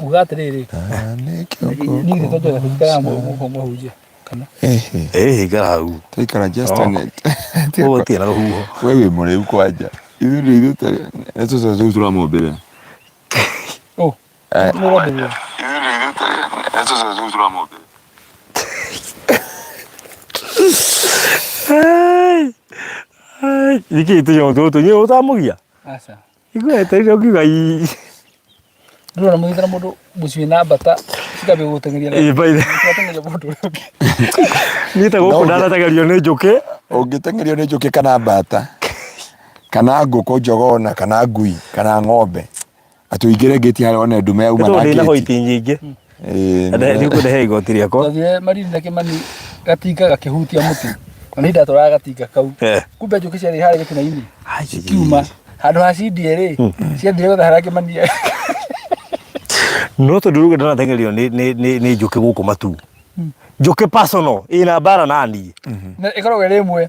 Uga atĩrĩrĩ, niĩ githĩ to njoke gũikara mũhunjia kana Ĩĩ ikara hau. Twaikara just Oh. a minute. Gũgũtirĩ na rũhuho. We wĩ mũrĩu kwanja. Ithuĩ nĩ ithuĩ tũrĩ nĩ tũcũ rĩu tũramũmbĩrĩra. Oh, Eh. nĩ ũrambĩrĩra. Ithuĩ nĩ ithuĩ tũrĩ nĩ tũcũ rĩu tũramũmbĩrĩra. Nĩkĩ tũnyamũ tũtũ nyĩ ũtamũgia? Aca. Igua etereire ũkiuga ii. Ndũrona mũgĩtara mũndũ mũciĩ na mbata cikambia gũgũteng'eria na Ĩĩ, by the- cigateng'eria mũndũ ũrĩa ũngĩ. Niĩ ta gũkũ No, ndanateng'erio nĩ njũkĩ. Ũngĩteng'erio nĩ njũkĩ kana mbata kana ngũkũ njogona kana ngui kana ng'ombe atĩ ũingĩre ngĩti harĩa one ndume yauma Nĩ na tondũ ndĩna ngĩti. hoiti nyingĩ. Ĩĩ, Nĩ ũkũndehe igoti rĩakwa. Twathire Malindi na Kĩmani gatinga gakĩhutia mũtĩ na niĩ ndatwaraga gatinga kau. Eh. Kumbe njũkĩ ciarĩ harĩa gĩtina-inĩ cikiuma handũ ha cindie rĩ ciathire gwetha harĩa Kĩmani arĩ. No tondũ rĩu ndanateng'erio nĩ nĩ nĩ nĩ njũkĩ gũkũ matu. Njũkĩ personal ĩna mbara na niĩ. Na ĩkoragwo ĩrĩ ĩmwe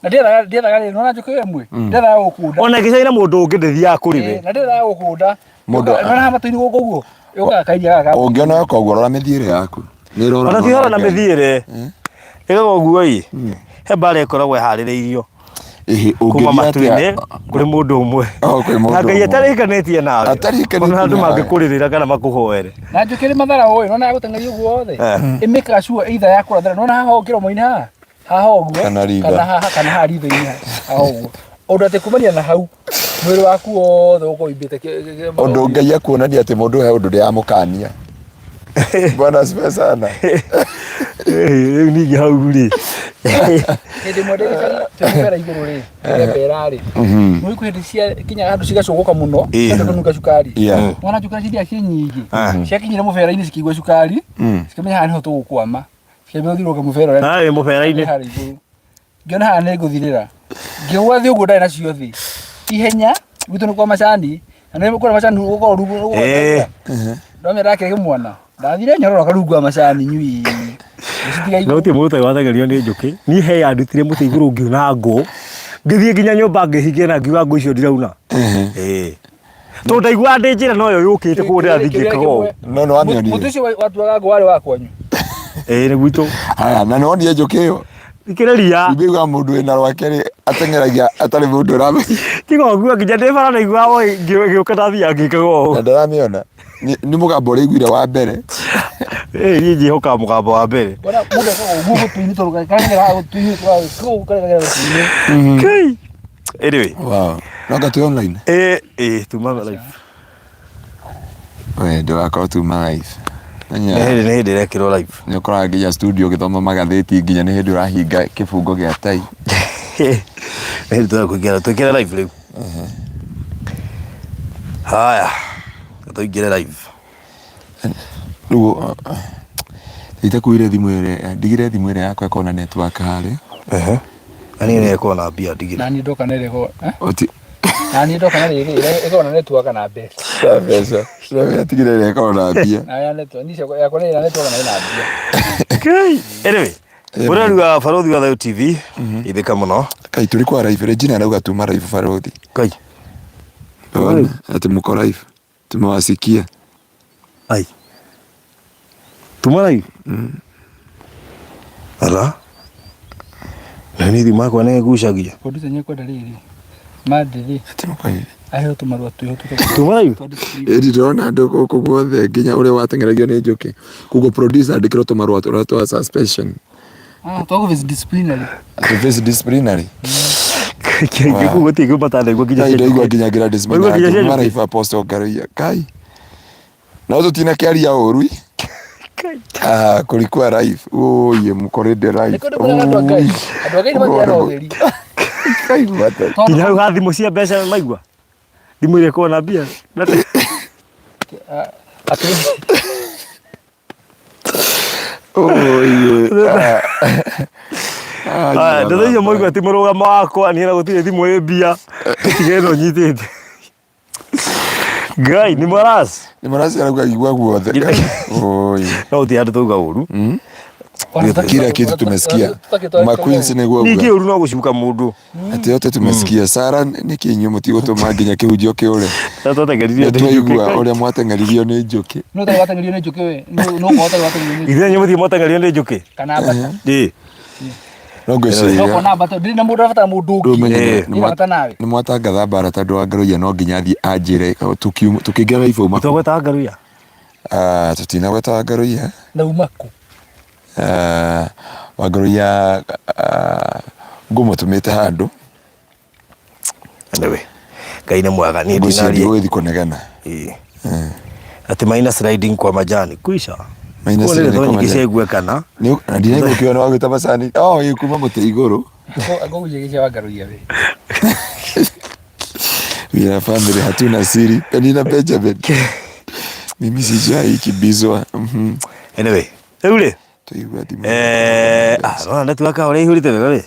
na ndiethaga ndiethaga rĩ nona njũkĩ ĩyo ĩmwe ndiethaga gũkunda. Ona ĩngĩcaina mũndũ ũngĩ ndĩthiaga kũrĩ we. Ĩĩ, na ndiethaga gũkunda. Mũndũ- Nona haha matũ-inĩ gũkũ ũguo yũkaga kairia gaka ga- Ũngĩona yoka ũguo rora mĩthiĩre yaku. Nĩ ĩrorana Ona ti horo na Ngai. mĩthiĩre. Ĩgaga ũguo ĩ. He mbara ĩkoragwo ĩharĩrĩirio Ĩhĩ, kuma ũngĩthiĩ matu-inĩ atĩa? kũrĩ mũndũ ũmwe. Oh, kwĩ mũndũ Na Ngai ũmwe. atarĩkanĩtie nawe. Atarĩkanĩtie Ona andũ nawe. mangĩkũrĩrĩra kana makũhoere. na njũkĩ rĩ mathara ũĩ nona yagũteng'eria ũguo wothe Eh. ĩmĩkaga sure either ya kũrathĩra nona haha ũũ kĩromo-inĩ haha haha ũguo Kana ritho. kana haha kana haha ritho-inĩ haha ũguo ũndũ atĩ kumania na hau mwĩrĩ waku wothe ũkorwo ũimbĩte Ũndũ Ngai akuonania atĩ mũndũ he ũndũ ndĩramũkania. Bwana asifiwe sana. Rĩu ningĩ hau rĩ. Hĩndĩ ĩmwe ndĩ gĩcagi twĩ mũbera igũrũ rĩ twĩ rĩ nĩ kwĩ hĩndĩ cia kinyaga handũ cigacũgũka mũno Ĩĩ. ciambia kũnunga cukari Yeah. mwana cukari ciria ciĩ nyingĩ ciakinyire mũbera-inĩ cikĩigua cukari cikĩmenya haha nĩho tũgũkwama cikĩambia gũthiũrũrũka mũbera ũrĩa Harĩ mũbera-inĩ. harĩa igũrũ ngĩona haha nĩ ngũthirĩra ngĩgwa thĩ ũguo ndarĩ nacio thĩ ihenya gwitũ nĩ kwa macani na nĩ kũrĩa macani gũkorwo rungu Ĩĩ. ndamenya ndakĩrĩ kĩmwana ndathire nyororoka rungu wa macani nyui ngĩcitiga Na gũtirĩ mũndũ ũtarĩ wateng'erio nĩ njũkĩ. Niĩ he yandutire mũtĩ igũrũ ngiuna ngũ. Ngĩthiĩ nginya nyũmba ngĩhingia na ngiuga ngũ icio ndirauna. Ĩĩ. Tondũ ndaiguaga ndĩ njĩra noyo yũkĩte koguo ndĩrathiĩ ngĩkaga ũũ. No nĩ wamĩonire? Mũtĩ ũcio watuaga ngũ warĩ wa kwanyu. Ĩĩ nĩ gwitũ. Haya, na nĩ wonire njũkĩ ĩyo? Thikĩrĩria. Ingĩigua mũndũ wĩna rwake rĩ ateng'eragia atarĩ mũndũ ũramenya. Tiga ũguo nginya ndĩ bara ndaiguaga oi ngĩũka ndathiaga ngĩkaga ũũ. Na ndaramĩona. Nĩ mũgambo ũrĩa aiguire wa mbere. Ĩĩ niĩ njĩhokaga mũgambo wa mbere. Wona mũndũ ekaga ũguo gũtũ-inĩ tondũ karengera gũtũ-inĩ kũu karengera gũtũ-inĩ. Kai. Anyway. Wow. No anga twĩ online? Ĩĩ ĩĩ tuma live. We ndũgakorwo tuma live. Nĩ hĩndĩ nĩ hĩndĩ ĩrekĩrwo live. Nĩ ũkoraga nginya studio ũgĩthoma magathĩti nginya nĩ hĩndĩ ũrahinga kĩbungo gĩa tai. Nĩ hĩndĩ tũrenda kũingĩra twĩkĩre live rĩu. Haya. Tũingĩre live. Rĩu itakuire thimũ ĩrĩa ndigire thimũ ĩrĩa yakwa ĩkorwo na network harĩa. Ehe. Na niĩ nĩ ĩkorwo na mbia ndigire. Na niĩ ndoka na ĩrĩa eh? Oti Na niĩ ndoka na rĩrĩ ĩkorwo na network na mbeca. Na mbeca. Rĩu atigire ĩrĩa ĩkorwo na mbia. Na ya network, niĩ ciakwa yakwa nĩ ĩna network na ĩna mbia. Kai. Anyway, Mũrori wa Barũthi wa Thayũ TV, ithĩka mũno. Kai tũrĩ kwa live Regina arauga tuma live barũthi. Kai. Ona atĩ mũko live. Tumewasikia. Ai. Tuma live? Ala. Na niĩ thimũ yakwa nĩ ĩgucagia. Producer nĩ ekwenda rĩrĩ. Mandĩrĩ. Atĩ mũko live. Aheo tũmarũa twĩho tũtũ. Tuma live? Ĩndi ndĩrona andũ gũkũ guothe nginya ũrĩa wateng'eragio nĩ njũkĩ. Koguo producer andĩkĩrwo tũmarũa tũrĩa twa suspension. Ah, twa face disciplinary. To face disciplinary. Kĩguo gũtirĩ kĩndũ matanaigua nginya Kai cia ndaigua njũkĩ. nginya Gladys Waigua nginya cia Manyangi njũkĩ? maraiba Apostle Ngaruiya. Kai. No tũtinakĩaria ũru. Kai. Ah, kulikuwa live. Oye, mkorede Nĩ live. kũndũ kũrĩa andũ a Ngai. Andũ a Ngai nĩ mathiaga na ũtheri. Kai mata. Nginya hau ha thimũ cia mbeca maigua. Thimũ iria ĩkoragwo na mbia. Atĩ Oye. Aya, ndeto icio maigua ti mũrũgamo wakwa niĩ na gũtirĩ thimũ ĩ mbia tiga ĩno nyitĩte. Ngai nĩ maras. Nĩ marasi arauga igua guothe. Oye. No gũtirĩ handũ tauga ũru. Kila kitu tumesikia. Ma Queens nĩguo Ningĩ uga. ũru no gũcuka mũndũ. Atĩ yote tumesikia. Sara nĩkĩ inyuĩ mũtigũtũma nginya kĩhunjio kĩũre? Twateng'eririo Nĩ nĩ njũkĩ. twaigua ũrĩa mwateng'eririo nĩ njũkĩ. No ũtarĩ wateng'erio nĩ njũkĩ we. No ũkorwo ũtarĩ wateng'erio nĩ Ithuĩ inyuĩ mũtirĩ mwateng'erio nĩ njũkĩ. kana mbata. Ĩĩ. No No ngwĩciria kona mbata ndiri na mũndũ arabatara mũndũ rĩu ũngĩ. menye Eh. nĩ Nĩ bata nawe. nĩ mwatangatha mbara tondũ Wangaruiya no nginya athiĩ anjĩre tũkĩingĩra live uma Twagwetaga Ngaruiya. Ah, tũtinagweta Wangaruiya. Na uma kũ? Ah, Wangaruiya ah, ngũmũtũmĩte handũ. Anyway, Ngai nĩ mwega niĩ Ngwĩciria ndinaria. ndigũgĩthiĩ kũnegena. Ĩĩ. Atĩ maina sliding kwa majani kuisha. Maina Kuo nĩ sliding ndeto kwa nyingĩ majani. ciaiguĩkana. Nĩ na ndinaigua ũkiuga nĩ wagwĩta macani. Oh, ĩ kuma mũtĩ igũrũ. Ngũgũcia Wangaruiya we. We are family, hatuna siri. Penina Benjamin. Mimi sijai kimbizwa. Anyway, rĩu rĩ Tũigua thimũ. eh, ah, nona network ũrĩa ihũrĩte wega rĩ.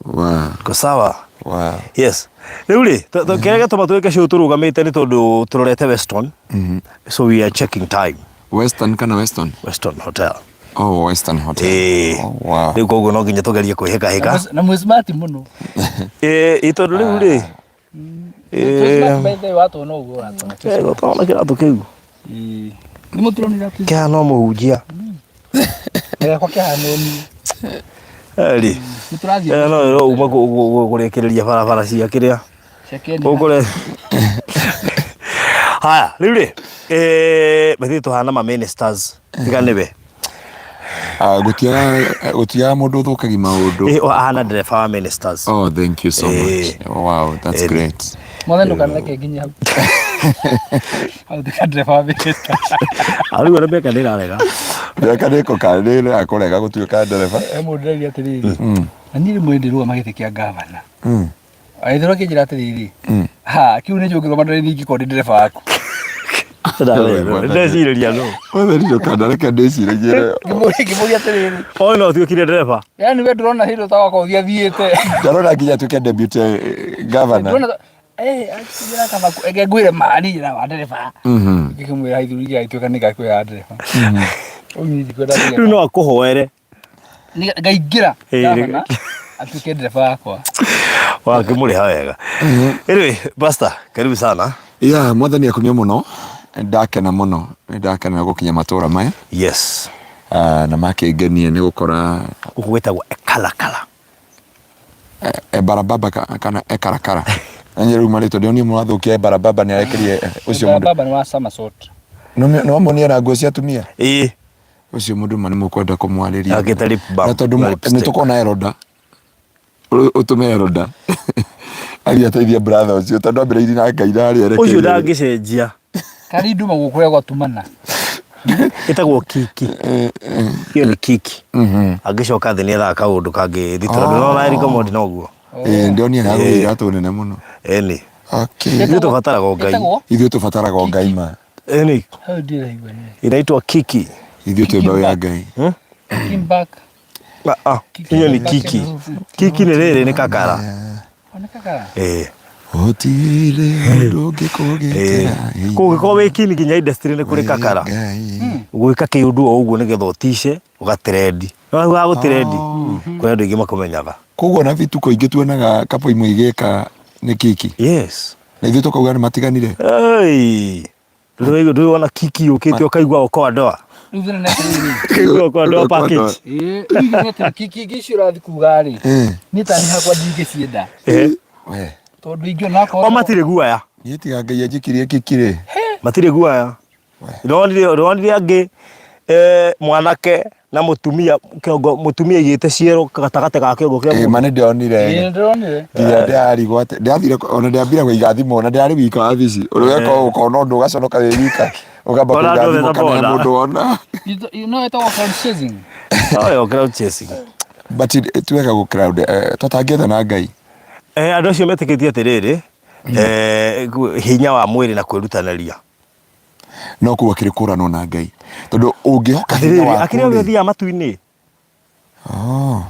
Wow. Ko sawa. Wow. Yes. Rĩu rĩ, kĩrĩa gĩatũma twĩke show tũrũgamĩte nĩ tondũ tũrorete Weston. So we are checking time. Western kana Weston? Weston Hotel. Oh, Western Hotel. Ĩĩ. Oh, wow. Rĩu koguo no nginya tũgerie kwĩhĩkahĩka. Na mwĩ smart mũno. Ĩĩ tondũ rĩu rĩ. Twĩ smart by the way watuona ũguo ũratũona. Gũtona kĩratũ kĩu. Ĩĩ. Nĩ mũturonire atĩ Kĩhana o mũhunjia. gakwa kĩhana o niĩ. Eri. Nĩ tũrathiĩ No ĩro uma kũrĩkĩrĩria barabara cia kĩrĩa. cia Kenya. Gũkũ Haya, rĩu rĩ, eh, ithuĩ tũhana ma ministers tiga nĩwe. Ah, gũtiaga gũtiaga mũndũ ũthũkagia maũndũ. Eh, ahana ndereba wa ministers. Oh, thank you so much. Eh. Wow, that's Eh. great. Mwathani ndũkanareke nginye hau. Hau tuĩka ndereba wa minister. Rĩu ona mĩaka nĩ ĩrarega. Mĩaka nĩ ĩkũka nĩ ĩrakũrega gũtuĩka ndereba. He mũndũ ndĩraria atĩrĩrĩ. Na niĩ rĩmwe ndĩrũgama gĩtĩ kĩa ngavana. Agĩthĩrwo akĩnjĩra atĩrĩrĩ. Ha, kĩu nĩkĩo ũngĩrũgama ndĩrĩ ningĩkorwo ndĩ ndereba waku. Ndecirĩria no. Mwathani ndũkanareke ndĩciragie. Ngĩmũria atĩrĩrĩ. Oĩ no ũtuĩkire ndereba. Yaani we ndũrona hĩndĩ ũtagakorwo ũthiĩ athiĩte. Ndarona nginya atuĩke deputy governor. Ndũrona eh akĩnjĩra kaba eke ngwĩre mani njĩra wa ndereba. Ngĩkĩmwĩra ithuri gĩagĩtuĩka nĩ ngakwĩra ndereba. Ũyũ niĩ ndikwenda Rĩu no akũhoere. Ngaingĩra Ĩĩ, gavana atuĩke ndereba wakwa. Wakĩmũrĩha wega. Anyway, Pastor, karibu sana. Yeah, mwathani akumio mũno. Ndakena mũno. Nĩ ndakena gũkinya matũra maya. Yes. Ah, na makĩngenia nĩ gũkora Gũkũ gwĩtagwo Ekalakala. Ebarababa kana Ekarakara. Nanyi rĩu marĩtwa ndĩronire mũrathũkia Ebarababa nĩ arekerie ũcio mũndũ. Baba nĩ wa Somersault. Nĩ wamuonire na nguo cia atumia? Ĩĩ. Ũcio mũndũ ma nĩ mũkwenda kũmwarĩria. Akĩte lip balm Na tondũ na nĩ lipstick. tũkona Eroda. Ũtũme Eroda. Athiĩ ateithie brother ũcio tondũ ambĩrĩirie na Ngai na harĩa Ũcio erekeire. ndangĩcenjia. Kari nduma gũkũ kũrĩa gwatumana. Ĩtagwo kiki. Ĩyo nĩ kiki. Angĩcoka thĩ nĩ ethaga kaũndũ kangĩ thitora. Ndũrona Eric Omondi noguo. Ĩĩ ndĩronire agũrĩire iratũ nene mũno. Ĩni. Okay. Ithuĩ tũbataraga o Ngai. Ĩtagwo? Ithuĩ tũbataraga o Ngai ma. Ĩni. Hau ndĩraigua nĩ. Inaitwa kiki. Ithuĩ twĩ mbeũ ya Ngai. Kim back. Ah, ah, hiyo ni kiki. Kiki nĩ rĩrĩ nĩ kakara. Ona kakara. Ĩĩ. Gũtirĩ ũndũ ũngĩkũgitĩra. Kũngĩkorwo wĩ kini nginya industry nĩ kũrĩ kakara. Ngai. Gwĩka kĩũndũ o ũguo nĩgetha ũtice ũgatrendi. No wa gũtrendi. Kwĩ andũ aingĩ makũmenyaga. Koguo ona bituko ingĩ tuonaga kapo imwe igĩka nĩ kiki. Yes. Na ithuĩ tũkauga nĩ matiganire. Hey. Ndũĩ wona kiki yũkĩte ũkaigua okoa ndoa. Rĩu thĩna nĩ atĩrĩrĩ. Ũkaigua okoa ndoa package. Ĩĩ, rĩu nĩ atĩrĩ, kiki ingĩ icio ũrathiĩ kuga rĩ, niĩ ta niĩ hakwa ndingĩcienda. We, Tondũ ingĩona akorwo O matirĩ guaya. niĩ tiga Ngai anjĩkirie kiki rĩ. Matirĩ guaya. Ndonire angĩ mwanake na mũtumia kĩongo mũtumia aigĩte ciero gatagatĩ ga kĩongo kĩa Ĩĩ mũndũ. ma nĩ ndĩronire. Ĩĩ, nĩndĩronire. Nginya ndĩrarigwo atĩ ndĩrathire ona ndĩambire kũiga thimũ ona ndĩrarĩ wika wabici. Ũrĩa weka ũkona ũndũ ũgaconoka wĩ wika. Ũkamba Ona kũiga andũ thimũ othe kana he ta mũndũ wona. No ĩtagwo crowd chasing. No, yo crowd chasing. But ti wega gũ crowd tũtangĩetha na Ngai. Andũ acio metĩkĩtie atĩrĩrĩ, hinya wa mwĩrĩ na kwĩrutanĩria. No kũu akĩrĩ kũranwo na Ngai. Tondũ ũngĩhoka hinya Atĩrĩrĩ, waku akĩrĩ rĩ. ũrĩa ũthiaga matu-inĩ. Oh.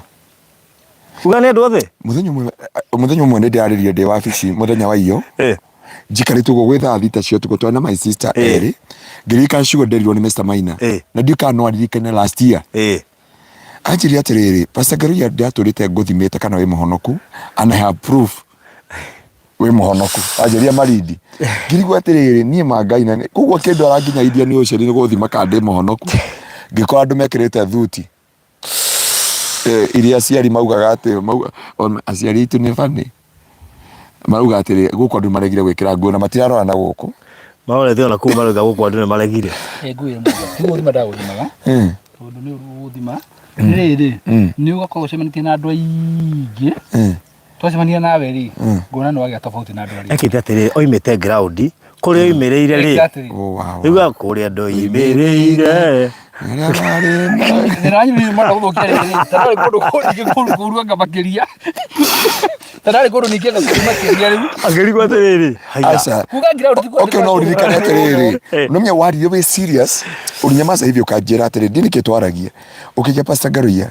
Uga nĩ andũ othe? Mũthenya ũmwe nĩ ndĩrarĩrire ndĩ wabici mũthenya wa iyo. Njikarĩte ũguo gwĩ thaa thita cia ũtukũ twarĩ na my sister erĩ. Ngĩririkana ciugo nderirwo nĩ Mr. Maina. Na ndiũĩ kana no aririkane last year. Anjĩrire atĩrĩrĩ, Pastor Ngaruiya ndatũrĩte ngũthimĩte kana wĩ mũhonoku and I have proof wĩ mũhonoku. Anjĩrire Malindi. Ngĩrigwo atĩrĩrĩ, niĩ ma Ngai na koguo kĩndwara nginya Indian Ocean nĩ gũthima kana ndĩ mũhonoku. Ngĩkora andũ mekĩrĩte thuti. Eh, iria aciari maugaga atĩ mauga, ona aciari aitũ nĩ bani marauga atĩrĩ gũkũ andũ maregire gwĩkĩra nguo na matirarora na gũkũ. Marorete ona kũu marauga gũkũ andũ nĩ maregire. Eh, ngwĩre mũndũ ti gũthima ndagũthimaga tondũ nĩ ũru gũthima nĩ rĩrĩ nĩ ũgakorwo ũcemanĩtie na andũ aingĩ twacemania nawe rĩ ngona nĩ wagĩa tofauti na andũ arĩa Ekĩte atĩrĩrĩ oimĩte ground kũrĩa oimĩrĩire rĩ Exactly. Oh, wow. Rĩu kũrĩa ndoimĩrĩire Arĩa marĩ na- Thĩna wanyu nĩ mwenda gũthũkia rĩrĩ ta ndarĩ kũndũ kũngĩ kũru kũru anga makĩria ta ndarĩ kũndũ ningĩ anga kũru makĩria rĩu akĩrigwo atĩrĩrĩ haiya Aca. kuga ground ti Okay, no uririkane atĩrĩrĩ Eh. nomenya waririe wĩ serious ũrinyamaza hivi ũkanjĩra atĩrĩ ndini kĩ twaragia ũkĩnjia Pastor Ngaruiya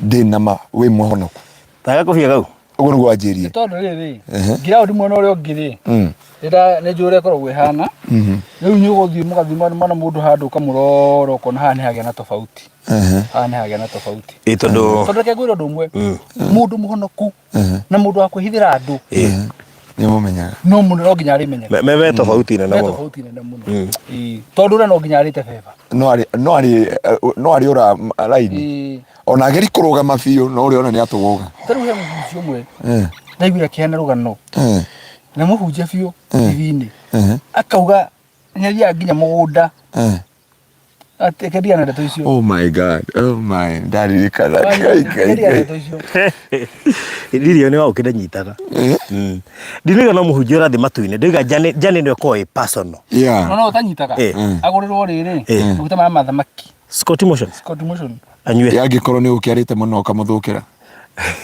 ndĩ na ma wĩ mũhonoku taga kũbia kau ũguo nĩguo wanjĩrire tondũ rĩrĩ ground mwena ũrĩa ũngĩ rĩ Mm. nĩ njũĩ ũrĩa ĩkoragwo ĩhana rĩu nĩ ũgũthiĩ mũgathiĩ mwana mũndũ handũ ũkamũrora ũkona haha nĩ hagĩa na tofauti haha nĩ hagĩa na tofauti ĩ tondũ tondũ reke ngwĩre ũndũ ũmwe mũndũ mũhonoku na mũndũ wa kwĩhithĩra andũ nĩ mũmenyaga no mũno no nginya arĩmenyaga me me- me tofauti nene Me mũno tofauti nene mũno Ĩĩ. tondũ ũrĩa no nginya arĩte beba no arĩ no arĩ no arĩ ũra raini Ĩĩ. ona ageri kũrũgama biũ no ũrĩa ona nĩ atũgũga ta rĩu he mũhunjia ũmwe ndaiguire akĩheana rũgano na mũhunjia biũ TV-inĩ akauga nĩ athiaga nginya mũgũnda atĩ kendia na ndeto icio oh my god oh my ndaririkana Ngai, Ngai, Kendia na Ngai. ndeto icio ndirio nĩ waũkĩ ndanyitaga ndinaiga no mũhunjia ũrathiĩ matu-inĩ ndaiga njane njane ĩno ĩkoragwo ĩ personal yeah no no ũtanyitaga Eh. agũrĩrwo rĩrĩ Eh. maguta ma mathamaki Scott Motion Scott Motion anyue angĩkorwo nĩ ũkĩarĩte mũno ũkamũthũkĩra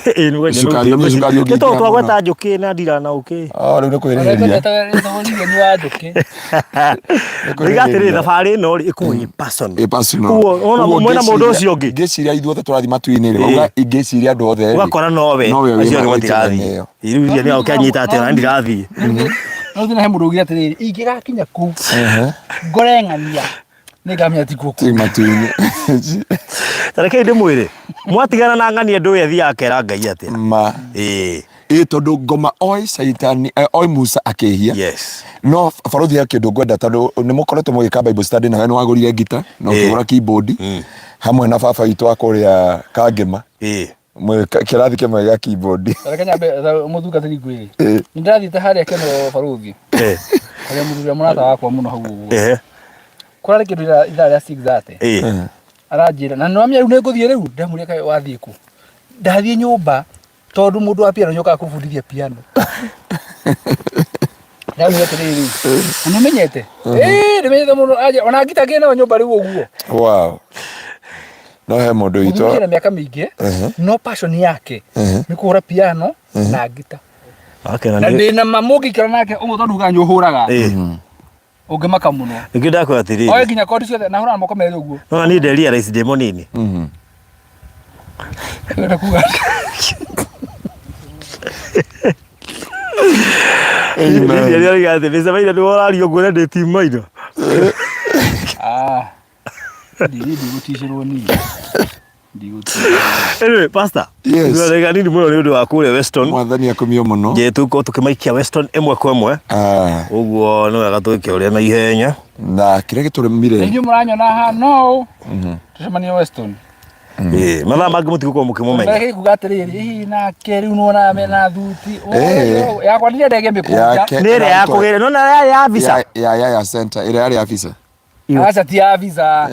Ĩĩ, nĩ gwenda Cukari, nĩ cukari Nĩ tondũ ũngĩingĩra twagweta njũkĩ na ndira na ũkĩ Oh, rĩu nĩ kwĩrĩhĩria ni wa njũkĩ Ndiga atĩrĩrĩ thabarĩ ĩno rĩ ĩkoragwo ĩ personal Ĩ personal. Koguo, wona Koguo mwena mũndũ ngĩciria- ũcio ũngĩ ngĩciria ithuothe tũrathiĩ matu-inĩ rĩ Ĩ. wauga ingĩciria andũ othe rĩ, ũgakora nowe nowe wĩ acio angĩ ma- wĩ matirathiĩ njĩra-inĩ ĩyo. rĩu iria nĩ ũkĩanyita atĩ ona ndirathiĩ no thina he mũndũ ugire atĩrĩrĩ ingĩgakinya kũu ngore ng'ania nĩ ngamenya ti kuo Ti matu-inĩ ta rekei ndĩmwĩre mwatigana na ng'ania ndũĩ athiaga akera ngai atĩa ma ĩĩ ĩ tondũ ngoma oĩ caitani eh, oĩ Musa akĩhia yes no barothi he kĩndũ ngwenda tondũ nĩ mũkoretwo mũgĩka Bible study nawe nĩ wagũrire ngita na Ĩ. ũkĩgũra keyboard hamwe na baba witũ wa kũrĩa Kangema ĩĩ Mwĩ- kĩrathi kĩmwe gĩa keyboard reke nyambe mũtungatĩri ngwĩre Ĩ. nĩ ndĩrathiĩte harĩa keno barũthi Eh, harĩa mũthuri ũrĩa mũrata wakwa mũno hau ũguo eh, kũrarĩ kĩndũ ithaa rĩa 6:30 eh. aranjĩra na nĩwamenya rĩu nĩngũthiĩ rĩu ndamũria kaĩ wathiĩ kũ ndathiĩ nyũmba tondũ mũndũ wa piano nĩũkaga kũbundithia piano ndamwĩra atĩrĩrĩ na nĩũmenyete ĩĩ nĩmenyete mũno Anjĩra, ona ngita ngĩ nayo nyũmba rĩu ũguo wow no he mũndũ witũ mũthuri ena mĩaka mĩingĩ no passion yake nĩ kũhũra piano na ngita Okay, na na nĩ- ndĩna ma mũngĩikara nake ũguo tondũ ugaga nĩũhũraga Eh, ũngĩmaka mũno nĩkĩo ndakwĩra atĩrĩrĩ oe nginya kondi ciothe na hũraga moko merĩ ũguo no niĩ nderealize ndĩ mũnini Ũrenda kuga Niĩ nderealize atĩ Mr. Maina nĩwe ũraria ũguo na ndĩ team Maina Ah. Ndigũticĩrwo niĩ. Ndigũticĩrwo. Anyway, pastor Yes. ndĩrarega nini mũno nĩ ũndũ wa kũrĩa Weston mwathani akumio mũno nje tũkorwo tũkĩmaikia Weston ĩmwe kwa ĩmwe Ah, ũguo nĩ wega twĩke ũrĩa na ihenya na kĩrĩa gĩtũremire Inyuĩ mũranyona haha no tũcemanie Weston. Ĩĩ, mathaa mangĩ mũtigũkorwo mũkĩmũmenya Mbere kuga atĩrĩrĩ, hihi nake rĩu nĩwona mena thuti. Eh. Yakwa ndirenda ĩngĩmĩkũnja. Yake nĩ ĩrĩa ya kũgĩra no na yarĩ ya visa ya ya ya ya center ĩrĩa yarĩ ya visa Aca ti ya visa.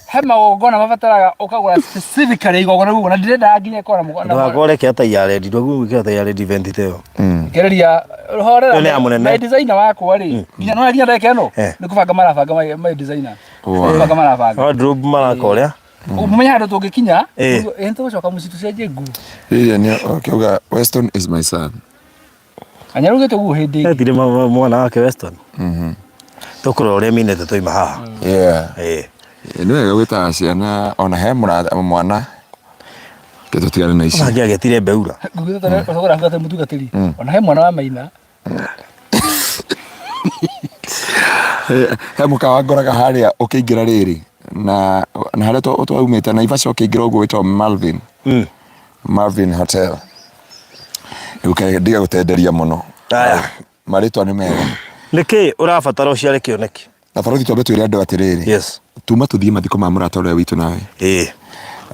He magongona mabataraga ũkagũra specifically igongona rĩu ũguo, na ndirenda nginya ĩkorwo na mũgona. ndũgakorwo ũrekĩra ta ya rendi ndwagĩrĩirwo gwĩkĩra ta ya rendi event ta ĩyo Gereria horera. Ĩyo nĩ ya mũnene. My designer wakwa rĩ, nginya no nginya ndagĩka ĩno Eh. nĩ kũbanga marabanga my- my designer. Wow. Kũbanga marabanga. wardrobe maraka ũrĩa Ũmenye handũ tũngĩkinya, Eh. ĩ nĩtũgũcoka mũciĩ tũcenjie nguo. Rĩrĩa nĩ ũkiuga Weston is my son Anyarugĩte ũguo hĩndĩ ĩngĩ. etire mwana wake Weston tũkũrora ũrĩa minete twaima haha yeah Ĩĩ. nĩ wega gwĩtaga ciana ona he mũrata mwana ke tũtigane na ici Ona agĩetire Beura Ngũgĩte ũgũra ngate mũtungatĩri. Ona he mwana wa maina. he mũkawa ngoraga harĩa ũkĩingĩra rĩrĩ Na na harĩa twaumĩte Naivasha ũkĩingĩra ũguo wĩtagwo Malvin. Marvin Hotel. Rĩu ndige gũtenderia mũno. Aya. Marĩtwa nĩ mega. Nĩkĩ ũrabatara ũciare kĩoneki? Na barothi twambe twĩre andũ atĩrĩrĩ. Yes. Tuma tũthiĩ mathiko ma mũrata ũrĩa witũ nawe. Ĩĩ.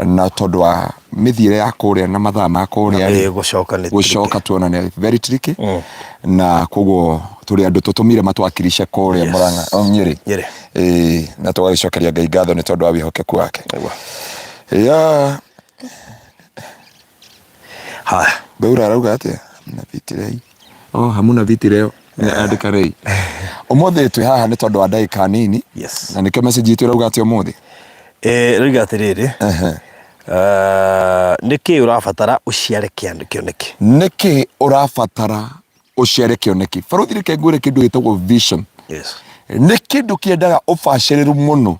Na tondũ wa mĩthiĩre ya kũrĩa na mathaa ma kũrĩa rĩ, gũcoka nĩ gũcoka tuona nĩ very tricky. Na koguo tũrĩ andũ tũtũmire matwakirishe kũrĩa Murang'a, oh, Nyĩrĩ. Nyĩrĩ. Ĩĩ, na tũgagĩcokeria Ngai ngatho nĩ tondũ wa wĩhokeku wake. Nĩguo. Yeah. Haya. Beura arauga atia? Hamuna viti rei. Oh, hamuna viti leo. Andĩka rei. Ũmũthĩ twĩ haha nĩ tondũ wa ndagĩka nini. Yes. Na nĩkĩo message itũ ĩrauga atĩa ũmũthĩ? Eh, rauga atĩrĩrĩ. Uh, nĩkĩ ũrabatara ũciare kĩoneki? Nĩkĩ ũrabatara ũciare kĩoneki? Baruthi reke ngwĩre kĩndũ gĩtagwo vision. Yes. Nĩ kĩndũ kĩendaga ũbacĩrĩru mũno.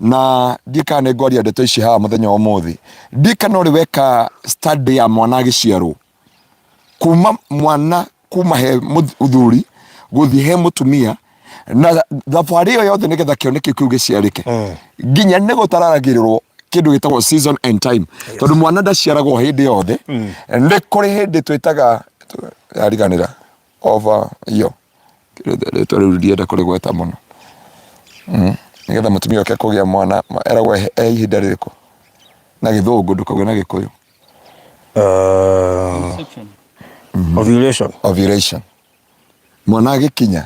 Na ndiĩ kana nĩ ngwaria ndeto ici haha mũthenya wa ũmũthĩ. Ndiĩ kana ũrĩ weka study ya mwana agĩciarwo. Kuma mwana kuma he mũthuri gũthiĩ he mũtumia na thabarĩ ĩyo yothe nĩgetha kĩoneki kĩu gĩciarĩke. Nginya nĩ gũtararagĩrĩrwo kĩndũ gĩtagwo season and time. Tondũ mwana ndaciaragwo hĩndĩ yothe. Nĩ kũrĩ hĩndĩ twĩtaga yariganĩra over iyo rĩtwa rĩu ndienda kũrĩgweta mũno. Nĩgetha mũtumia oke kũgĩa mwana eragwo e ihinda rĩrĩkũ na gĩthũngũ ndũkauge na gĩkũyũ. Ovulation. Ovulation. Mwana agĩkinya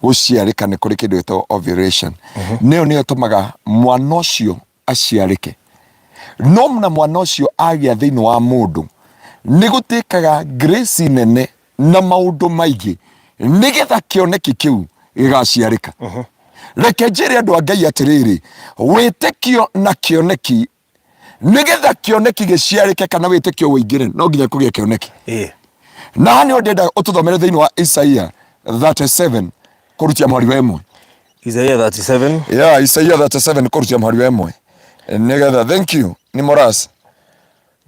gũciarĩka nĩ kũrĩ kĩndũ gĩtagwo ovulation. Nĩyo nĩyo ĩtũmaga mwana ũcio aciarĩke. No na mwana ũcio agĩa thĩinĩ wa mũndũ nĩ gũtĩkaga grace nene na maũndũ maingĩ nĩgetha kĩoneki kĩu gĩgaciarĩka. Reke njĩre andũ a Ngai atĩrĩrĩ, wĩtĩkio na kĩoneki nĩgetha kĩoneki gĩciarĩke kana wĩtĩkio ũingĩre no nginya kũgĩe kĩoneki. Na haha nĩho ndĩrenda ũtũthomere thĩinĩ wa Isaia 37 kũrutia mũhari wa ĩmwe. Isaiah 37. Yeah, Isaia 37 kũrutia mũhari wa ĩmwe nĩgetha thank you nĩ Moras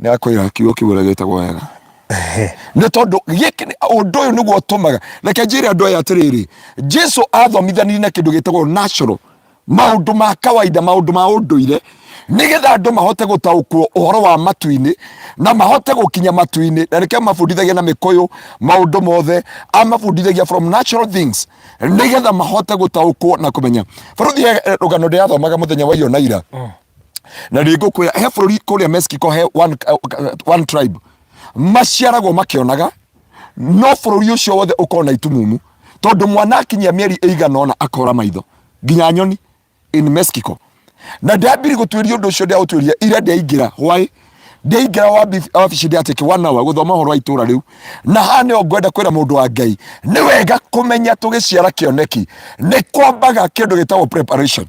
nĩ akwĩra kiugo kĩu ũrĩa gĩtagwo wega nĩ tondũ gĩkĩ ũndũ ũyũ nĩguo ũtũmaga reke njĩre andũ aya atĩrĩrĩ Jesu athomithanirie na kĩndũ gĩtagwo natural maũndũ ma kawaida maũndũ ma ũndũire nĩgetha andũ mahote gũtaũkwo ũhoro wa matu-inĩ na mahote gũkinya matu-inĩ na nĩkĩo mabundithagia na mĩkũyũ maũndũ mothe amabundithagia from natural things nĩgetha mahote gũtaũkwo na kũmenya bũrũri rũgano ndĩrathomaga mũthenya wa iyo na ira na nĩngũkwĩra he bũrũri kũrĩa Mexico he one, one tribe maciaragwo makĩonaga no bũrũri ũcio wothe ũkona itumumu tondũ mwana akinyia mĩeri ĩigana ũna akora maitho nginya nyoni in Mexico na ndambiri gũtuĩria ũndũ ũcio ndĩaũtuĩria ira ndĩaingĩra why ndĩaingĩra wabici ndĩatĩke one hour gũthoma ũhoro wa itũra rĩu na haha nĩho ngwenda kwĩra mũndũ wa Ngai nĩ wega kũmenya tũgĩciara kĩoneki nĩ kwambaga kĩndũ gĩtagwo preparation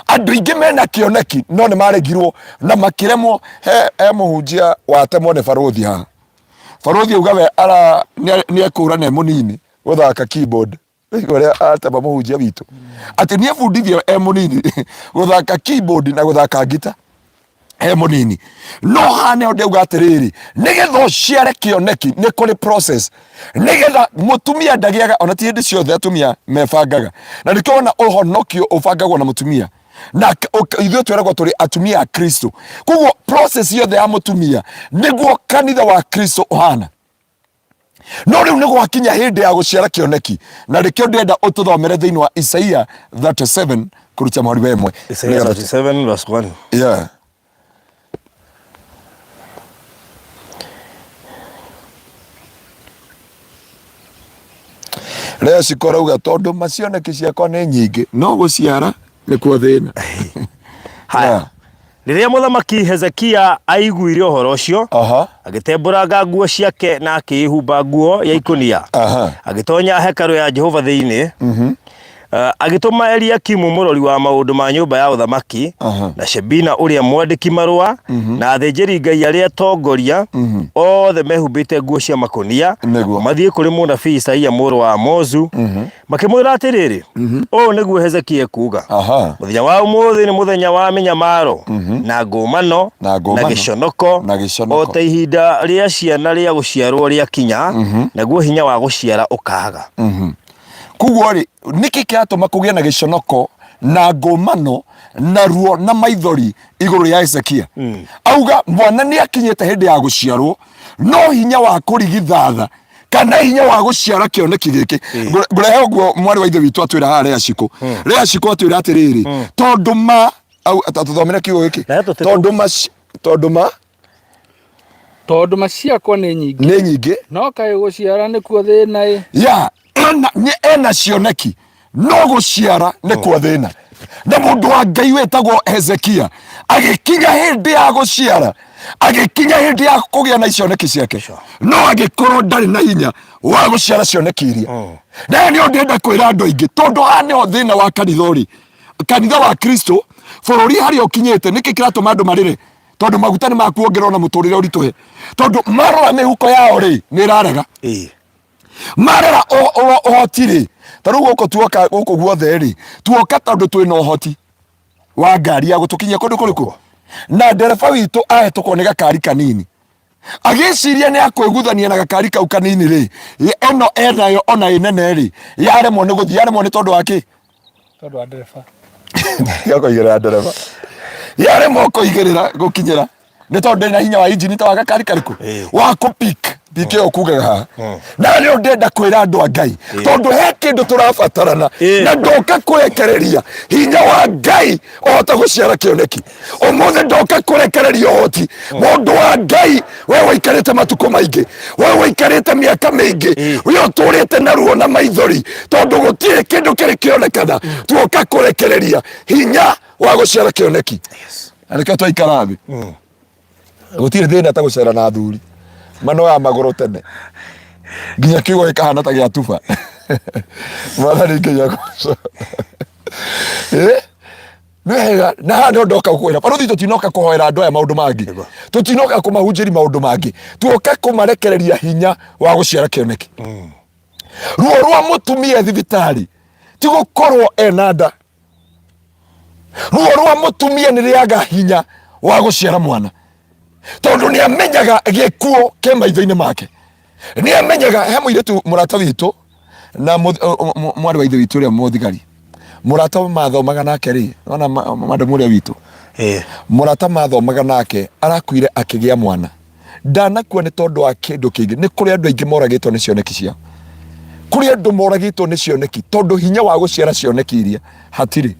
andũ aingĩ mena kĩoneki no nĩ maregirwo na makĩremwo he, he mũhunjia watemwo nĩ barũthi haha barũthi auga we ara nĩ ekũra na e mũnini gũthaka keyboard ũrĩa atema mũhunjia witũ atĩ nĩ ebundithia e mũnini gũthaka keyboard na gũthaka ngita e mũnini no haha nĩho ndĩauga atĩrĩrĩ nĩgetha ũciare kĩoneki nĩ kũrĩ process nĩgetha mũtumia ndagĩaga ona ti hĩndĩ ciothe atumia mebangaga na nĩkĩo wona ũhonokio ũbangagwo na mũtumia na ithuĩ twĩragwo tũrĩ atumia a Kristo koguo process yothe ya mũtumia nĩguo kanitha wa Kristo ũhana no rĩu nĩ gwakinya hĩndĩ ya gũciara kĩoneki na nĩkĩo ndĩrenda ũtũthomere thĩinĩ wa Isaia 37 kũruta mũhari wa ĩmwe Isaiah 37 verse 1. Yeah. Leo cikorauga tondũ macioneki ciakwa nĩ nyingĩ no gũciara nĩkuo thĩna. Haya. Yeah. Rĩrĩa mũthamaki Hezekia aiguire ũhoro ũcio, Aha. agĩtembũranga nguo ciake na akĩĩhumba nguo ya ikũnia, Aha. agĩtonya hekarũ ya Jehova thĩinĩ. Eh, agĩtũma Eliakimu mũrori wa maũndũ ma nyũmba ya ũthamaki Aha. na Shebina ũrĩa mwandĩki marũa na athĩnjĩri Ngai arĩa atongoria othe mehumbĩte nguo cia makũnia Nĩguo. mathiĩ kũrĩ mũnabii Isaia mũrũ wa Amozu makĩmwĩra atĩrĩrĩ ũũ nĩguo Hezekia ekuuga Aha. mũthenya wa ũmũthĩ nĩ mũthenya wa mĩnyamaro na ngũmano Na ngũmano. na gĩconoko Na gĩconoko. o ta ihinda rĩa ciana rĩa gũciarwo rĩakinya naguo hinya wa gũciara ũkaaga Koguo rĩ nĩkĩ kĩratũma kũgĩe na gĩconoko Na ngũmano na ruo na maithori igũrũ rĩa Hezekia. Auga mwana nĩ akinyĩte hĩndĩ ya gũciarwo, no hinya wa kũrigithatha kana hinya wa gũciara kĩoneki gĩkĩ. Ngũrehe ũguo mwarĩ wa ithe witũ atwĩra haha Lea Shiko. Lea Shiko atwĩra atĩrĩrĩ, tondũ ma tũthomere kiugo gĩkĩ. Na tũtĩ- Tondũ ma tondũ ma Tondũ ma ciakwa nĩ nyingĩ. Nĩ nyingĩ. No kaĩ gũciara nĩkuo thĩna ĩ. Ya ena, nĩ ena cioneki no gũciara nĩkuo thĩna. Na mũndũ wa Ngai wĩtagwo Hezekia agĩkinya hĩndĩ ya gũciara, agĩkinya hĩndĩ ya kũgĩa na cioneki ciake, no agĩkorwo ndarĩ na hinya wa gũciara cioneki iria. Na nĩ ndĩrenda kwĩra andũ aingĩ, tondũ haha nĩho thĩna wa kanitha ũrĩ, kanitha wa Kristo bũrũri harĩa ũkinyĩte. Nĩkĩ kĩratũma andũ marĩre? Tondũ maguta nĩ makuongererwo na mũtũrĩre ũritũhe, tondũ marora mĩhuko yao rĩ, nĩ ĩrarega. Marora ũhoti rĩ, ta rĩu gũkũ tuoka gũkũ guothe rĩ, tuoka tondũ twĩna ũhoti wa ngari ya gũtũkinyia kũndũ kũrĩkũ, na ndereba witũ ahĩtũkwo nĩ gakari kanini, agĩciria nĩ akwĩguthania na gakari kau kanini rĩ, ĩno enayo ona ĩ nene rĩ, yaremwo nĩ gũthiĩ, yaremwo nĩ tondũ wa kĩ? Tondũ wa ndereba. Ya kũigĩrĩra ndereba, yaremwo kũigĩrĩra gũkinyĩra nĩ tondũ ndĩrĩ na hinya wa injini ta wa gakari karĩkũ wa kũ pick pick ĩyo kugaga haha. Na nĩ ndĩrenda kwĩra andũ a Ngai, tondũ he kĩndũ tũrabatarana na ndoka kũrekereria hinya wa Ngai ũhote gũciara kĩoneki ũmũthĩ. Ndoka kũrekereria ũhoti, mũndũ wa Ngai, we waikarĩte matukũ maingĩ, we waikarĩte mĩaka mĩingĩ, we ũtũrĩte na ruo na maithori tondũ gũtirĩ kĩndũ kĩrĩ kĩonekana. Tuoka kũrekereria hinya wa gũciara kĩoneki, na nĩkĩo twaikara thĩ. Gũtirĩ thĩna ta gũcera na athuri manoya magũrũ tene nginya kiugo gĩkahana ta gĩa tuba. Mwathani Ngai agocwo. Nĩ wega, na haha nĩho ndoka gũkwĩra, barũthi, tũtinoka kũhoera andũ aya maũndũ mangĩ, tũtinoka kũmahunjĩri maũndũ mangĩ, tuoka kũmarekereria hinya wa gũciara kĩoneki. Ruo rwa mũtumia thibitarĩ ti gũkorwo ena nda. Ruo rwa mũtumia nĩ rĩaga hinya wa gũciara mwana, tondũ nĩ amenyaga gĩkuũ kĩ maitho-inĩ make. Nĩ amenyaga he mũirĩtu mũrata witũ na mwarĩ wa ithe witũ ũrĩa mũthigari mũrata mathomaga nake rĩ, ona madam ũrĩa witũ mũrata mathomaga nake arakuire akĩgĩa mwana. Ndanakua nĩ tondũ wa kĩndũ kĩngĩ. Nĩ kũrĩ andũ aingĩ moragĩtwo nĩ cioneki ciao. Kũrĩ andũ moragĩtwo nĩ cioneki tondũ hinya wa gũciara cioneki iria hatirĩ.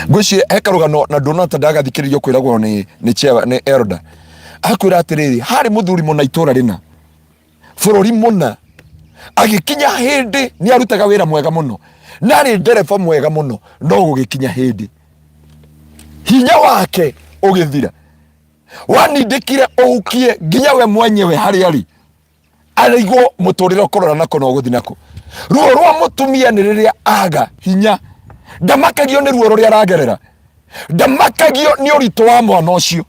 Ngwĩciria he karũgano na ndona ta ndagathikĩrĩrio kwĩragwo nĩ chair, nĩ elder akwĩra atĩrĩrĩ, harĩ mũthuri mũna itũra rĩna bũrũri mũna, agĩkinya hĩndĩ nĩ arutaga wĩra mwega mũno na arĩ ndereba mwega mũno, no gũgĩkinya hĩndĩ hinya wake ũgĩthira, wanindĩkire ũhukie nginya we mwenyewe harĩa arĩ arĩigwo mũtũrĩre ũkũrora nako no gũthi nako. Ruo rwa mũtumia nĩ rĩrĩa aga hinya. Ndamakagio nĩ ruo rũrĩa aragerera, ndamakagio nĩ ũritũ wa mwana ũcio,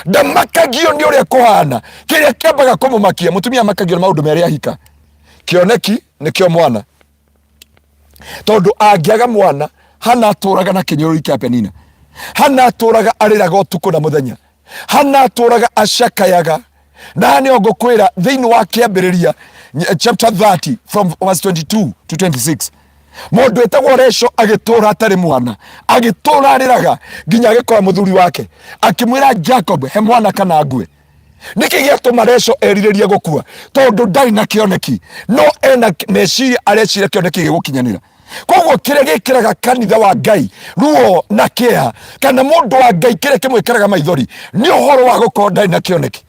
ndamakagio nĩ ũrĩa kũhana. Kĩrĩa kĩambaga kũmũmakia mũtumia, amakagio nĩ maũndũ merĩ ahika: kĩoneki nĩkĩo mwana, tondũ angĩaga mwana, hana atũraga na kĩnyũrũri kĩa Penina, hana atũraga arĩraga ũtukũ na mũthenya, hana atũraga acakayaga. Na haha nĩho ngũkwĩra thĩinĩ wa Kĩambĩrĩria chapter 30 from verse 22 to 26, mũndũ wĩtagwo Resho agĩtũra atarĩ mwana, agĩtũra arĩraga nginya agĩkora mũthuri wake, akĩmwĩra, "Jacob, he mwana kana ngue." Nĩkĩ gĩatũma Resho erirĩrie gũkua? Tondũ ndarĩ na kĩoneki, no ena meciria, areciria kĩoneki gĩgũkinyanĩra. Koguo kĩrĩa gĩkĩraga kanitha wa Ngai ruo na kĩeha, kana mũndũ wa Ngai kĩrĩa kĩmwĩkĩraga maithori, nĩ ũhoro wa gũkorwo ndarĩ na kĩoneki.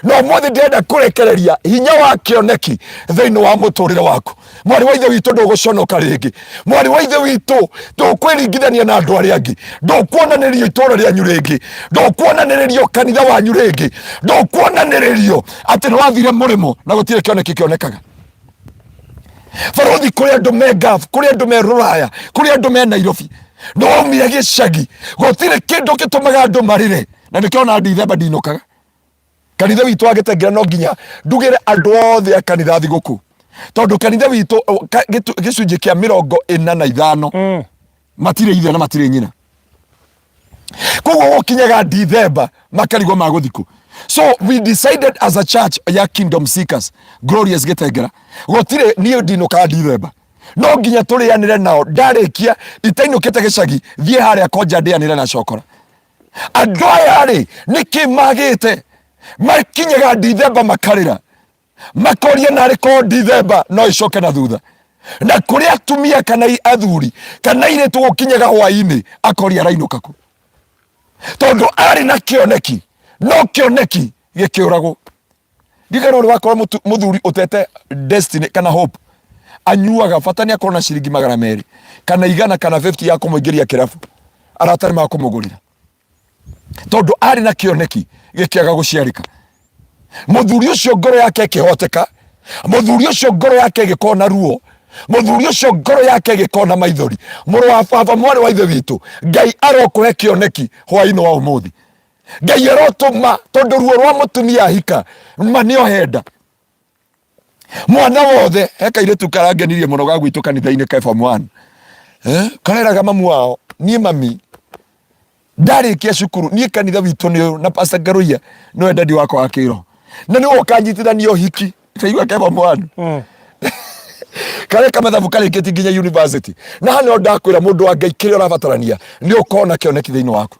Na ũmũthĩ ndĩrenda kũrekereria hinya wa kĩoneki thĩinĩ wa mũtũrĩre waku. Mwarĩ wa ithe witũ, ndũgũconoka rĩngĩ. Mwarĩ wa ithe witũ, ndũkwĩringithania na andũ arĩa angĩ, ndũkuonanĩrio itũũra rĩanyu rĩngĩ, ndũkuonanĩrĩrio kanitha wanyu rĩngĩ, ndũkuonanĩrĩrio atĩ nĩ wathire mũrĩmo na gũtirĩ kĩoneki kĩonekaga. Barũthi, kũrĩ andũ me Gulf, kũrĩ andũ me Rũraya, kũrĩ andũ me Nairobi, nĩ waumire gĩcagi. Gũtirĩ kĩndũ gĩtũmaga andũ marĩre, na nĩkĩo ona Ndithemba ndinũkaga kanitha witũ wa Gĩtengera. No nginya ndugĩre andũ othe a kanitha thigũkũ, tondũ kanitha witũ gĩcunjĩ kĩa 45 matirĩ ithe na matirĩ nyina. Koguo gũkinyaga Ndithemba makarigwo magũthikũ. So we decided as a church ya Kingdom Seekers Glorious Gĩtengera, gũtirĩ niĩ ndinũkaga Ndithemba. No nginya tũrĩanĩre nao. Ndarĩkia itainũkĩte gĩcagi, thiĩ harĩa konja ndĩanĩre na cokora. Andũ aya rĩ, nĩkĩ magĩte? Makinyaga Dithemba makarĩra, makoria narĩ korwo Dithemba no ĩcoke na thutha. Na kũrĩ atumia kana athuri kana airĩtu gũkinyaga hwainĩ akoria arainũka kũ, tondũ arĩ na kĩoneki no kĩoneki gĩkĩũragwo. Ndirikana ũrĩ wakora mũthuri ũtete destiny kana hope, anyuaga bata nĩ akorwo na ciringi 200 kana 100 kana 50 ya kũmũingĩria kĩrabu, arata nĩ makũmũgũrĩra tondũ arĩ na kĩoneki gĩkĩaga gũciarĩka. Mũthuri ũcio ngoro yake ĩkĩhoteka, mũthuri ũcio ngoro yake ĩgĩkorwo na ruo, mũthuri ũcio ngoro yake ĩgĩkorwo na maithori. Mũrũ wa baba, mwarĩ wa ithe witũ, Ngai arokũhe kĩoneki hwaĩ-inĩ wa ũmũthĩ. Ngai arotũma, tondũ ruo rwa mũtumia ahika ma nĩ ohenda mwana wothe. He kairĩtu karangenirie mũno ga gwitũ kanitha-inĩ ka form 1, kareraga mamu wao, niĩ mami ndarĩkia cukuru, niĩ kanitha witũ nĩ ũyũ na Pastor Ngaruiya nĩwe dadi wakwa wa kĩroho na nĩwe ũkanyitithania ũhiki. Kaigua ke form 1 kareka mathabu karĩkĩtie nginya university. Na haha nĩho ndakwĩra mũndũ wa Ngai, kĩrĩa ũrabatarania nĩ ũkorwo na kĩoneki thĩinĩ waku.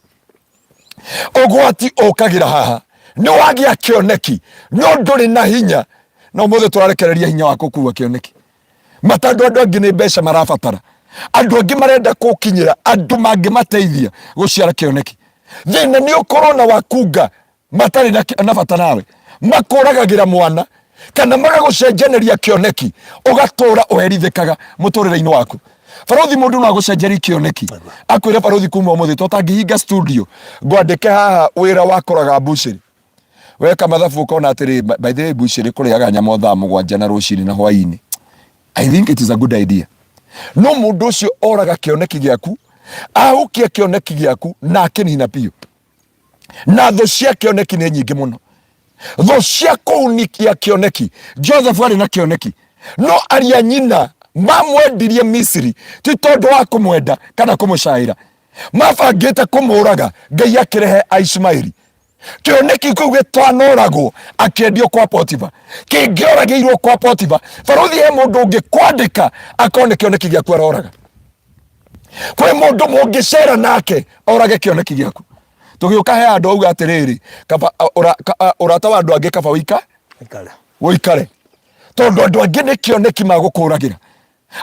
Ũgwati ũkagĩra haha nĩ wagĩa kĩoneki no ndũrĩ na hinya, na ũmũthĩ tũrarekereria hinya wa gũkua kĩoneki matandũ. Andũ angĩ nĩ mbeca marabatara, andũ angĩ marenda gũkinyĩra andũ mangĩmateithia gũciara kĩoneki. Thĩna nĩ ũkorwo na wakunga matarĩ na bata nawe, makũragagĩra mwana kana magagũcenjanĩria kĩoneki, ũgatũra ũherithĩkaga mũtũrĩre-inĩ waku. Barothi, mũndũ no agũcenjerie kĩoneki, akwĩre, "Barothi, kuma ũmũthĩ tũtangĩhinga studio, ngwandĩke haha wĩra wa kũraga mbucĩrĩ." Weka mathabu ũkona atĩrĩ, by the way, mbucĩrĩ kũrĩaga nyama o thaa 7 na rũcinĩ na hwaĩ-inĩ, I think it is a good idea. No mũndũ ũcio oraga kĩoneki gĩaku, ahukia kĩoneki gĩaku na akĩnina biũ. Na thũ cia kĩoneki nĩ nyingĩ mũno, thũ cia kũunikia kĩoneki. Joseph arĩ na kĩoneki, no aria nyina mamwendirie Misiri ti tondũ wa kũmwenda kana kũmũcaĩra, mabangĩte kũmũraga. Ngai akĩrehe Aismaeli, kĩoneki kĩu gĩtanoragwo akĩendio kwa Potifa. Kĩngĩoragĩirwo kwa Potifa, barothi, he mũndũ ũngĩ kwandĩka akorwo nĩ kĩoneki gĩaku aroraga. Kwĩ mũndũ mũngĩcera nake orage kĩoneki gĩaku. Tũgĩũka he andũ auga atĩrĩrĩ, kaba ũrata wa andũ angĩ kaba ũika Ikara. Ũikare, tondũ andũ angĩ nĩ kĩoneki magũkũragĩra.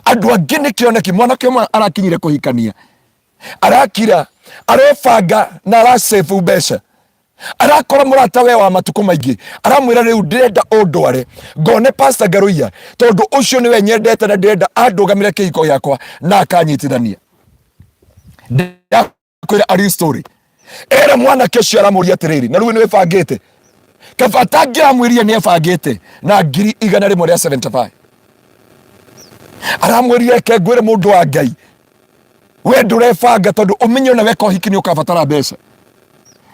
Andũ angĩ nĩ kĩoneki. Mwanake ũmwe arakinyire kũhikania, arakira, arebanga na arasave mbeca, arakora mũrata we wa matukũ maingĩ, aramwĩra, "Rĩu ndĩrenda ũndware ngone Pastor Ngaruiya, tondũ ũcio nĩwe nyendete na ndĩrenda andũgamĩre kĩhiko gĩakwa na akanyitithania." Ndakwĩra a real story. Era mwanake ũcio aramũria atĩrĩrĩ, "Na rĩu nĩ wĩbangĩte?" Kaba atangĩramwĩrire nĩ ebangĩte na 175,000. Aramwĩrire, "Reke ngwĩre, mũndũ wa Ngai, we ndũrebanga, tondũ ũmenye ona weka ũhiki nĩ ũkabatara mbeca.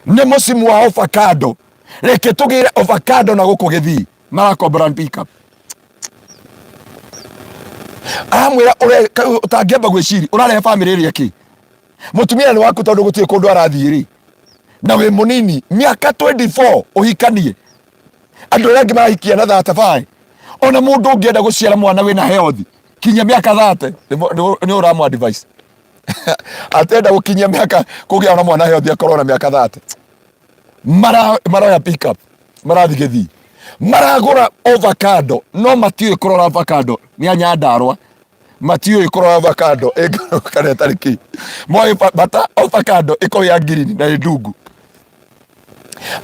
Nĩ mũcimu wa avocado, reke tũgĩre avocado na gũkũ gĩthii." Marakombora pick up. Aramwĩra, "Ũtangĩamba gwĩciri ũrarehe bamĩrĩ ĩrĩa kĩ mũtumia nĩ waku, tondũ gũtirĩ kũndũ arathiĩ rĩ, na wĩ mũnini mĩaka 24 ũhikanie. Andũ arĩa angĩ marahikia na 35. Ona mũndũ ũngĩenda gũciara mwana wĩna health kinyia mĩaka 30." Nĩ ũramũ advice atenda gũkinyia mĩaka kũgĩa na mwana health akorwo na mĩaka 30. Maroya pick up, marathiĩ gĩthii, maragũra avocado, no matiũĩ kũrora avocado. Nĩ a Nyandarũa, matiũĩ kũrora avocado ĩngĩkorwo kana ĩtarĩ kĩ moĩ bata. Avocado ĩkorwo ya green na ĩ ndungu.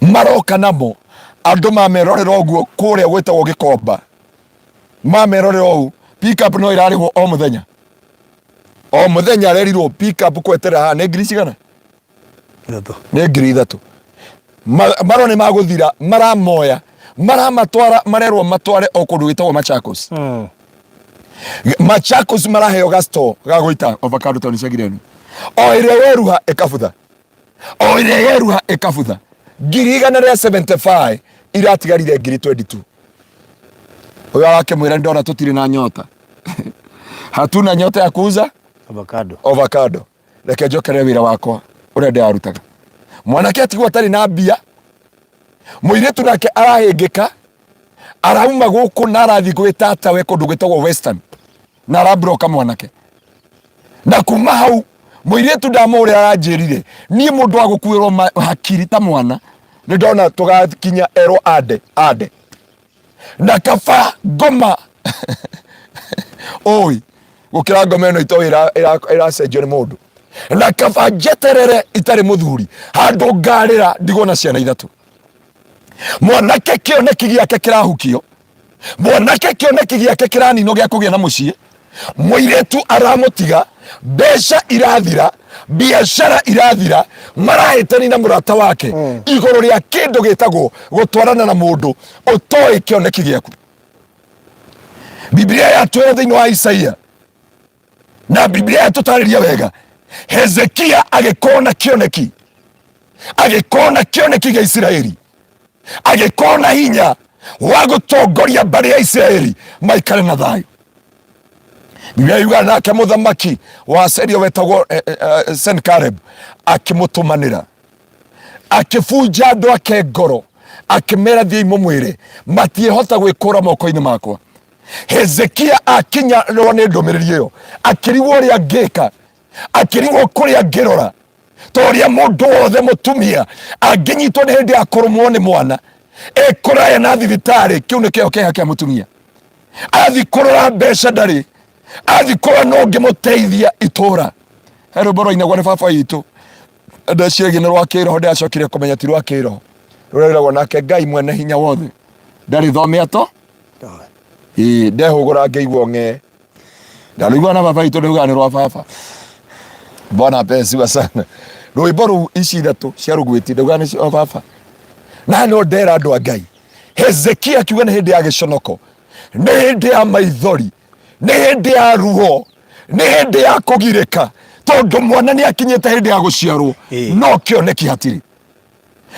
Maroka namo, andũ mamerorera ũguo kũrĩa gwĩtagwo Gĩkomba, mamerorera ũũ, pick up no ĩrarĩhwo o mũthenya o mũthenya. Arerirwo pick up kweterera haha nĩ ngiri cigana? 3. Nĩ 3000. Marwa nĩ magũthira, maramoya, maramatwara, marerwo matware o kũndũ gwĩtagwo Machakos. Machakos maraheo gasto ga gũita avocado tondũ nĩ ciagire o ĩrĩa yeruha ĩkabutha, o ĩrĩa yeruha ĩkabutha. 175,000 iratigarire ngiri 22. Ũyũ arakĩmwĩra, "Ndona tũtirĩ na nyota, hatuna nyota ya kuuza avocado." Avocado, reke njokerere wĩra wakwa ũrĩa ndĩrarutaga. Mwanake atigwo atarĩ na mbia, mũirĩtu nake arahĩngĩka, arauma gũkũ na arathiĩ gwĩ tatawe kũndũ gwĩtagwo Western. Na arambroka mwanake. Na kuma hau mũirĩtu ndamũrĩa aranjĩrire niĩ mũndũ wa gũkuĩrwo hakiri ta mwana nĩ ndona tũgakinya erwo ande ande na kaba ngoma oi gũkĩra ngoma ĩno itoĩ ĩracenjio nĩ mũndũ na kaba njeterere itarĩ mũthuri handũ ngarĩra ndigwo na ciana ithatũ. Mwanake kĩoneki gĩake kĩrahukio, mwanake kĩoneki gĩake kĩraninwo gĩa kũgĩa na mũciĩ, mũirĩtu aramũtiga, mbeca irathira, biacara irathira, marahĩtania na mũrata wake igũrũ rĩa kĩndũ gĩtagwo gũtwarana na mũndũ ũtoĩ kĩoneki gĩaku. Biblia yatwĩra thĩinĩ wa Isaia na Biblia yatũtarĩria wega, Hezekia agĩkorwo na kĩoneki, agĩkorwo na kĩoneki gĩa Isiraeli, agĩkorwo na hinya wa gũtongoria mbarĩ ya Isiraeli maikare na thayũ. Biblia yugaga nake mũthamaki wa Asiria wetagwo Sennacherib akĩmũtũmanĩra, akĩbunja andũ ake ngoro, akĩmera thiĩi mũmwĩre matiĩhota gwĩkũra moko-inĩ makwa. Hezekia akinyarwo nĩ ndũmĩrĩri ĩyo, akĩrigwo ũrĩa angĩka, akĩrigwo kũrĩa angĩrora, ta ũrĩa mũndũ wothe mũtumia angĩnyitwo nĩ hĩndĩ ya kũrũmwo nĩ mwana ekũraya na thibitarĩ. Kĩu nĩ kĩo kĩeha kĩa mũtumia. Athi kũrora mbeca ndarĩ, athi kũrora no ũngĩmũteithia itũra. He rwĩmbo rwainagwo nĩ baba witũ ndeciragia nĩ rwa kĩroho, ndĩracokire kũmenya ti rwa kĩroho, rũrĩa rwĩragwo nake Ngai mwene hinya wothe ndarĩ thome ato. Ĩĩ, ndehũgũra ngĩigua ng'ee. Ndarũigua na baba witũ ndaugaga nĩ rwa baba. Bwana apewe sana. Rwĩmbo rũu ici ithatũ cia rũgwĩti ndaugaga nĩ cia baba. Na no ndera andũ a Ngai. Hezekia akiuga nĩ hĩndĩ ya gĩconoko, nĩ hĩndĩ ya maithori, nĩ hĩndĩ ya ruo, nĩ hĩndĩ ya kũgirĩka, tondũ mwana nĩ akinyĩte hĩndĩ ya gũciarwo, no kĩoneki hatirĩ.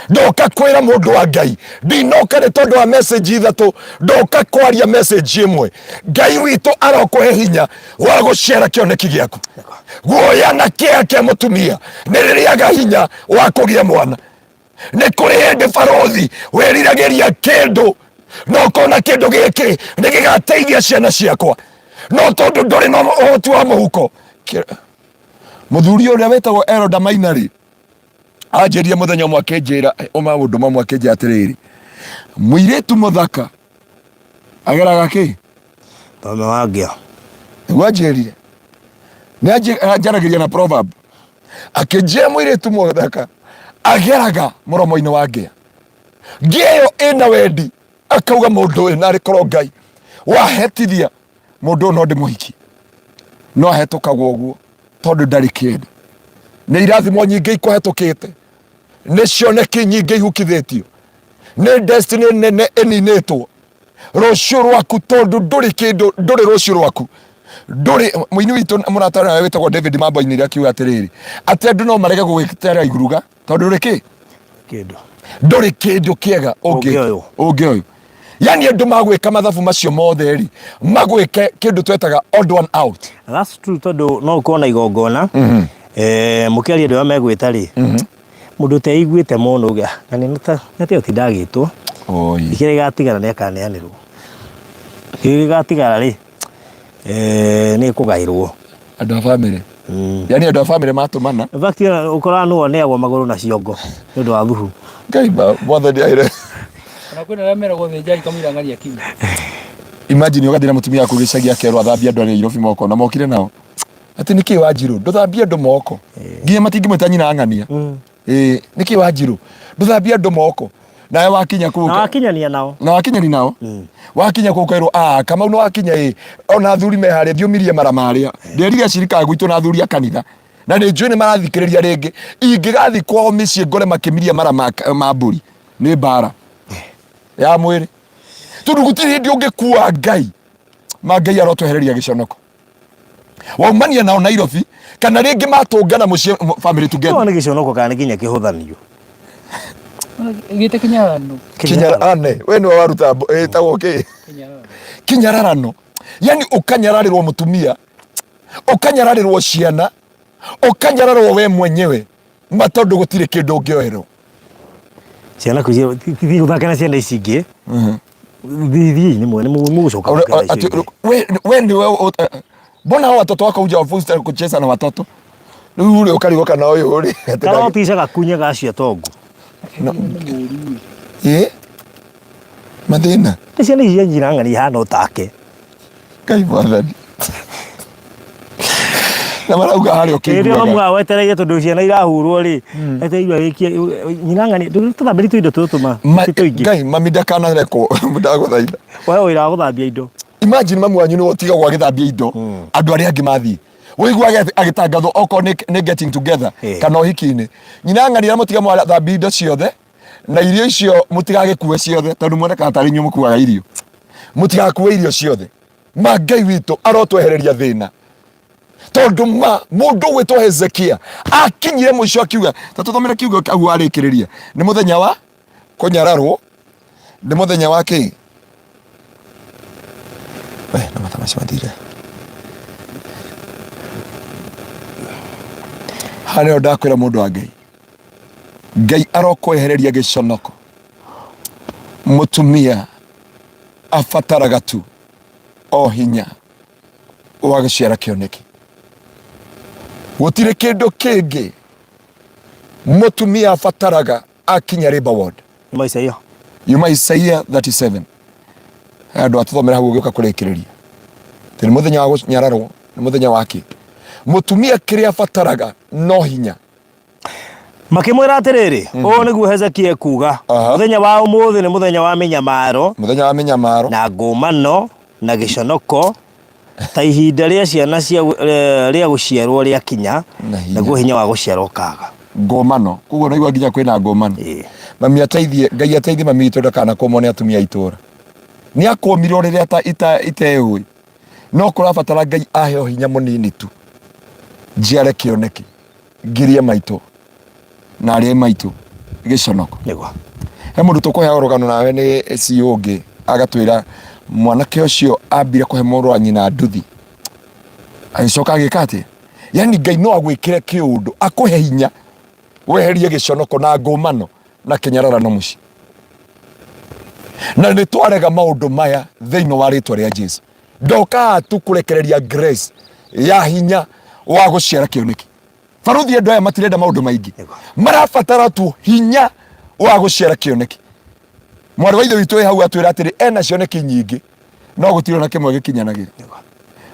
Ndoka kwĩra mũndũ wa Ngai, ndinoka nĩ tondũ wa message ithatũ, ndoka kwaria message ĩmwe. Ngai witũ arokũhe hinya wa gũciara kĩoneki gĩaku. Guoya na kĩeha kĩa mũtumia nĩ rĩrĩaga hinya wa kũgĩa mwana. Nĩ kũrĩ hĩndĩ barothi wĩriragĩria kĩndũ na ũkona kĩndũ gĩkĩ nĩ gĩgateithia ciana ciakwa, no tondũ ndũrĩ na ũhoti wa mũhuko. Mũthuri ũrĩa wĩtagwo Elda Maina rĩ, anjĩrire mũthenya ũmwe akĩnjĩra maũndũ mamwe, akĩnjĩra atĩrĩrĩ, mũirĩtu mũthaka ageraga kĩ Thome wa ngĩa. Nĩguo anjĩrire. Nĩ anjaragĩria na proverb, akĩnjĩra mũirĩtu mũthaka ageraga mũromo-inĩ wa ngĩa, ngĩa ĩyo ĩna wendi, akauga mũndũ ũyũ narĩ korwo Ngai wahetithia mũndũ ũyũ no ndĩmũhiki, no ahetũkagwo ũguo tondũ ndarĩ kĩndũ. Nĩ irathimo nyingĩ ikũhetũkĩte, nĩ cioneki nyingĩ ihukithĩtio, nĩ destiny nene ĩninĩtwo. Rũciũ rwaku tondũ ndũrĩ kĩndũ, ndũrĩ rũciũ rwaku ndũrĩ. Mũini witũ mũrata nawe wĩtagwo David Mambo ainire akiuga atĩrĩrĩ, atĩ andũ no marege gũgĩtera iruga tondũ ndũrĩ kĩ Kĩndũ. Ndũrĩ kĩndũ kĩega ũngĩoywo. Ũngĩoywo. Yani andũ magwĩka mathabu macio mothe rĩ, magwĩke kĩndũ twetaga odd one out. That's true, tondũ no ũkorwo na igongona, mũkĩaria andũ arĩa megwĩta rĩ, mũndũ ũteiguĩte mũno uge, "Ah, na nĩ atĩa ũtindagĩtwo?" Oi. Kĩrĩa gĩgatigara nĩ akaneanĩrwo, kĩrĩa gĩgatigara rĩ, nĩ kũgaĩrwo andũ a bamĩrĩ. Yani andũ a bamĩrĩ matũmana. In fact, ũkoraga nĩwe ũneagwo magũrũ na ciongo nĩ ũndũ wa thuhu. Ngai ma mwathani aire. Ona kwĩna arĩa meragwo thĩnjai kamũira ng'ania kinya. Imagine ũgathiĩ na mũtumia waku gĩcagi akerwo athambie andũ a Nairobi moko na mokire nao atĩ nĩkĩ Wanjirũ ndũthambie andũ moko, nginya matingĩmwĩta nyina ng'ania. Ĩĩ, nĩkĩ Wanjirũ ndũthambie andũ moko? Nawe wakinya kũu Na wakinyania nao. Na wakinyani nao, wakinya kũu ũkerwo, "Ah, Kamau nĩ wakinya." Ĩ ona athuri me harĩa, thiĩ ũmirie mara marĩa. Nderire acirika a gwitũ na athuri a kanitha na nĩ njũĩ nĩ marathikĩrĩria rĩngĩ, ingĩgathiĩ kwao mĩciĩ ngore makĩmiria mara ma mbũri, nĩ mbara ya mwĩrĩ, tondũ gũtirĩ hĩndĩ ũngĩkua Ngai. Ma Ngai arotwehereria gĩconoko waumania nao Nairobi kana rĩngĩ matũngana mũciĩ family together. No nĩ gĩconoko kana nĩ nginya kĩhũthanio? Gĩte kĩnyararano. Kinyarane we nĩwe waruta ĩtagwo kĩ? Kĩnyararano. Kinyararano, yani ũkanyararĩrwo mũtumia, ũkanyararĩrwo ciana, ũkanyararwo we mwenyewe, ma tondũ gũtirĩ kĩndũ ũngĩoerwo. Ciana thiĩ gũthaka na ciana ici ingĩ, thiĩ nĩ mwene mũgũcoka Ore- gũkena icio atĩ- ingĩ. we nĩwe Mbona hao watoto wako hujawafunza kucheza na watoto? Rĩu rĩ ũkarigwo kana ũyũ rĩ atĩ Karotica gakunyaga acio atongu. Ĩ? Mathĩna. Nĩ ciana ici cia nyina ng'ani ihana o take. Ngai mwathani. Na marauga harĩa Hĩndĩ ĩyo ũkĩiguaga. mamu wao wetereire tondũ ciana irahurwo rĩ, etereire arĩkie nyina ng'ani tũthambĩrie tũindo tũtũ ma Ma- ti tũingĩ. Ngai mami ndakanarekwo ndagũthaitha. Woe wĩra wa gũthambia indo. Imagine mamu wanyu nĩwe ũtigagwo agĩthambia indo andũ arĩa angĩ mathiĩ wĩiguage agĩtangathwo okorwo nĩ getting together kana ũhiki-inĩ nyina ng'ani mũtiga mwathambia indo ciothe na irio icio mũtigagĩkue ciothe tondũ muonekaga tarĩ inyuĩ mũkuaga irio mũtigakue irio ciothe ma Ngai witũ arotwehereria thĩna tondũ ma mũndũ gwĩtwo Hezekia akinyire mũico akiuga ta tũthomere kiugo kĩu arĩkĩrĩria nĩ mũthenya wa kũnyararwo nĩ mũthenya wa kĩ we na mathaa macio mathire harĩa ndakwĩra mũndũ wa Ngai Ngai arokwehereria gĩconoko mũtumia abataraga tu o hinya wa gũciara kĩoneki gũtirĩ kĩndũ kĩngĩ mũtumia abataraga akinya labor ward Yuma Isaia. Yuma Isaia 37 andũ atũthomera hau ũgĩũka kũrĩkĩrĩria atĩ nĩ mũthenya wa gũnyararwo nĩ mũthenya wa kĩ mũtumia kĩrĩa abataraga no hinya Makĩmwĩra atĩrĩrĩ, ũũ nĩguo Hezekia ekuuga, mũthenya wa ũmũthĩ nĩ mũthenya wa mĩnyamaro mũthenya wa mĩnyamaro na ngũmano na gĩconoko ta ihinda rĩa ciana cia eh, rĩa gũciarwo rĩakinya Na hinya. naguo hinya wa gũciara ũkaga ngũmano koguo naigua nginya kwĩna ngũmano Ĩĩ. mami ateithie ngai ateithie mami witũ ndakanakũmwo nĩ atumia a itũra nĩ akũmirwo rĩrĩa ata- ita- iteũĩ no kũrabatara ngai aheo hinya mũnini tu njiare kĩoneki ngirie maitũ na arĩa maitũ gĩconoko nĩguo he mũndũ tũkũheaga rũgano nawe nĩ CEO ũngĩ agatwĩra mwanake ũcio ambire kũhe mũrũ wa nyina nduthi agĩcoka agĩka atĩa yani ngai no agwĩkĩre kĩũndũ akũhe hinya weherie gĩconoko na ngũmano na kĩnyararano mũciĩ na nĩ twarega maũndũ maya thĩinĩ wa rĩtwa rĩa Jesu ndokaga tu kũrekereria grace ya hinya wa gũciara kĩoneki baruthi andũ aya matirenda maũndũ maingĩ marabatara tu hinya wa gũciara kĩoneki mwarĩ wa ithe witũ wĩ hau atwĩra atĩrĩ ena cioneki nyingĩ no gũtirĩ ona kĩmwe gĩkinyanagĩra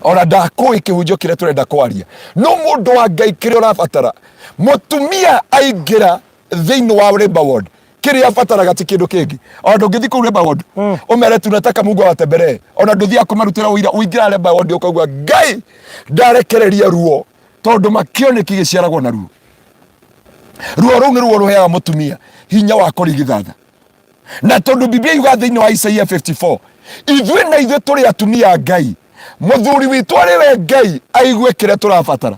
ona ndakũĩ kĩhunjio kĩrĩa tũrenda kwaria no mũndũ wa ngai kĩrĩa ũrabatara mũtumia aingĩra thĩinĩ wa labor ward kĩrĩa abataraga ti kĩndũ kĩngĩ ona ndũngĩthiĩ kũu labor ward ũmere tunataka Mungu awatembelee ona ndũthiaga kũmarutĩra ũira ũingĩra labor ward ũkauga ngai ndarekereria ruo tondũ makĩoneki gĩciaragwo na ruo ruo rũu nĩ ruo rũheaga mũtumia hinya wa kũrigithatha na tondũ biblia yuga thĩinĩ wa Isaia 54 ithuĩ na ithuĩ tũrĩ atumia a ngai mũthuri witũ arĩ we ngai aigue kĩrĩa tũrabatara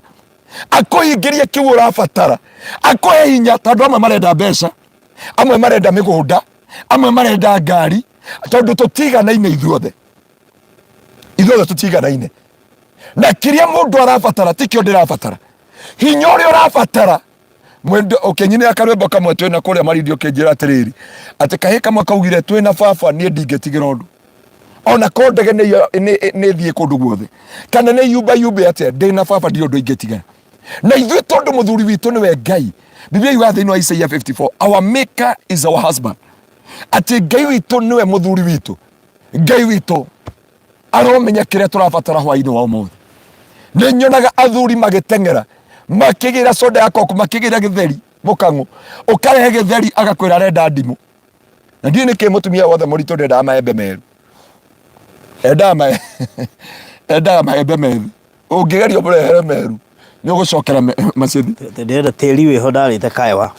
akũhingĩrie kĩu ũrabatara akũhe hinya tondũ amwe marenda mbeca amwe marenda mĩgũnda amwe marenda ngari tondũ tũtiganaine ithuothe ithuothe tũtiganaine na kĩrĩa mũndũ arabatara tikĩo ndĩrabatara hinya ũrĩa ũrabatara mwendo ũkĩnyinĩra karwĩmbo kamwe twĩna kũrĩa marindi ũkĩnjĩra atĩrĩrĩ atĩ kahĩ kamwe kaugire twĩna baba niĩ ndingĩtigĩra ũndũ ona ko ndege nĩ thiĩ kũndũ guothe kana nĩ yumba yumbe atĩa ndĩ na baba ndirĩ ũndũ ingĩtigara na ithuĩ tondũ mũthuri witũ nĩwe ngai biblia yugaga thĩinĩ wa Isaia 54 our maker is our husband atĩ ngai witũ nĩwe mũthuri witũ ngai witũ aromenya kĩrĩa tũrabatara hwainĩ wa ũmũthĩ nĩ nyonaga athuri magĩteng'era makĩgĩra soda ya koku makĩgĩra gĩtheri mũkang'ũ ũkarehe gĩtheri agakwĩra arenda ndimũ na ndiũĩ nĩkĩ mũtumia wothe mũritũ ndendaga maembe meru endaga mae endaga maembe methĩ ũngĩgeria ũmũrehere meru nĩ ũgũcokera macithi Ndĩrenda tĩri wĩho ndarĩte kaewa.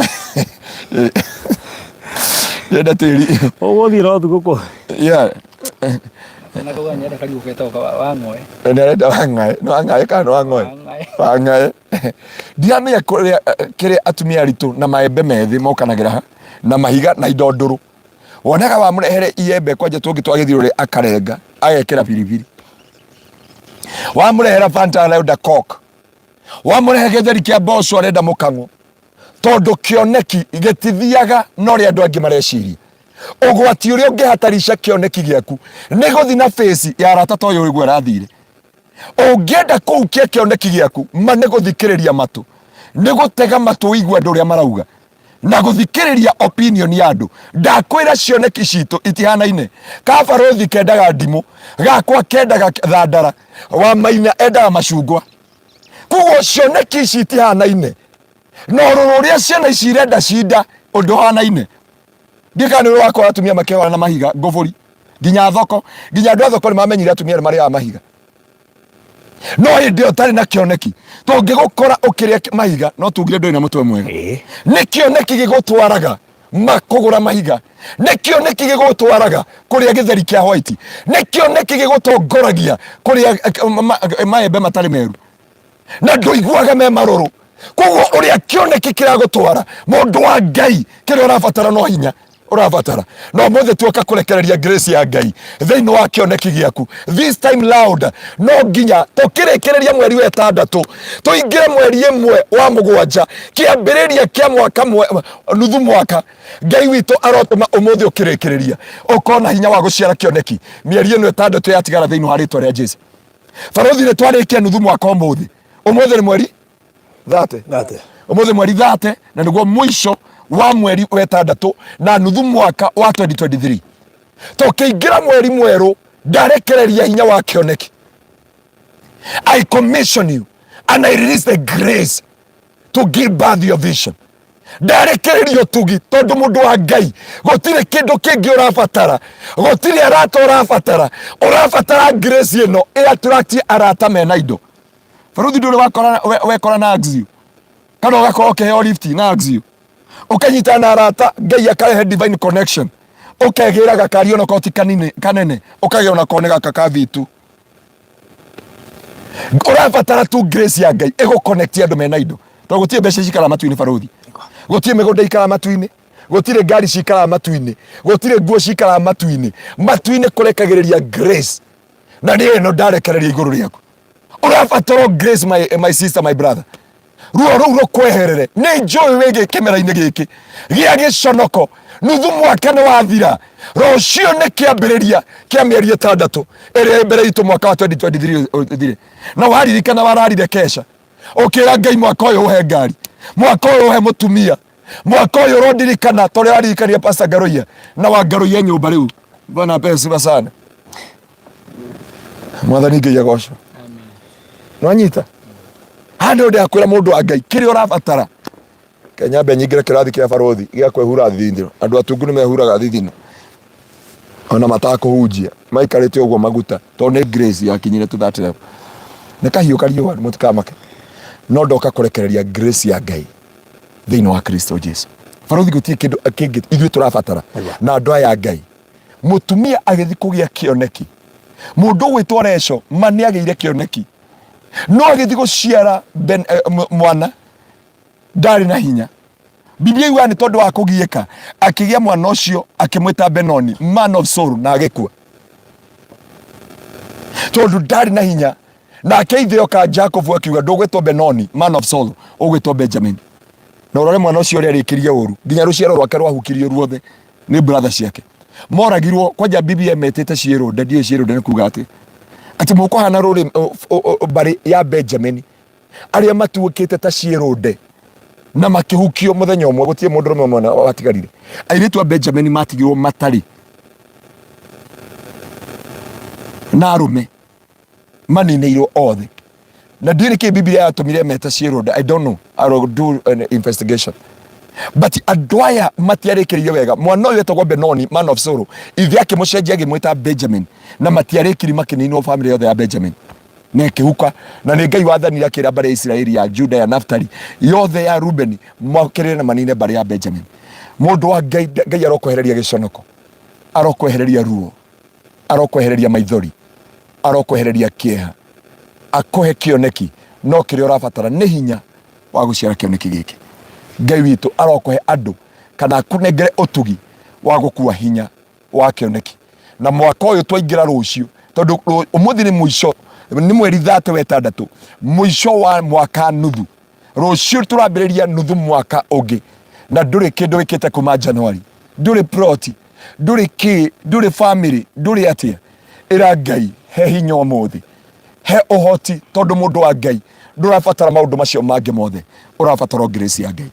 ndĩrenda tĩri Ũgũthiĩ no thigũkũ. yeah Na kauga nyenda kariũ getagwo wang'oe. Nĩarenda wang'ae nĩ wang'ae kana nĩ wang'oe wang'ae ndiramenya kũrĩa kĩrĩa atumia aritũ na maembe methĩ mokanagĩra ha na mahiga na indo ndũrũ wonaga wamũrehere iembe kwanja tũngĩ twa gĩthiũrũrĩ akarenga agekĩra biribiri wamũrehera fanta arenda coke wamũrehe gĩtheri kĩa mboco arenda mũkang'o tondũ kĩoneki gĩtithiaga na ũrĩa andũ angĩ mareciria ũgwati ũrĩa ũngĩhatarisha kĩoneki gĩaku nĩ gũthi na face ya arata ta ũyũ ũguo arathire. Ũngĩenda kũhukia kĩoneki gĩaku, ma nĩ gũthikĩrĩria matũ, nĩ gũtega matũ ũigue andũ ũrĩa marauga na gũthikĩrĩria opinion ya andũ. Ndakwĩra cioneki citũ itihanaine. Ka barũthi kendaga ndimũ, gakwa kendaga thandara, wa maina endaga macungwa. Koguo cioneki ici itihanaine na ũrũrũ ũrĩa ciana ici irenda cinda ũndũ ũhanaine. Ndiũĩ kana nĩ ũrĩ wakora atumia makĩhũrana na mahiga ngũbũri nginya thoko, nginya andũ a thoko nĩ mamenyire atumia nĩ marĩaga mahiga. No hĩndĩ ĩyo ũtarĩ na kĩoneki, tũngĩgũkora ũkĩrĩa mahiga no tugire ndũrĩ na mũtwe mwega. Nĩ kĩoneki gĩgũtwaraga ma kũgũra mahiga, nĩ kĩoneki gĩgũtwaraga kũrĩa gĩtheri kĩa white, nĩ kĩoneki gĩgũtongoragia kũrĩa maembe matarĩ meru na ndũiguaga me marũrũ. Koguo ũrĩa kĩoneki kĩragũtwara, mũndũ wa Ngai, kĩrĩa ũrabatara no hinya ũrabatara. No ũmũthĩ tuoka kũrekereria grace ya Ngai thĩinĩ wa kĩoneki gĩaku this time loud. No nginya tũkĩrĩkĩrĩria mweri wa ĩtandatũ tũingĩre mweri ĩmwe wa mũgwanja, kĩambĩrĩria kĩa mwaka nuthu mwaka. Ngai witũ arotũma ũmũthĩ ũkĩrĩkĩrĩria ũkorwo na hinya wa gũciara kĩoneki mĩeri ĩno ĩtandatũ yatigara thĩinĩ wa rĩtwa rĩa Jesu. Barũthi, nĩ twarĩkia nuthu mwaka ũmũthĩ. Ũmũthĩ nĩ mweri 30. 30. Ũmũthĩ mweri 30 na nĩguo mũico wa mweri wa ĩtandatũ na nuthu mwaka wa 2023. Tũkĩingĩra mweri mwerũ, ndarekereria hinya wa kĩoneki. I commission you and I release the grace to give birth your vision. Ndarekereria ũtugi tondũ mũndũ wa Ngai gũtirĩ kĩndũ kĩngĩ ũrabatara, gũtirĩ arata ũrabatara, ũrabatara grace ĩno ĩ attract arata mena indo. Barũthi, ndũrĩ wakora wekora na Axio, kana ũgakorwo ũkĩheo lift na Axio, ũkanyitana na arata, Ngai akarehe divine connection, ũkegĩra gakari ona ti kanini kanene, ũkagĩa ona kone gaka ka V2. Ũrabatara tu grace ya Ngai ĩgũ connect andũ mena indo, tondũ gũtirĩ mbeca cikaraga matu-inĩ barũthi, gũtirĩ mĩgũnda ikaraga matu-inĩ, gũtirĩ ngari cikaraga matu-inĩ, gũtirĩ nguo cikaraga matu-inĩ. Matu-inĩ kũrekagĩrĩria grace, na nĩ ĩno ndarekereria igũrũ rĩaku. Ũrabatara grace, my sister, my brother. Ruo rũu rũkweherere. Nĩ njũĩ wĩgĩ kĩmera-inĩ gĩkĩ gĩa gĩconoko, nuthu mwaka nĩ wathira, rũciũ nĩ kĩambĩrĩria kĩa mĩeri ĩtandatũ ĩrĩa ĩ mbere itũ mwaka wa 2023 ũthire. Na waririkana wararire kesha ũkĩra Ngai mwaka ũyũ ũhe ngari, mwaka ũyũ ũhe mũtumia, mwaka ũyũ ũrondirikana tondũ ũraririkania Pastor Ngaruiya na wa Ngaruiya nyũmba rĩu. Bwana apewe sifa sana. Mwathani Ngai agocwo. Nwanyita haha nĩ ndĩrakwĩra mũndũ wa Ngai kĩrĩa ũrabatara. Kenyambe nyingĩre kĩrathi kĩa barũthi gĩa kwĩhura thithino. Andũ atungu nĩ mehuraga thithino ona matakũhunjia, maikarĩte ũguo maguta, tondũ nĩ grace yakinyire to that level. Nĩ kahiũ kariũa, mũtikamake, no ndoka kũrekereria grace ya Ngai thĩinĩ wa Kristo Jesu. Barũthi, gũtirĩ kĩndũ kĩngĩ ithuĩ tũrabatara na andũ aya a Ngai. Mũtumia agĩthiĩ kũgĩa kĩoneki, mũndũ ũgwĩtwo Reco ma nĩ agĩire kĩoneki, no agĩthiĩ gũciara mwana ndarĩ na hinya. Biblia yugaga nĩ tondũ wa kũgiĩka akĩgĩa mwana ũcio akĩmwĩta Benoni, man of sorrow, na agĩkua tondũ ndarĩ na hinya. Nake ithe oka Jacob akiuga ndũgwĩtwo Benoni, man of sorrow, ũgwĩtwo Benjamin. Na ũrore mwana ũcio ũrĩa arĩkĩrie ũru, nginya rũciaro rwake rwahukirio ruothe nĩ brother ciake moragirwo. Kwanja Biblia metĩte ciĩrũnde, ndiũĩ ciĩrũnde nĩ kuga atĩ atĩ mũkũhana rũrĩ mbarĩ ya Benjamin arĩa matuĩkĩte ta ciĩrũnde na makĩhukio mũthenya ũmwe, gũtirĩ mũndũrũme ũmwe watigarire. Airĩtu a Benjamin matigirwo matarĩ na arũme, maninĩirwo othe. Na ndiũĩ nĩkĩ Biblia yatũmire meta ciĩrũnde. I don't know, I will do an investigation, but andũ aya matiarĩkĩrĩirio wega. Mwana ũyũ etagwo Benoni, man of sorrow, ithe akĩmũcenjia agĩmwĩta Benjamin, na matiarĩkiri, makĩninwo family yothe ya Benjamin na ĩkĩhuka. Na nĩ Ngai wathanire akĩra mbarĩ ya Isiraeli, ya Juda, ya Naftali yothe, ya Rubeni, mokĩrĩre na manine mbarĩ ya Benjamin. Mũndũ wa Ngai, Ngai arokwehereria gĩconoko, arokwehereria ruo, arokwehereria maithori, arokwehereria kĩeha, akũhe kĩoneki. No kĩrĩa ũrabatara nĩ hinya wa gũciara kĩoneki gĩkĩ. Ngai witũ arokũhe andũ kana akũnengere ũtugi wa gũkua hinya wa kĩoneki. Na mwaka ũyũ twaingĩra rũciũ, tondũ ũmũthĩ nĩ mũico, nĩ mweri 30 wa ĩtandatũ, mũico wa mwaka nuthu, rũciũ tũrambĩrĩria nuthu mwaka ũngĩ, na ndũrĩ kĩndũ wĩkĩte kuma January, ndũrĩ ploti, ndũrĩ kĩ, ndũrĩ family, ndũrĩ atĩa. Ĩra Ngai he hinya ũmũthĩ. He ũhoti, tondũ mũndũ wa Ngai ndũrabatara maũndũ macio mangĩ mothe, ũrabatara o grace ya Ngai.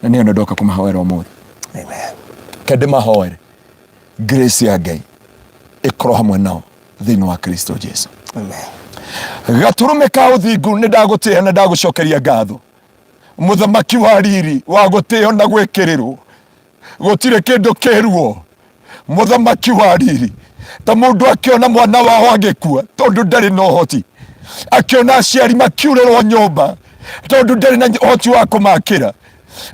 Na nĩyo ndoka kũmahoera ũmũthĩ. Amen. Ke ndĩmahoere grace ya Ngai ĩkorwo hamwe nao thĩinĩ wa Kristo Jesu. Amen. Gatũrũme ka ũthingu, nĩ ndagũtĩĩa na ndagũcokeria ngatho, mũthamaki wa riri wa gũtĩo na gwĩkĩrĩrwo. Gũtirĩ kĩndũ kĩruo, mũthamaki wa riri, ta mũndũ akĩona mwana wao agĩkua tondũ ndarĩ na ũhoti, akĩona aciari makiurĩrwo nyũmba tondũ ndarĩ na ũhoti wa kũmakĩra,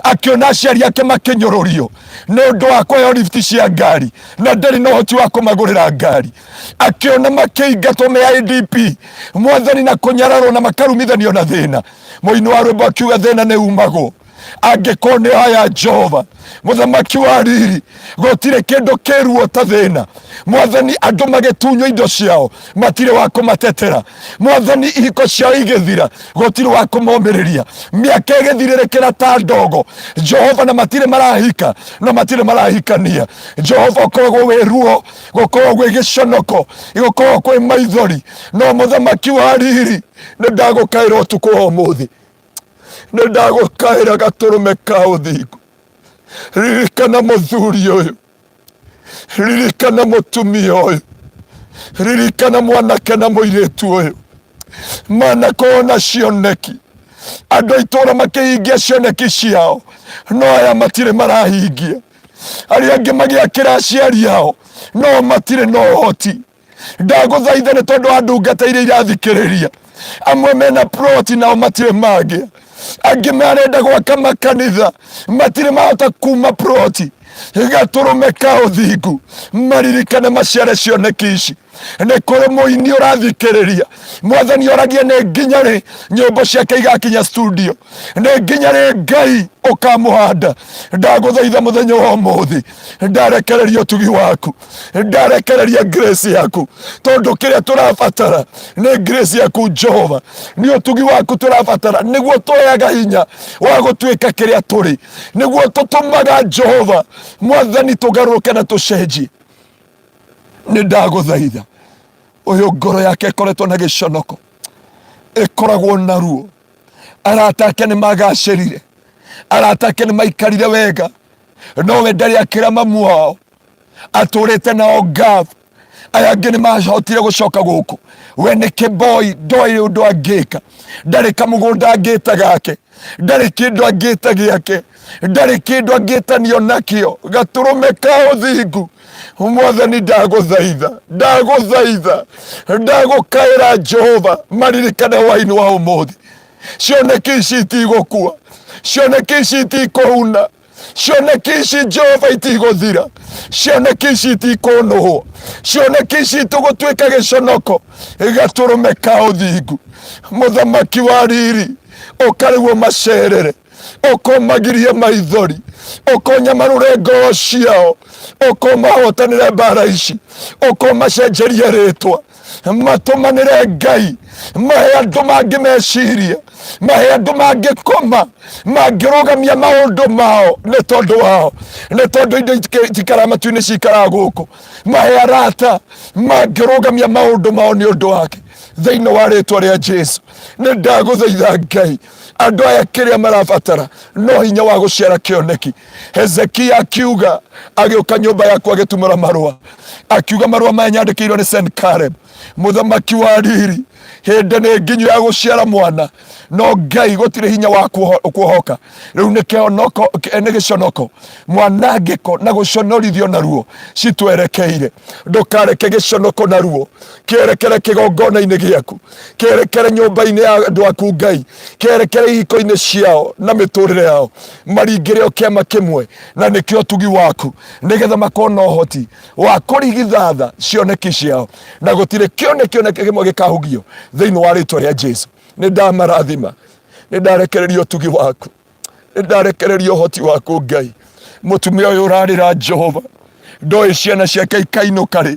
akĩona aciari ake makĩnyũrũrio nĩ ũndũ wa kũheo rifti cia ngari na ndarĩ na ũhoti wa kũmagũrĩra ngari, akĩona makĩingatwo me IDP, Mwathani, na kũnyararwo na makarumithanio na thĩna. Mũini wa rwĩmbo akiuga thĩna nĩ umagwo angĩkorwo nĩ haya. Jehova mũthamaki wa riri, gũtirĩ kĩndũ kĩruo ta thĩna. Mwathani, andũ magĩtunywo indo ciao matirĩ wa kũmatetera. Mwathani, ihiko ciao igĩthira gũtirĩ wa kũmomĩrĩria. Mĩaka ĩgĩthirĩrĩkĩra ta ndogo, Jehova, na matirĩ marahika na matirĩ marahikania. Jehova, ũkoragwo wĩ ruo, gũkoragwo gwĩ gĩconoko, gũkoragwo kwĩ maithori. No mũthamaki wa riri, nĩ ndagũkaĩra ũtukũ wa ũmũthĩ, nĩ ndagũkaĩra gatũrũme ka ũthingu. Ririkana mũthuri ũyũ, ririkana mũtumia ũyũ, ririkana mwanake na mũirĩtu ũyũ manakorwo na cioneki. Andũ a itũũra makĩhingia cioneki ciao, no aya matirĩ marahingia. Arĩa angĩ magĩakĩra aciari ao, no matirĩ na ũhoti. Ndagũthaitha nĩ tondũ wa ndungata iria irathikĩrĩria. Amwe mena ploti nao matirĩ mangĩ, angĩ marenda gwaka makanitha matirĩ mahota kuma ploti. Gatũrũme ka ũthingu, maririkane maciare cioneki ici. Nĩ kũrĩ mũini ũrathikĩrĩria, Mwathani, oragia nĩ nginya rĩ nyĩmbo ciake igakinya studio, nĩ nginya rĩ Ngai ũkamũhanda. Ndagũthaitha mũthenya wa ũmũthĩ, ndarekereria ũtugi waku, ndarekereria grace yaku, tondũ kĩrĩa tũrabatara nĩ grace yaku, Jehova, nĩ ũtugi waku tũrabatara, nĩguo tũheaga hinya wa gũtuĩka kĩrĩa tũrĩ, nĩguo tũtũmaga, Jehova Mwathani, tũgarũrũke na tũcenjie. Nĩ ndagũthaitha, ũyũ ngoro yake ĩkoretwo na gĩconoko, ĩkoragwo na ruo. Arata ake nĩ magacĩrire, arata ake nĩ maikarire wega, nowe ndarĩ akĩra mamu wao, atũrĩte nao ngabu. Aya angĩ nĩ mahotire gũcoka gũkũ, we nĩ kĩboi, ndoĩ ũndũ angĩka, ndarĩ kamũgũnda angĩta gake, ndarĩ kĩndũ angĩta gĩake, ndarĩ kĩndũ angĩtanio nakĩo. Gatũrũme ka ũthingu, Mwathani, ndagũthaitha, ndagũthaitha, ndagũkaĩra, Jehova, maririkane hwainĩ wa ũmũthĩ. Cioneki ici itigũkua, cioneki ici itikũhuna, cioneki ici, Jehova, itigũthira, cioneki ici itikũnũhwo, cioneki ici itũgũtuĩka gĩconoko. Gatũrũme ka ũthingu, mũthamaki wa riri, ũkarĩguo macerere, ũkomagirie maithori, ũkonyamarũre ngoro ciao, ũkomahotanĩre mbara ici, ũkomacenjerie rĩtwa, matũmanĩre Ngai, mahe andũ mangĩ meciria, mahe andũ mangĩkoma, mangĩrũgamia maũndũ mao nĩ tondũ wao, nĩ tondũ indo itikaraga matu-inĩ, cikaraga gũkũ. Mahe arata mangĩrũgamia maũndũ mao nĩ ũndũ wake, thĩinĩ wa rĩtwa rĩa Jesu. Nĩ ndagũthaitha, Ngai, andũ aya kĩrĩa marabatara no hinya wa gũciara kĩoneki. Hezekia akiuga, agĩũka nyũmba yaku, agĩtumũra marũa, akiuga, "Marũa maya nyandĩkĩirwo nĩ Senkareb, mũthamaki wa riri, hĩndĩ nĩ nginyu ya gũciara mwana, no Ngai gũtirĩ hinya wa kuohoka. Rĩu nĩ kĩhonoko, nĩ gĩconoko, mwanangĩko na gũconorithio na ruo citwerekeire. Ndũkareke gĩconoko na ruo kĩerekere kĩgongona-inĩ gĩaku, kĩerekere nyũmba-inĩ ya andũ aku, Ngai, kĩerekere ihiko-inĩ ciao na mĩtũrĩre yao. Maringĩre o kĩama kĩmwe, na nĩkĩo ũtugi waku, nĩgetha makorwo na ũhoti wa kũrigithatha cioneki ciao, na gũtirĩ kĩoneki ona kĩmwe gĩkahugio, thĩinĩ wa rĩtwa rĩa Jesu. Nĩ ndamarathima, nĩ ndarekereria ũtugi waku, nĩ ndarekereria ũhoti waku, Ngai. Mũtumia ũyũ ũrarĩra, Jehova, ndoĩ ciana ciake ikainũka rĩ.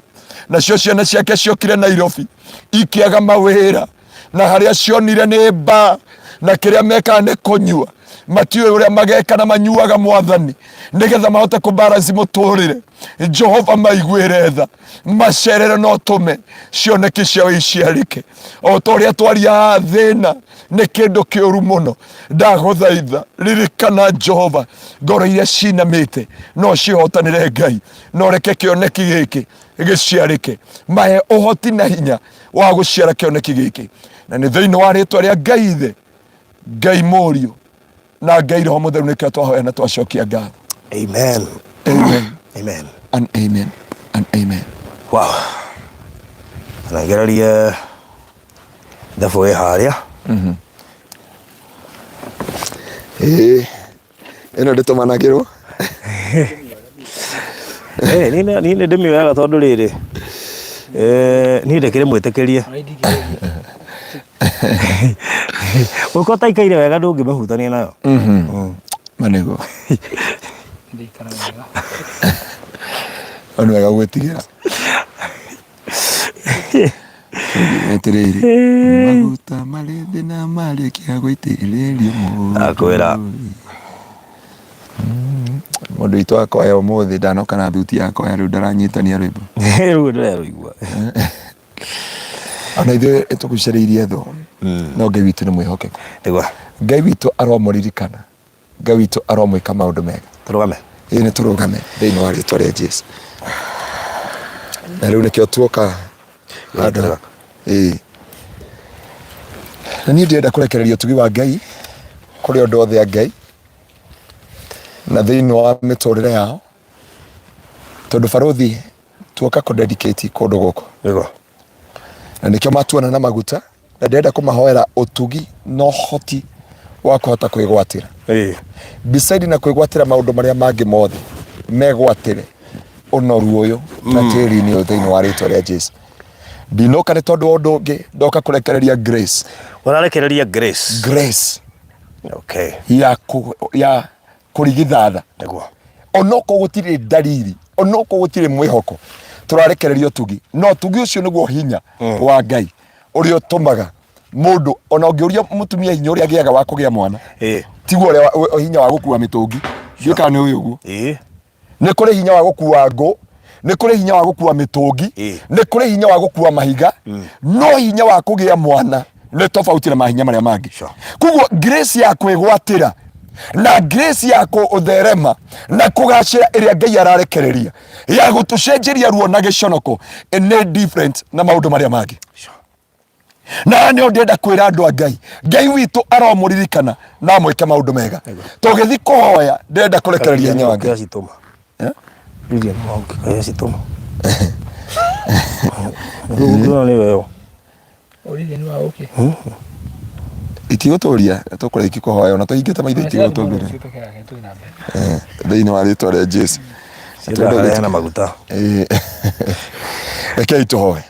Nacio ciana ciake ciokire Nairobi ikĩaga mawĩra, na harĩa cionire nĩ mbaa, na kĩrĩa mekaga nĩ kũnyua. Matiũĩ ũrĩa mageka na manyuaga mwathani nĩgetha mahote kũbalance mũtũrĩre. Jehova maiguĩre tha, macerere na ũtũme cioneki ciao iciarĩke. O ta ũrĩa twaria haha, thĩna nĩ kĩndũ kĩũru mũno. Ndagũthaitha ririkana Jehova ngoro iria cinamĩte no cihotanĩre Ngai, na ũreke kĩoneki gĩkĩ gĩciarĩke. Mahe ũhoti na hinya wa gũciara kĩoneki gĩkĩ, na nĩ thĩinĩ wa rĩtwa rĩa Ngai Ithe, Ngai Mũriũ na Ngai Roho Mũtheru nĩkĩo twahoya na twacokia ngatho. Amen. Amen. Amen. And amen and amen. Wow. Nangererie thabu ĩ harĩa. Ĩĩ, ĩno ndĩtũmanagĩrwo. Eh, niĩ nĩ niĩ nĩ ndĩmĩoyaga tondũ rĩrĩ eh, niĩ ndĩkĩrĩ mwĩtĩkĩrie ũko ũtaikaire wega ndũngĩmĩhutania nayo. Ma nĩguo. Ndikara wega. No nĩ wega gwĩtigĩra. Atĩrĩrĩ, maguta marĩ thĩ na marĩkia gũitĩrĩrio mũndũ. Ndakwĩra. Mũndũ witũ akoya ũmũthĩ ndanoka na thuti yakoya rĩu ndaranyitania rwĩmbo. Rĩu ndĩrerũigua. Ona ithuĩ tũgucĩrĩirie thũ, no Ngai witũ nĩ mwĩhokeku. Nĩguo. Ngai witũ aromũririkana. Ngai witũ aromwĩka maũndũ mega. Tũrũgame. Ĩĩ nĩ tũrũgame thĩinĩ wa rĩtwa rĩa Jesu. Na rĩu nĩkĩo tuoka handũ. Ĩĩ. Na niĩ ndĩrenda kũrekereria ũtugi wa Ngai kũrĩ andũ othe a Ngai na thĩinĩ wa mĩtũrĩre yao, tondũ barũthi tuoka kũ dedicate kũndũ gũkũ. Nĩguo. Na nĩkĩo matuona na maguta, na ndĩrenda kũmahoera ũtugi na ũhoti wa kũhota kwĩgwatĩra. Ĩĩ. Beside na kwĩgwatĩra maũndũ marĩa mangĩ mothe, megwatĩre ũnoru ũyũ na tĩri-inĩ ũyũ thĩinĩ wa rĩtwa rĩa Jesu. Ndinoka nĩ tondũ wa ũndũ ũngĩ, ndoka kũrekereria grace. Ũrarekereria grace. Grace. Okay. Ya ya kũrigithatha. Nĩguo. Onokorwo gũtirĩ ndariri, onokorwo gũtirĩ mwĩhoko, tũrarekereria ũtugi. Na ũtugi ũcio nĩguo hinya wa Ngai ũrĩa ũtũmaga mũndũ, ona ũngĩũria mũtumia hinya ũrĩa agĩaga wa kũgĩa mwana, tiguo ũrĩa hinya wa gũkua mĩtũngi. Ndiũĩ kana nĩ ũĩ ũguo. Nĩ kũrĩ hinya wa gũkua ngũ, nĩ kũrĩ hinya wa gũkua mĩtũngi, nĩ kũrĩ hinya wa gũkua mahiga, no hinya wa kũgĩa mwana nĩ tofauti na mahinya marĩa mangĩ. Koguo grace ya kwĩgwatĩra na grace ya kũtherema na kũgacĩra ĩrĩa Ngai ararekereria ya gũtũcenjeria ruo na gĩconoko nĩ different na maũndũ marĩa mangĩ. Na nĩ ndĩrenda kwĩra andũ a Ngai, Ngai witũ aromũririkana na amwĩke maũndũ mega. Tũgĩthiĩ kũhoya, ndĩrenda kũrekereria hinya wa Ngai. Citũma. Eh? Lilian Mwangi kaya citũma. Rĩu nĩ weyo. Ũrĩithia nĩ wa ũkĩ. Itigũtũria tũkũrĩki kũhoya ona tũhingĩte maitho itigũtũmbĩra. Thĩinĩ wa rĩtwa rĩa Jesu. Ciendaga maguta. Rekei tũhoe.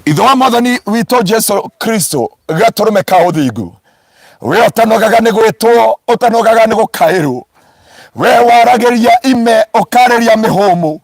Ithe wa Mwathani witũ Jesu Kristo, gatũrũme ka ũthingu, we ũtanogaga nĩ gwĩtwo, ũtanogaga nĩ gũkaĩrwo, we waragĩria ime, ũkarĩria mĩhũmũ,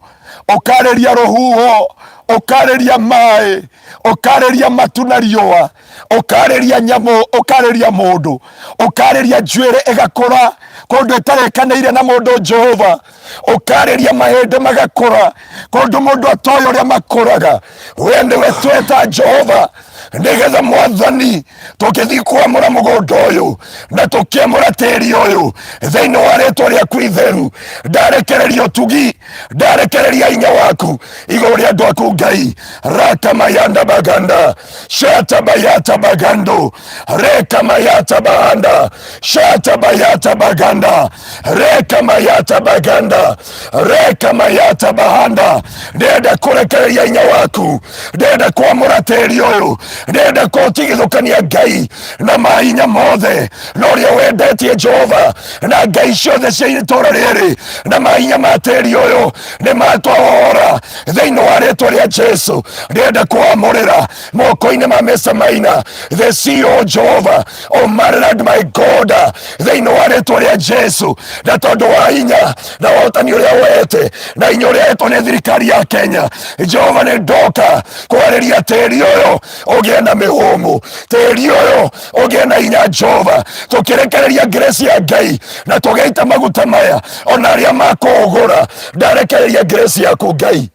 ũkarĩria rũhuho, ũkarĩria maĩ, ũkarĩria matu na riũa, ũkarĩria nyamũ, ũkarĩria mũndũ, ũkarĩria njuĩrĩ ĩgakũra kũndũ ĩtarĩkanĩire na mũndũ. Jehova, ũkarĩria mahĩndĩ magakũra kũndũ mũndũ atoĩ ũrĩa makũraga. We nĩwe tweta Jehova, nĩgetha Mwathani tũkĩthiĩ kwamũra mũgũnda ũyũ na tũkĩamũra tĩri ũyũ thĩinĩ wa rĩtwa rĩaku itheru. Ndarekereria ũtugi, ndarekereria hinya waku igũrũ rĩa andũ aku Ngai. Rakamayanda baganda shatabayata bagando rekamayata bahanda shatabayata baganda rekamayata baganda rekamayata bahanda. Ndĩrenda kũrekereria hinya waku, ndĩrenda kwamũra tĩri ũyũ, ndĩrenda kũtigithũkania Ngai na mahinya mothe na ũrĩa wendetie Jehova na ngai ciothe cia itũũra rĩrĩ na mahinya ma tĩri ũyũ nĩ matwahora thĩinĩ wa rĩtwa rĩa Jesu. Ndĩrenda kwamũrĩra moko-inĩ ma Mr. Maina the CEO Jehova oh my Lord my God thĩinĩ wa rĩtwa rĩa Jesu, na tondũ wa hinya na ũhotani ũrĩa woete na hinya ũrĩa hetwo nĩ thirikari ya Kenya, Jehova nĩ ndoka kwarĩria tĩri ũyũ. Ũgĩe na mĩhũmũ, tĩri ũyũ ũgĩe na hinya Jehova. Tũkĩrekereria grace ya Ngai na tũgĩita maguta maya ona arĩa makũũgũra, ndarekereria grace yaku Ngai,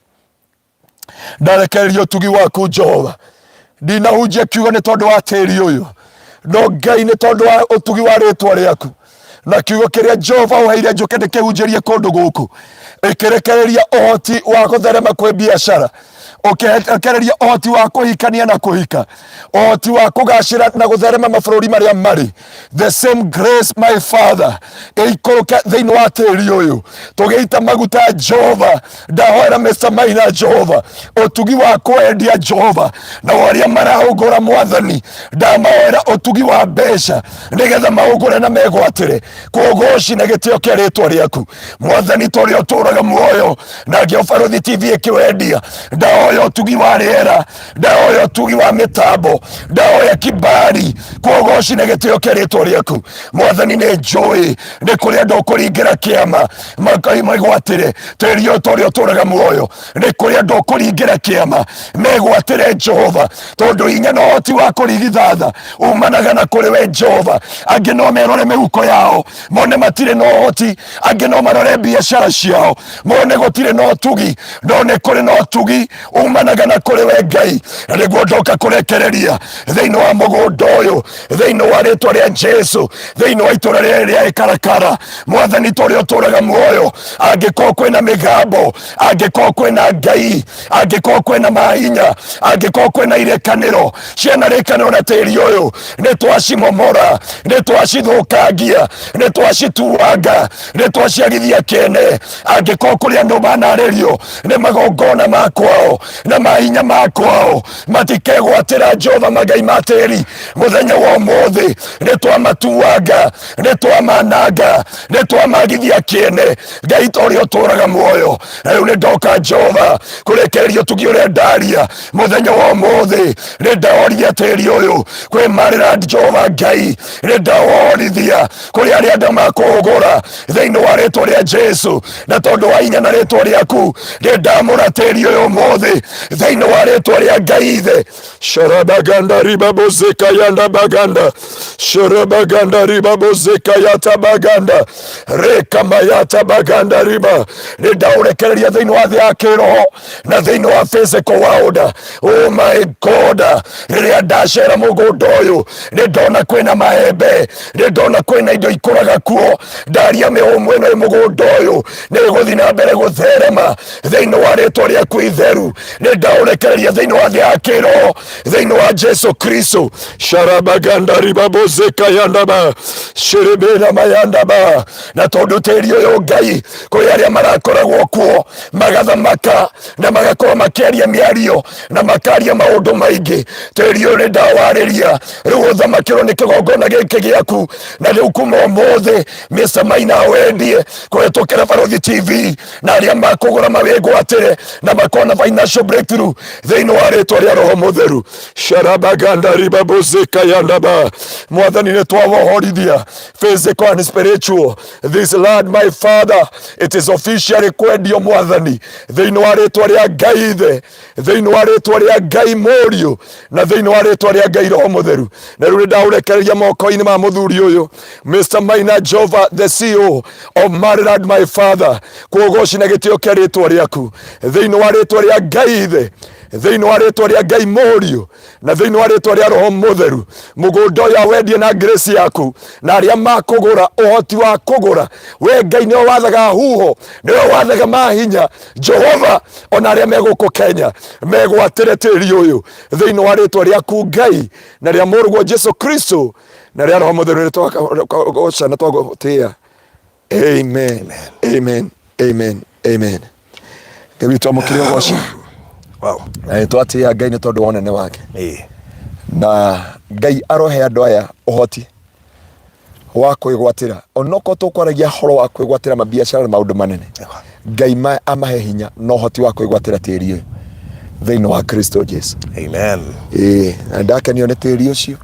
ndarekereria ũtugi waku Jehova. Ndinahunjia kiugo nĩ tondũ wa tĩri ũyũ, no Ngai nĩ tondũ wa ũtugi wa rĩtwa rĩaku na kiugo kĩrĩa Jehova ũheire njũke ndĩkĩhunjĩrie kũndũ gũkũ. Ĩkĩrekereria ũhoti wa gũtherema kwĩ biacara, ũkĩrekereria ũhoti wa kũhikania na kũhika, ũhoti wa kũgacĩra na gũtherema mabũrũri marĩa marĩ. The same grace, my Father, ĩikũrũke thĩinĩ wa tĩri ũyũ tũgĩita maguta Jehova. Ndahoera Mr. Maina Jehova ũtugi wa kwendia Jehova, na arĩa maraũgũra Mwathani ndamahoera ũtugi wa mbeca nĩgetha maũgũre na megwatĩre kũgoci na gĩtĩo kĩa rĩtwa rĩaku Mwathani tũrĩa ũtũraga muoyo. Na ngĩo Barũthi TV ĩkĩwendia, ndahoya ũtugi wa rĩera, ndahoya ũtugi wa mĩtambo, ndahoya kibali kũgoci na gĩtĩo kĩa rĩtwa rĩaku Mwathani. Nĩ njũĩ nĩ kũrĩ andũ ũkũringĩra kĩama makai megwatĩre tĩri ũyũ tũrĩa ũtũraga muoyo, nĩ kũrĩ andũ ũkũringĩra kĩama megwatĩre Jehova, tondũ hinya na ũhoti wa kũrigithatha umanaga na kũrĩ we Jehova. Angĩ no merore mĩhuko yao mone matirĩ na ũhoti, angĩ no marore biacara ciao mone gũtirĩ na ũtugi, no nĩ kũrĩ na ũtugi umanaga na kũrĩ we Ngai. Na nĩguo ndoka kũrekereria thĩinĩ wa mũgũnda ũyũ, thĩinĩ wa rĩtwa rĩa Jesu, thĩinĩ wa itũra rĩrĩ rĩa ĩkarakara Mwathani tũrĩa ũtũraga muoyo. Angĩkorwo kwĩna mĩgambo, angĩkorwo kwĩna Ngai, angĩkorwo kwĩna mahinya, angĩkorwo kwĩna irĩkanĩro ciana rĩkanĩro na tĩri ũyũ, nĩ twacimomora, nĩ twacithũkangia, nĩ twacituanga, nĩ twaciagithia kĩene. Angĩkorwo kũrĩ andũ manarĩrio nĩ magongona ma kwao na mahinya ma kwao, matikegwatĩra Jehova magai ma tĩri mũthenya wa ũmũthĩ. Nĩ twamatuanga, nĩ twamananga, nĩ twamagithia kĩene Ngai ta ũrĩa ũtũraga muoyo. Na rĩu nĩ ndoka Jehova kũrekereria ũtugi ũrĩa ndaria mũthenya wa ũmũthĩ. Nĩ ndaoria tĩri ũyũ kwĩ marĩra Jehova Ngai, nĩ ndaworithia kũrĩ arĩa andũ makũũgũra thĩinĩ wa rĩtwa rĩa Jesu, na tondũ wa hinya na rĩtwa rĩaku nĩ ndamũra tĩri ũyũ ũmũthĩ thĩinĩ wa rĩtwa rĩa Ngai Ithe. Sharabaganda ribabozeka yanda baganda, sharabaganda ribabozeka yata baganda, rekamayata baganda riba. Nĩ ndaũrekereria thĩinĩ wa thĩ ya kĩroho na thĩinĩ wa physical world. Oh my God, rĩrĩa ndacera mũgũnda ũyũ nĩ ndona kwĩna maembe, nĩ ndona kwĩna indo ikũraga kuo. Ndaria mĩhũmũ ĩno ĩ mũgũnda ũyũ nĩ ĩgũthiĩ na mbere gũtherema thĩinĩ wa rĩtwa rĩaku itheru. Nĩ ndaũrekereria thĩinĩ wa thĩ ya kĩroho thĩinĩ wa Jesu Kristo. Sharabaganda ribabozeka yandaba shirebena mayandaba. Na tondũ tĩri ũyũ Ngai, kũrĩ arĩa marakoragwo kuo magathamaka na magakorwo makĩaria mĩario na makaria maũndũ maingĩ, tĩri ũyũ nĩ ndawarĩria rĩu ũthamakĩrwo nĩ kĩgongona gĩkĩ gĩaku. Na rĩu kuma ũmũthĩ Mr. Maina wendie kũhetũkĩra Barũthi TV, na arĩa makũgũra mawĩgwatĩre na makona financial breakthrough thĩinĩ wa rĩtwa rĩa Roho Mũtheru. Sharabaganda ribabozeka yandaba. Mwathani nĩ twawohorithia physical and spiritual this land, my Father, it is officially kwendio Mwathani thĩinĩ wa rĩtwa rĩa Ngai Ithe, thĩinĩ wa rĩtwa rĩa Ngai Mũriũ, na thĩinĩ wa rĩtwa rĩa Ngai Roho Mũtheru. Na rĩu nĩ ndaũrekereria moko-inĩ ma mũthuri ũyũ Mr. Maina Jova, the CEO of Maryland, my Father, kũgoci na gĩtĩo kĩa rĩtwa rĩaku thĩinĩ wa rĩtwa rĩa Ngai Ithe, thĩinĩ wa rĩtwa rĩa Ngai Mũriũ, na thĩinĩ wa rĩtwa rĩa Roho Mũtheru. Mũgũnda ũyũ awendie na grace yaku, na arĩa makũgũra ũhoti wa kũgũra. We Ngai nĩwe wathaga huho, nĩwe wathaga mahinya Jehova. Ona arĩa me gũkũ Kenya megwatĩre tĩri ũyũ thĩinĩ wa rĩtwa rĩaku Ngai, na rĩa Mũrũguo Jesu Kristo, na rĩa Roho Mũtheru. Nĩ twagoca na twagũtĩĩa. Amen, amen, amen, amen. Ngai witũ amũkĩre ũgoci. Wow. Na nĩ twatĩĩa Ngai nĩ tondũ wa ũnene wake. Ĩĩ. Na Ngai arohe andũ aya ũhoti wa kwĩgwatĩra, onokorwo tũkwaragia horo wa kwĩgwatĩra mabiacara na maũndũ manene. Ngai amahe hinya na ũhoti wa kwĩgwatĩra tĩri ũyũ thĩinĩ wa Kristo Jesu. Amen. Ĩĩ, na ndakenio nĩ tĩri ũcio,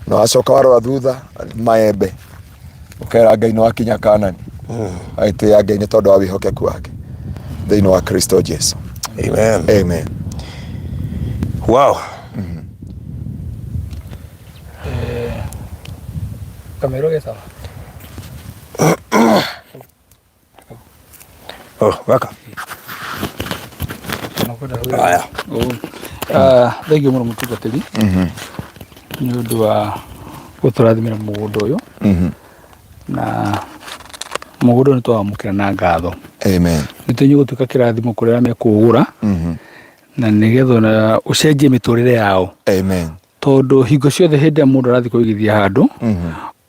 na wacoka warora thutha maembe ũkera Ngai nĩ wakinya Kanani. Agĩtĩĩa Ngai nĩ tondũ wa wĩhokeku wake thĩinĩ wa Kristo Jesu. Amen. Amen. Wow. Kamero ge sawa. Oh, gaka. Haya. Ah, thengiũ mũno mũtungatĩri nĩ ũndũ wa gũtũrathimĩra mũgũnda ũyũ na mũgũnda ũyũ nĩ twawamũkĩra na ngatho. Amen. Nĩ tũnyue gũtuĩka kĩrathimo kũrĩ arĩa mekũũgũra na nĩgetha ona ũcenjie mĩtũrĩre yao. Amen. Tondũ hingo ciothe hĩndĩ ĩrĩa mũndũ arathiĩ kũigithia handũ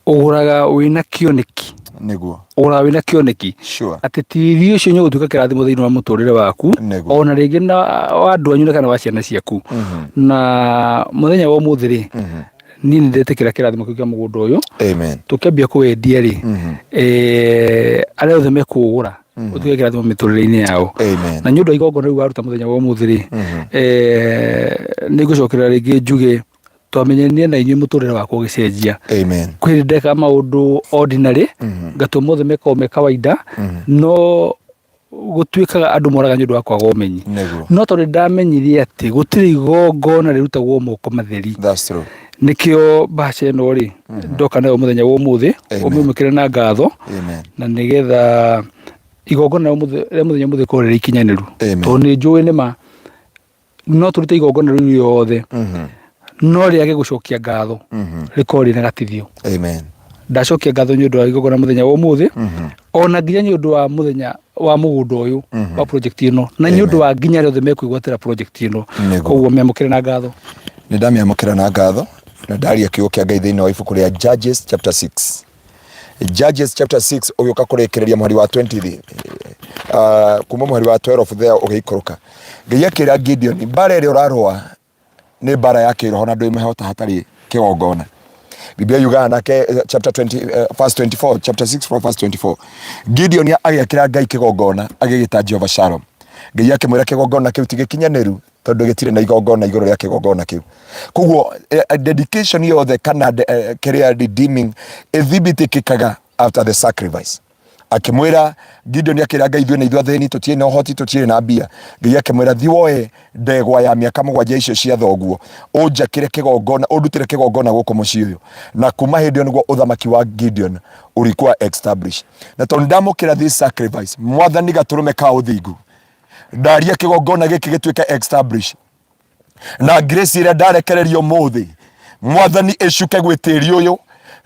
ũgũraga wĩna kĩoneki. Nĩguo. Ũgũraga wĩna kĩoneki. Sure. Atĩ tĩri ũcio nĩ ũgũtuĩka kĩrathimo thĩinĩ wa mũtũrĩre waku. Nĩguo. Ona rĩngĩ na wa andũ anyu na kana wa ciana ciaku. Na mũthenya wa ũmũthĩ rĩ, niĩ nĩ ndetĩkĩra kĩrathimo kĩu kĩa mũgũnda ũyũ. Amen. Tũkĩambia kũwendia rĩ, arĩa othe mekũũgũra ũtuĩke kĩrathimo mĩtũrĩre-inĩ yao. Amen. Na nĩ ũndũ wa igongona rĩu waruta mũthenya wa ũmũthĩ rĩ, nĩ ngũcokerera rĩngĩ njuge twamenyanire na inyuĩ mũtũrĩre wakwa ũgĩcenjia. Amen. Kwĩ hĩndĩ ndekaga maũndũ ordinary, ngatua mothe mekoragwo me kawaida, no gũtuĩkaga andũ moraga nĩ ũndũ wa kwaga ũmenyi. Nĩguo. No tondũ ndamenyire atĩ gũtirĩ igongona rĩrutagwo moko matheri. That's true. Nĩkĩo mbaca ĩno rĩ, ndoka nayo mũthenya wa ũmũthĩ, Amen. ũmĩamũkĩre na ngatho, Amen. na nĩgetha igongona rĩa mũthenya ũmũthĩ rĩkorwo rĩrĩ ikinyanĩru. Amen. Tondũ nĩ njũĩ nĩma no tũrute igongona rĩu rĩothe, no rĩage gũcokia ngatho, rĩkorwo rĩna gatithio. Amen. Ndacokia ngatho nĩ ũndũ wa igongona mũthenya wa ũmũthĩ, ona nginya nĩ ũndũ wa mũthenya wa mũgũnda ũyũ wa project ĩno, na nĩ ũndũ wa nginya arĩa othe mekwĩgwatĩra project ĩno. Nĩguo. Koguo mĩamũkĩre na ngatho. Nĩ ndamĩamũkĩra na ngatho na ndaria kiugo kĩa Ngai thĩinĩ wa ibuku rĩa Judges chapter 6. Judges chapter 6 ũgĩũka kũrĩkĩrĩria mũhari wa 20 kuma mũhari wa 12 there ũgĩikũrũka. Ngai akĩra Gideon mbara ĩrĩa ũrarũa nĩ mbara ya kĩroho na ndwĩmĩhota hatarĩ kĩgongona. Biblia yugaga nake chapter 20, verse 24, chapter 6 from verse 24. Gideon agĩakĩra Ngai kĩgongona agĩgĩta Jehova Shalom. Ngai akĩmwĩra kĩgongona kĩu ti gĩkinyanĩru tondũ gĩtirĩ na igongona igũrũ rĩa kĩgongona kĩu. Koguo dedication yothe kana kĩrĩa redeeming ĩthibitĩkĩkaga after the sacrifice. Akĩmwĩra Gideon akĩra Ngai ithuĩ nĩ ithuĩ athĩni tũtirĩ na ũhoti tũtirĩ na mbia. Ngai akĩmwĩra thiĩ woe ndegwa ya mĩaka mũgwanja icio cia thoguo ũnjakĩre kĩgongona ũndutĩre kĩgongona gũkũ mũciĩ ũyũ. Na kuma hĩndĩ ĩyo nĩguo ũthamaki wa Gideon ulikuwa established. Na tondũ ndamũkĩra this sacrifice, Mwathani gatũrũme ka ũthingu, ndaria kĩgongona gĩkĩ gĩtuĩke established na grace ĩrĩa ndarekererio ũmũthĩ Mwathani ĩcuke gwĩ tĩri ũyũ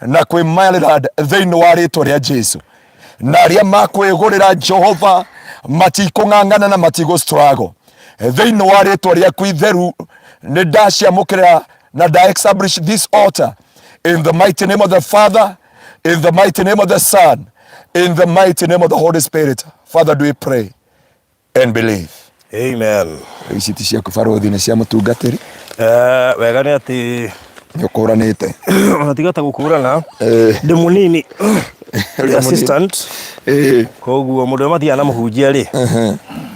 na kwĩ Maryland thĩinĩ wa rĩtwa rĩa Jesu. Na arĩa makwĩgũrĩra Jehova matikũng'ang'ana na matigũ struggle thĩinĩ wa rĩtwa rĩaku itheru. Nĩ ndaciamũkĩra na nda establish this altar in the mighty name of the Father, in the mighty name of the Son, in the mighty name of the Holy Spirit. Father, do we pray and believe. Amen. Ici ti ciaku barothi, nĩ cia mũtungatĩri. Wega nĩ atĩ nĩ ũkũranĩte. Ona tiga ta gũkũrana, ndĩ mũnini. Ũrĩa mũnini. Assistant. Koguo mũndũ ũrĩa mathiaga na mũhunjia rĩ,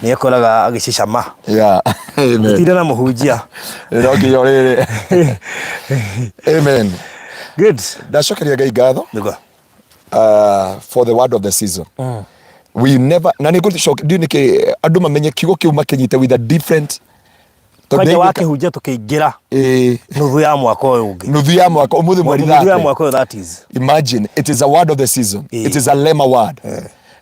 nĩ ekoraga agĩcicama. Yeah. Amen. Tinda na mũhunjia. No nginya rĩrĩ. Amen. Good. Ndacokeria Ngai ngatho. Nĩguo. For the word of the season. We never, na nĩ ngũcoka ndiũ nĩkĩ andũ mamenye kiugo kĩu makĩnyite with a different tondũ Kwanja nĩaiguĩka- wakĩhunjia tũkĩingĩra Ĩĩ. nuthu ya mwaka ũyũ ũngĩ. Nuthu ya mwaka ũmũthĩ mweri Nuthu ya 30. mwaka ũyũ, that is. Imagine, it is a word of the season. Ĩĩ. It is a lema word.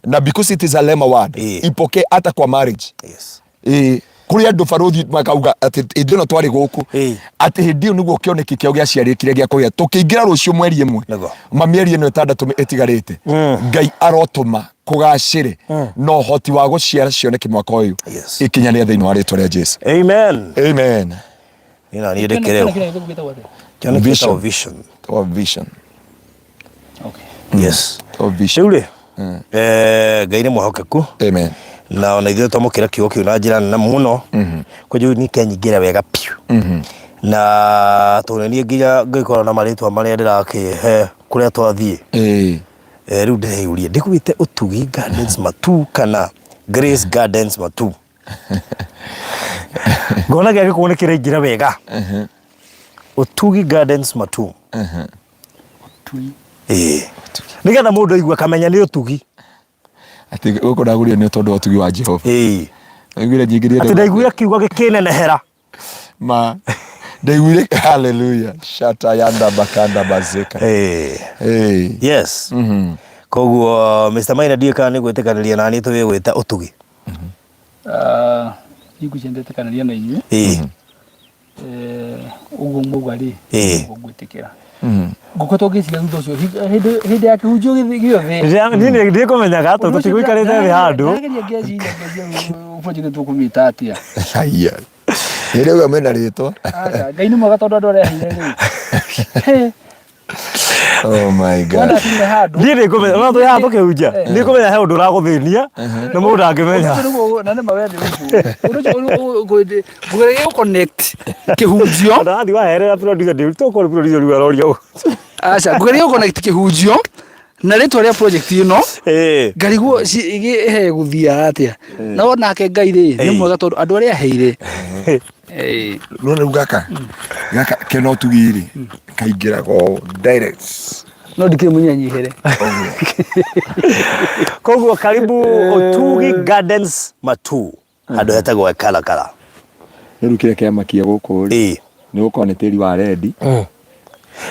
Na because it is a lema word, Ĩĩ. ipokee hata kwa marriage. Yes. Ĩĩ. Kũrĩ andũ barũthi makauga atĩ hĩndĩ ĩno twarĩ gũkũ Ĩĩ. atĩ hĩndĩ ĩyo nĩguo kĩoneki kĩao gĩaciarĩkire gĩa kũgĩa tũkĩingĩra rũciũ mweri ĩmwe Nĩguo. ma mĩeri ĩno ĩtandatũ ĩtigarĩte Ngai arotũma kũgacĩre na ũhoti wa gũciara cioneki mwaka ũyũ Yes. ikinyanĩre thĩinĩ wa rĩtwa rĩa Jesu. Amen. Amen. Niĩ na niĩ ndĩkĩrĩ Kĩoneki gĩkĩ gĩtagwo atĩa? Kĩoneki Vision. gĩtagwo vision. Wa vision. Okay. Yes. Wa vision. Rĩu rĩ, Ngai nĩ mwĩhokeku. Amen. Na ona ithuĩ twamũkĩra kiugo kĩu na njĩra nene mũno. Kwanjia rĩu nĩkĩanyingĩra wega biũ. Na tondũ niĩ nginya ngĩkorwo na marĩtwa marĩa ndĩrakĩhe kũrĩa twathiĩ. Ĩĩ. Rĩu ndĩreyũria ndĩgwĩte Ũtugi Gardens Matu kana Grace Gardens Matu. Ngona gĩa gĩkũyũ nĩ kĩraingĩra wega. Ũtugi Gardens Matu. Ũtugi. Ĩĩ. Nĩgetha mũndũ aigue akamenya nĩ ũtugi. Atĩ gũkũ ndagũrire nĩ tondũ wa ũtugi wa Jehova. Ĩĩ. Ndaiguire nyingĩ Atĩ ndaiguire kiugo gĩkĩnenehera. Ma. Ndaiguire haleluya shata yanda bakanda bazeka. Eh. Yes. Koguo Mr. Maina ndiũĩ kana nĩ gwĩtĩkanĩria naniĩ tũgĩgwĩta ũtugi. Ah, niĩ ngwĩciria ndetĩkanĩria na inyuĩ. Ũguo mwauga rĩ, nĩguo ngwĩtĩkĩra. Ngũkoretwo ngĩciria thutha ũcio hĩndĩ hĩndĩ ya kĩhunjio gĩothe. Niĩ nĩ ndikũmenyaga tondũ tũtigũikarĩte thĩ handũ. Ndageria ngeciria ngeciria project tũkũmĩta atĩa. Haiya. Nĩ rĩu mena rĩtwa. Aca, Ngai nĩ mwega tondũ andũ arĩa aheire rĩ. Oh my God. Wona akinyire handũ. Niĩ nĩ ngũmenya, ona twĩ haha tũkĩhunjia, nĩ ngũmenya he ũndũ ũragũthĩnia na mũndũ ndangĩmenya. Ũndũ ũcio nĩguo na nĩ ma we nĩ ũguo. Ũndũ ũcio ngũgeria gũ connect kĩhunjio. Ndarathiĩ waherera producer ndĩ tokorwo producer rĩu aroria ũguo. Aca, ngũgeria gũ connect kĩhunjio na rĩtwa rĩa project ĩno ngarigwo he gũthiaga atĩa. No nake Ngai rĩ nĩ mwega tondũ andũ arĩa aheire. Nona rĩu gaka gaka kena ũtugi rĩ kaingĩraga ũũ direct. No ndikĩrĩ mũnyanyihere. Koguo karibu Ũtugi Gardens Matuu handũ hetagwo Ekalakala. Rĩu kĩrĩa kĩamakia gũkũ rĩ nĩ gũkorwo nĩ tĩri wa red.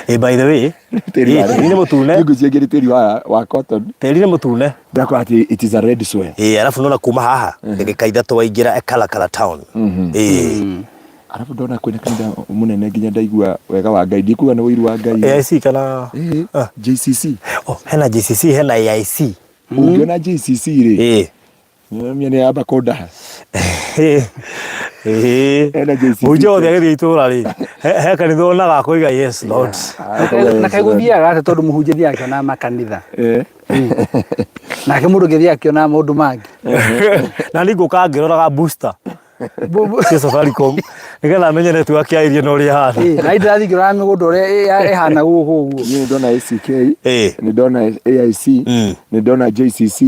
Ĩ by the way, Tĩri wa red. Tĩri nĩ mũtune. Ngwĩciria nĩ tĩri wa cotton. Tĩri nĩ mũtune. Ndakora atĩ it is a red soil. Ĩ arabu nona kuma haha ndagĩka ithatũ waingĩra Ekalakala town. Ĩ. Arabu ndona kwĩna kanitha mũnene nginya ndaigua wega wa Ngai. Ndikuga nĩ ũiru wa Ngai. AIC kana JCC. Oh, hena JCC hena AIC. Ũngĩona JCC rĩ. Mia nĩ yamba kũndaha. Ena JCC. Mũhunjia wothe agĩthiĩ itũra rĩ, he kanitha onaga akoiga yes Lord. Na kaĩ gũthiaga atĩa tondũ mũhunjia athiaga akĩonaga makanitha. Nake mũndũ ũngĩ athiaga akĩonaga maũndũ mangĩ. Na niĩ ngũka ngĩroraga booster cia Safaricom nĩgetha menye network ya area na ũrĩa ĩhana. Na niĩ ndĩrathiĩ ngĩroraga mĩgũnda ũrĩa ĩhana gũkũ ũguo. Niĩ nĩ ndona ACK, nĩ ndona AIC, nĩ ndona JCC,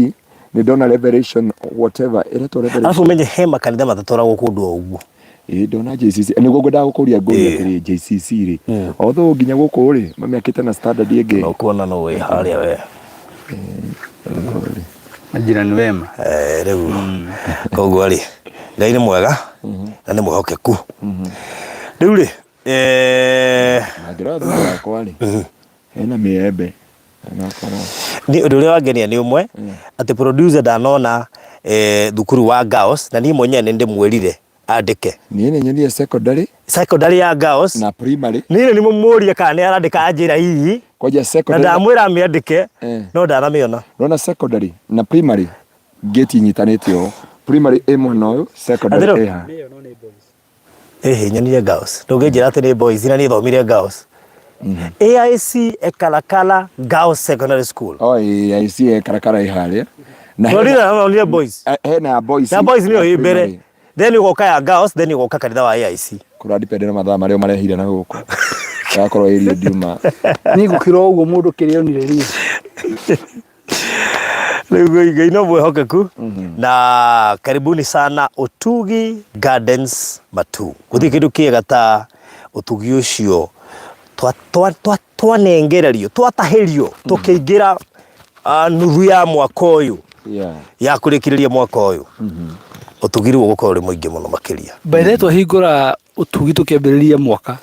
nĩ ndona Revelation whatever ĩretwo Revelation. Arabu ũmenye he makanitha matatwaragwo kũndũ o ũguo. Ĩĩ ndona JCC nĩguo ngwendaga gũkũria ngũria atĩrĩ JCC rĩ although nginya gũkũ rĩ mamĩakĩte na standard ĩngĩ. No kuona no wĩ harĩa we. Majirani wema. Rĩu koguo rĩ Ngai nĩ mwega na nĩ mwĩhokeku. Rĩu rĩ Na ngĩrora thutha wakwa rĩ hena mĩembe. Nĩ ũndũ ũrĩa wangenia nĩ ũmwe atĩ producer ndanona thukuru wa girls na niĩ mwenyewe nĩ ndĩmwĩrire andĩke. Niĩ nĩ nyonire secondary. Secondary ya girls. Na primary. Niĩ nĩ mũmũrie kana nĩ arandĩka anjĩra hihi. Kwanja secondary. Na ndamwĩra amĩandĩke no ndanamĩona. Ndona secondary na primary gate inyitanĩte ũũ. Primary ĩ mwena ũyũ, secondary ĩ haha. Ĩhĩ nyonire girls. Ndũngĩnjĩra atĩ nĩ boys na niĩ thomire girls. AIC Ekalakala Girls Secondary School. Oh, AIC Ekalakala ĩ harĩa. Na hena nonire boys. Hena ya boys. Ya boys nĩyo ĩ mbere. Then ũgoka ya girls, then ũgoka kanitha wa AIC. Kũra depend na mathaa marĩa marehire na gũkũ. Gakorwo area ndiuma. Niĩ ngũkĩra ũguo mũndũ kĩrĩa onire rĩ. Rĩu Ngai no mwĩhokeku na karibuni sana Ũtugi Gardens Matuu. Gũtirĩ kĩndũ kĩega ta ũtugi ũcio twanengererio twatahĩrio tũkĩingĩra nuthu ya mwaka ũyũ ya kũrĩkĩrĩria mwaka ũyũ. Ũtugi rĩu ũgũkorwo ũrĩ mũingĩ mũno makĩria. By the way twahingũra ũtugi tũkĩambĩrĩria mwaka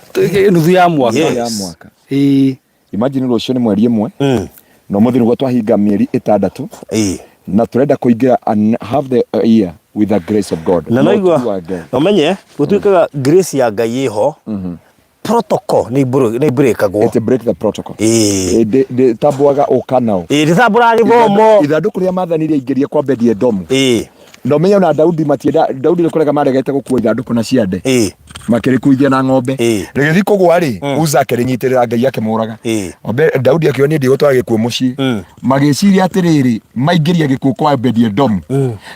nuthu ya mwaka. Yes. Ĩĩ. Imagine rũciũ nĩ mweri ĩmwe na ũmũthĩ nĩguo twahinga mĩeri ĩtandatũ na tũrenda kũingĩra and have the year with the grace of God. Na Not naigua you again. na ũmenye gũtuĩkaga grace ya Ngai ĩho protocol nĩ ibũrĩkagwo. It break the protocol. Ĩĩ. Ndĩtambũaga ũka nao. Ĩĩ ndĩtambũraga gĩthomo. Ithandũkũ rĩa maathani rĩaingĩria kwa Bedi-Edomu. Ĩĩ. Na ũmenye ona Daudi matienda Daudi nĩ kũrega maregete gũkua ithandũkũ na ciande. Ĩĩ. Makĩrĩkuithia na ng'ombe. Ĩĩ. Rĩgĩthiĩ kũgwa rĩ, Uza akĩrĩnyitĩrĩra Ngai akĩmũraga. Ĩĩ. Daudi akiuga niĩ ndigũtwara gĩkuũ mũciĩ. Magĩciria atĩrĩrĩ, maingĩria gĩkuũ kwa Obedi-Edomu.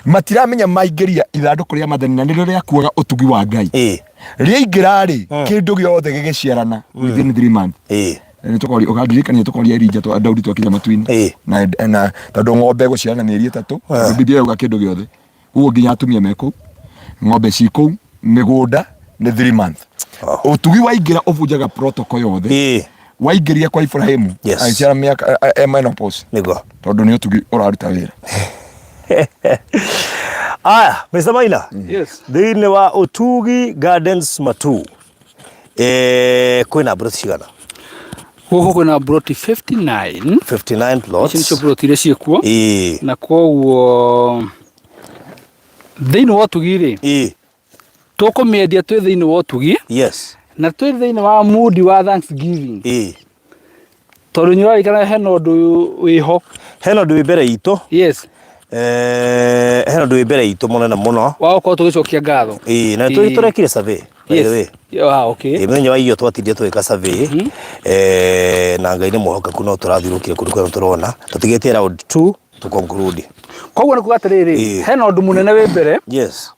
Matiramenya maingĩria ithandũkũ rĩa maathani na nĩrĩo rĩakuaga ũtugi wa Ngai. Ĩĩ. Rĩaingĩra rĩ, kĩndũ gĩothe gĩgĩciarana within 3 months. Ĩĩ. Nĩ tũkoria ũkandirikania tũkoria Elijah twa Daudi twakinya matu-inĩ. Ĩĩ. Na tondũ ng'ombe gũciarana mĩeri ĩtatũ, tondũ Biblia yauga kĩndũ gĩothe. Ũguo nginya atumia me kũu, ng'ombe ci kũu, mĩgũnda nĩ 3 months. Ũtugi waingĩra ũbunjaga protocol yothe. Ĩĩ. Waingĩria kwa Ibrahimu, Yes. agĩciara mĩaka e menopause. Nĩguo. Tondũ nĩ ũtugi ũraruta wĩra. Aya, Mr. Maina. Yes. Thĩinĩ wa Ũtugi Gardens Matuu. Kwĩna mburoti cigana? Gũkũ kwĩna mburoti 59. 59 plots. Ici nĩcio mburoti iria ciĩkuo. Ĩĩ. Na koguo thĩinĩ wa ũtugi rĩ, tũkũmĩendia twĩ thĩinĩ wa ũtugi. Na twĩ thĩinĩ wa mood wa Thanksgiving. Tondũ nĩ ũrarikana hena ũndũ wĩho. Hena ũndũ wĩ mbere itũ. Yes. Hena ũndũ wĩ mbere itũ mũnene mũno. Wa gũkorwo tũgĩcokia ngatho. Ĩĩ, na nĩ tũrekire survey, by the way. Ah, okay. Ĩĩ, mũthenya wa iyo twatindire tũgĩka survey. Na Ngai nĩ mwĩhokeku no tũrathiũrũkire kũndũ kũrĩa tũrona. Tũtigĩtie round 2 to conclude. Koguo nĩ kuga atĩrĩrĩ, hena ũndũ mũnene wĩ mbere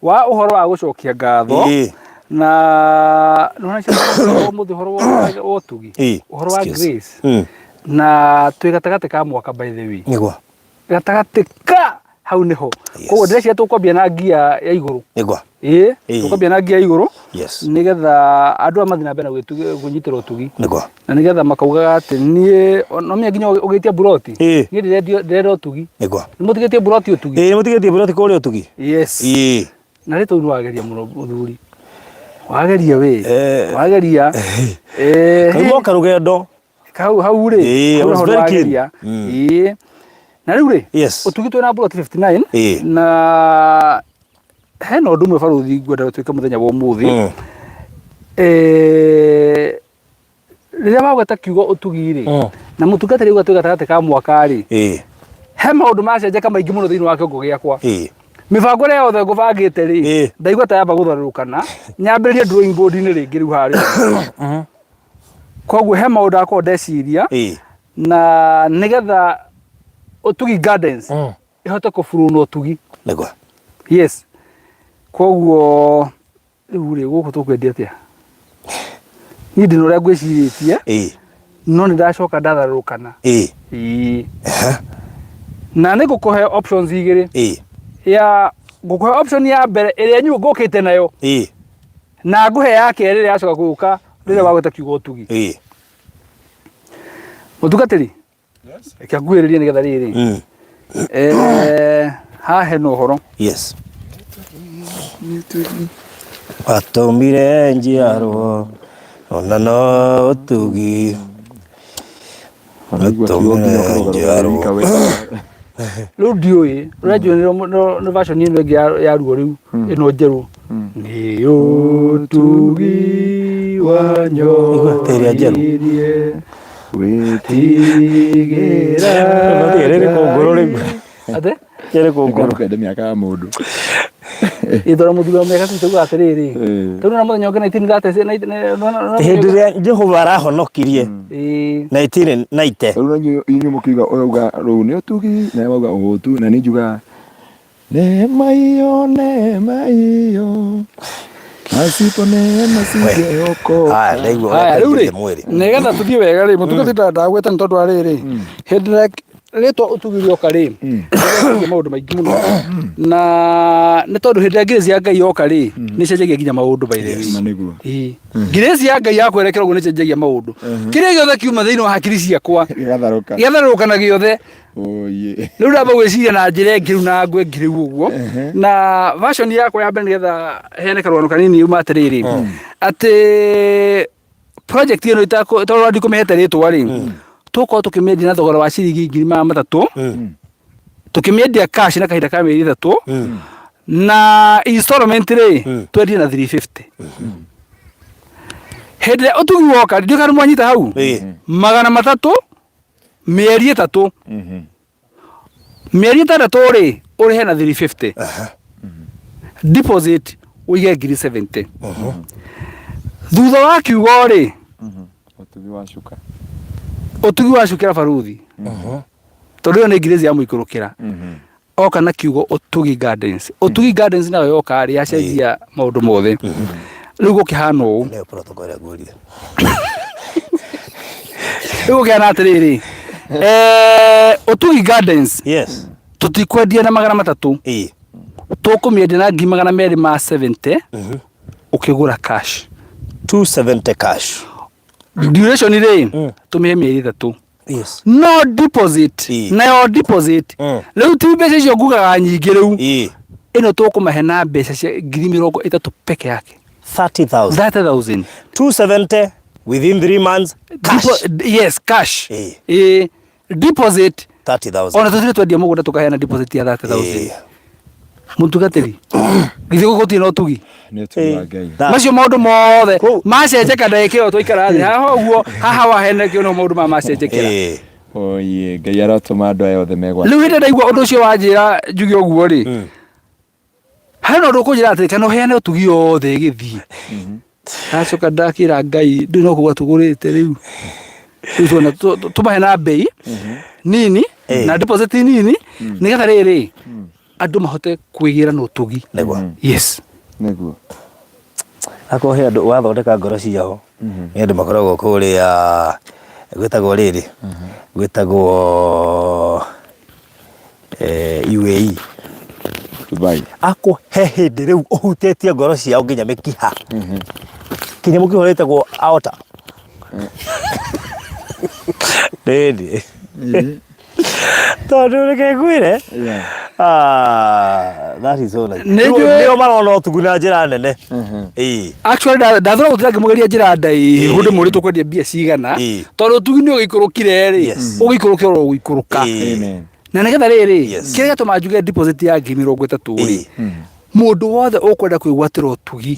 wa ũhoro wa gũcokia ngatho. Na nĩwona ũmũthĩ ũhoro wa ũtugi, ũhoro wa Excuse. grace. Na twĩ gatagatĩ ka mwaka, by the way. Nĩguo. Gatagatĩ ka hau nĩho. Koguo ndĩreciria tũkwambia na ngia ya igũrũ. Nĩguo. Ĩĩ, tũkwambia na ngia ya igũrũ. Nĩgetha andũ aya mathiĩ na mbere na kwĩnyitĩra ũtugi. Nĩguo. Na nĩgetha makaugaga atĩ niĩ no menya nginya ũgĩtia mburoti. Niĩ ndĩrenda ũtugi. Nĩguo. Nĩ mũtigĩtie mburoti ũtugi? Ĩĩ, nĩ mũtigĩtie mburoti kũrĩa ũtugi. Yes. Na rĩtwa rĩu nĩwageria mũno mũthuri. Wageria we. Wageria. Kauma o karũgendo. Hau hau rĩ. I Hau was naho very keen. nĩwageria. Ĩĩ. Na rĩu rĩ, ũtugi twĩna mburoti 59 na hena ũndũ ũmwe barũthi ngwenda twĩke mũthenya wa ũmũthĩ. Rĩrĩa wagweta kiugo ũtugi rĩ, na mũtungatĩri auga twĩ gatagatĩ ka mwaka rĩ, he maũndũ macenjeka maingĩ mũno thĩinĩ wa kĩongo gĩakwa. Mĩbango ĩrĩa yothe ngũbangĩte rĩ, ndaigua ta yamba gũtharũrũkana, nyambĩrĩrie drawing board-inĩ rĩngĩ rĩu harĩa. Koguo he maũndũ akorwo ndeciria, na nĩgetha Ũtugi Gardens ĩhote kũburwo na ũtugi. Nĩguo. Yes. Koguo rĩu rĩ, gũkũ tũkwendia atĩa? Niĩ ndĩna ũrĩa ngwĩcirĩtie, no nĩ ndacoka ndatharũrũkana. Ĩĩ. Na nĩ ngũkũhe options igĩrĩ. Ya ngũkũhe option ya mbere ĩrĩa nyuo ngũkĩte nayo. Na ngũhe ya kerĩ ĩrĩa yacoka gũka rĩrĩa wagweta kiugo ũtugi. Mũtungatĩri, reke nguhĩrĩrie nĩgetha rĩrĩ. Haha hena ũhoro. Yes. Watũmire njiarwo ona no ũtugi. Watũmire njiarwo. Rĩu ndiũĩ, ũrĩa njũĩ nĩ version ĩno ĩngĩ ya ruo rĩu, ĩno njerũ. Nĩ ũtugi Igua, ta ĩrĩa njerũ. wanyonirie wĩtigĩra Rĩrĩ kũngũrũ rĩu. Atĩ? Rĩrĩ kũngũrũ. Ndũkende mĩaka ya mũndũ. Ĩĩ tondũ mũthuri wa mĩaka 60 augaga atĩrĩrĩ, tondũ na mũthenya ũngĩ 1930 Hĩndĩ ĩrĩa Jehova arahonokirie 1990. Rĩu inyuĩ mũkiuga ũrauga rũu nĩ ũtugi na wauga ũtu na niĩ njugaga neema hiyo, neema hiyo, pasipo neema singeokoka. Haya, ndaigua ũrĩa Haya, rĩu rĩ, ndaiguĩte mwĩrĩ. nĩgetha tũthiĩ wega rĩ, mũtungatĩri ndagwĩta nĩ tondũ wa rĩrĩ, hĩndĩ ĩrĩa rĩtwa ũtugi rĩoka rĩ, nĩrĩcenjagia maũndũ maingĩ mũno, na nĩ tondũ hĩndĩ ĩrĩa grace ya Ngai yoka rĩ, nĩ ĩcenjagia nginya maũndũ by the way. Na nĩguo. Ĩĩ. Grace ya Ngai yakwerekera ũguo nĩ ĩcenjagia maũndũ. Kĩrĩa gĩothe kiuma thĩinĩ wa hakiri ciakwa, Gĩgatharũka. gĩatharũrũka na gĩothe. Oye. Rĩu ndamba gwĩciria na njĩra ĩngĩ rĩu na ngũ ĩngĩ rĩu ũguo. Na version yakwa ya mbere nĩgetha heane karũgano kanini yuma atĩrĩrĩ, atĩ project ĩno tondũ ndikũmĩhete rĩtwa rĩ, tũgũkorwo tũkĩmĩendia na thogora wa ciringi 300,000, tũkĩmĩendia cash na kahinda ka mĩeri 3, na installment rĩ twendie na 350. Hĩndĩ ĩrĩa ũtugi woka, ndiũĩ kana nĩmwanyita hau, 300 mĩeri 3, mĩeri 6 rĩ ũrĩhe na 350, deposit ũige 70,000. Thutha wa kiugo rĩ, Ũtugi wa cuka. Ũtugi wa cukĩra baruthi, tondũ ĩyo nĩ grace ya mũikũrũkĩra oka na kiugo Ũtugi Gardens. Ũtugi Gardens nayo yoka rĩ, yacenjia maũndũ mothe. Rĩu gũkĩhana ũũ, Nĩyo protocol ĩrĩa ngũria. Rĩu gũkĩhana atĩrĩrĩ, Ũtugi Gardens tũtikwendia na 300, tũkũmĩendia na 270,000 ũkĩgũra cash. 270 cash. Duration rĩ, tũmĩhe mĩeri 3. No deposit, nayo deposit rĩu ti mbeca icio ngugaga nyingĩ rĩu, ĩno tũkũmahe na mbeca cia 30,000 peke yake. 30,000. 30,000. 270 within 3 months cash. Yes, cash. Eh. Deposit 30,000. ona tũtirĩ twendia mũgũnda tũkaheana deposit ya 30,000. Mũtungatĩri, githĩ gũkũ gũtirĩ na ũtugi? Nĩ ũtugi wa Ngai. Macio maũndũ mothe macenjeka ndagĩka ĩyo twaikara thĩ haha ũguo, haha wahenekio no maũndũ maya macenjekera. Oye, Ngai arotũma andũ aya othe megwate. Rĩu hĩndĩ ndaigua ũndũ ũcio wanjĩra njuge ũguo rĩ, harĩ na ũndũ ũkũnjĩra atĩrĩ, kana ũheane ũtugi yothe ĩgĩthiĩ. Ndacoka ndakĩra Ngai, ndũ no kũgũra tũgũrĩte rĩu. Rĩu tuona tũmahe na mbei nini na deposit nini, nĩgetha rĩrĩ andũ mahote kwĩgĩra na ũtugi. Nĩguo. Yes. Nĩguo. Akorwo he andũ wathondeka ngoro ciao, nĩ andũ makoragwo kũrĩa gwĩtagwo rĩrĩ, gwĩtagwo UAE. Dubai. Akũhe hĩndĩ rĩu ũhutĩtie ngoro ciao nginya mĩkiha. Kinya mũkiha ũrĩa wĩtagwo aorta. Rĩrĩ. Tondũ reke ngwĩre, ah, that is so nice. Nĩ Rĩu njũĩ- nĩo marona ũtugi na njĩra nene. Ĩĩ. Actually ndathura gũtira ngĩmũgeria njĩra ndaihu ndĩmũrie tũkwendia mbia cigana, tondũ ũtugi nĩ ũgĩikũrũkire rĩ, ũgĩikũrũke oro gũikũrũka. Amen. Na nĩgetha rĩrĩ, kĩrĩa gĩatũma njuge deposit ya 30,000 rĩ, mũndũ wothe ũkwenda kwĩgwatĩra ũtugi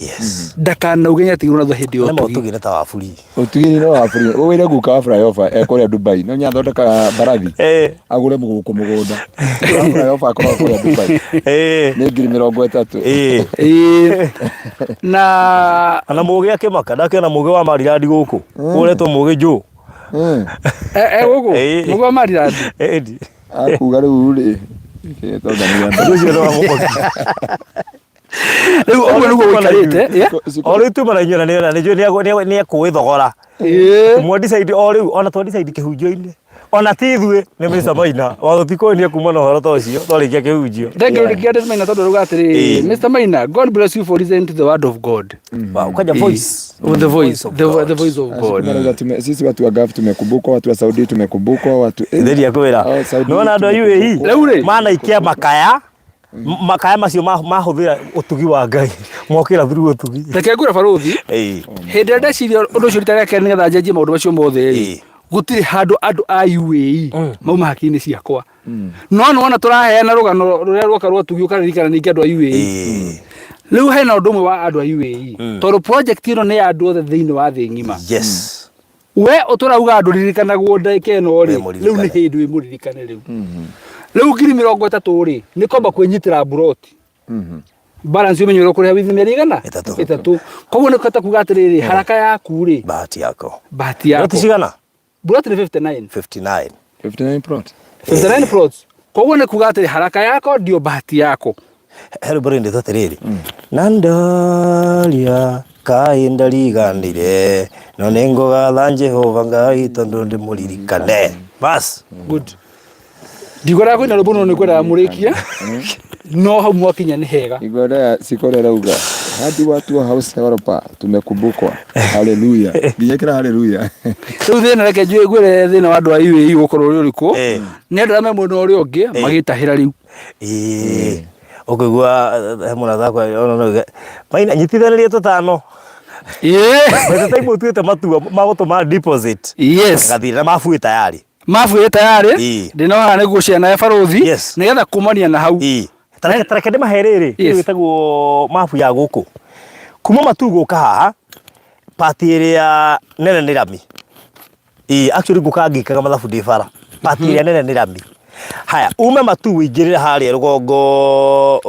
ndakanauge nĩatigirwo na thutha hĩndĩ ya Nĩ ma ũtugi. ũtugi nĩ ta waburi. Ũtugi nĩ wa free. Ũwĩre guka wa flyover e kũrĩa Dubai. No nyathondekaga mbarathi. Agũre mũgũkũ mũgũnda. Wa flyover akoragwo kũrĩa Dubai. Nĩ 30,000. Ĩĩ. Na Ona mũgĩ akĩmaka, ndakĩona mũgĩ wa Marirandi gũkũ. Ũretwo mũgĩ Joe. Gũkũ? Mũgĩ wa Marirandi? Ĩĩ. Akuga rĩu rĩ. Ũcio nĩ wa mũgũkũ. Rĩu ũguo nĩguo gũikarĩte, yeah? O rĩu tuma na inyuĩ na nĩ njũĩ nĩ ekũĩ thogora. Mwa decide o rĩu, ona twa decide kĩhunjio-inĩ. Ona ti ithuĩ, nĩ Mr. Maina. Watho ti kũĩ nĩ ekuma na ũhoro ta ũcio, twarĩkia kĩhunjio. Thank you, Mr. Maina, tondũ rauga atĩrĩ, Mr. Maina, God bless you for listening to the word of God. Wow, ukaja voice. Oh, the voice, of the, God. the voice of God. Tunauga sisi watu wa Gulf tumekumbukwa, watu wa Saudi tumekumbukwa, watu Theri akwĩra. Oh, Saudi Nĩwona andũ a UAE Rĩu rĩ? manaikia makaya, makaya macio mahũthĩra ũtugi wa Ngai, mokĩra through ũtugi. Reke ngwĩre barũthi, hĩndĩ ĩrĩa ndeciria ũndũ ũcio rita rĩa kerĩ nĩgetha njenjie maũndũ macio mothe rĩ, gũtirĩ handũ andũ a UAE mauma hakiri-inĩ ciakwa. No nĩwona tũraheana rũgano rũrĩa rwoka rwa ũtugi ũkaririkana ningĩ andũ a UAE. Rĩu hena ũndũ ũmwe wa andũ a UAE, tondũ project ĩno nĩ ya andũ othe thĩinĩ wa thĩ ng'ima. We ũtũrauga andũ ririkanagwo ndagĩka ĩno rĩ, Wĩ rĩu nĩ hĩndĩ wĩ mũririkane rĩu. Rĩu 30,000 rĩ, nĩ kwamba kwĩnyitĩra mburoti. Balance ũmenye ũrĩa ũkũrĩha within mĩeri igana? 3. 3. Koguo nĩ kũhota kuga atĩrĩrĩ, haraka yaku rĩ, Bahati yako. Bahati yako. Ploti cigana? Ploti nĩ 59. 59. 59 plot. 59 plots. Koguo nĩ kuga atĩrĩ, haraka yako ndio bahati yako. He rwĩmbo rwendetwo atĩrĩrĩ, na ndoria kaĩ ndariganire, no nĩ ngũgatha Jehova Ngai tondũ ndĩmũririkane. Bas. Good. Ndigwenda kũina rwĩmbo no nĩ ngwendaga mũrĩkie. No hau mwakinya nĩ hega. Igwenda sikore rauga hadi watu wa house helper tumekumbukwa. Haleluya. Nginya kira haleluya. Rĩu thĩna reke njũĩ ngwĩre thĩna wa andũ a UAE gũkorwo ũrĩ ũrĩkũ. Nĩ andũ arĩa me mwena ũrĩa ũngĩ magĩtahĩra rĩu. Ĩĩ. Ũkũigua he mũrata wakwa ona no auge, Maina nyitithanĩria tũtano. By the time ũtuĩte matua ma gũtũma deposit. Gathire na mabu ĩ tayari. Mabu ĩ tayari. Ndĩna haha nĩguo ciana ya barũthi. Nĩgetha kumania na hau. Tareke ndĩmahe rĩrĩ, ĩyo ĩtagwo mabu ya gũkũ. Kuma Matuu gũka haha, part ĩrĩa nene nĩ rami. Ĩĩ, actually ngũkaga ngĩkaga mathabu ndĩ bara. Part ĩrĩa nene nĩ rami. Haya, ume Matuu ũingĩrĩre harĩa rũgongo,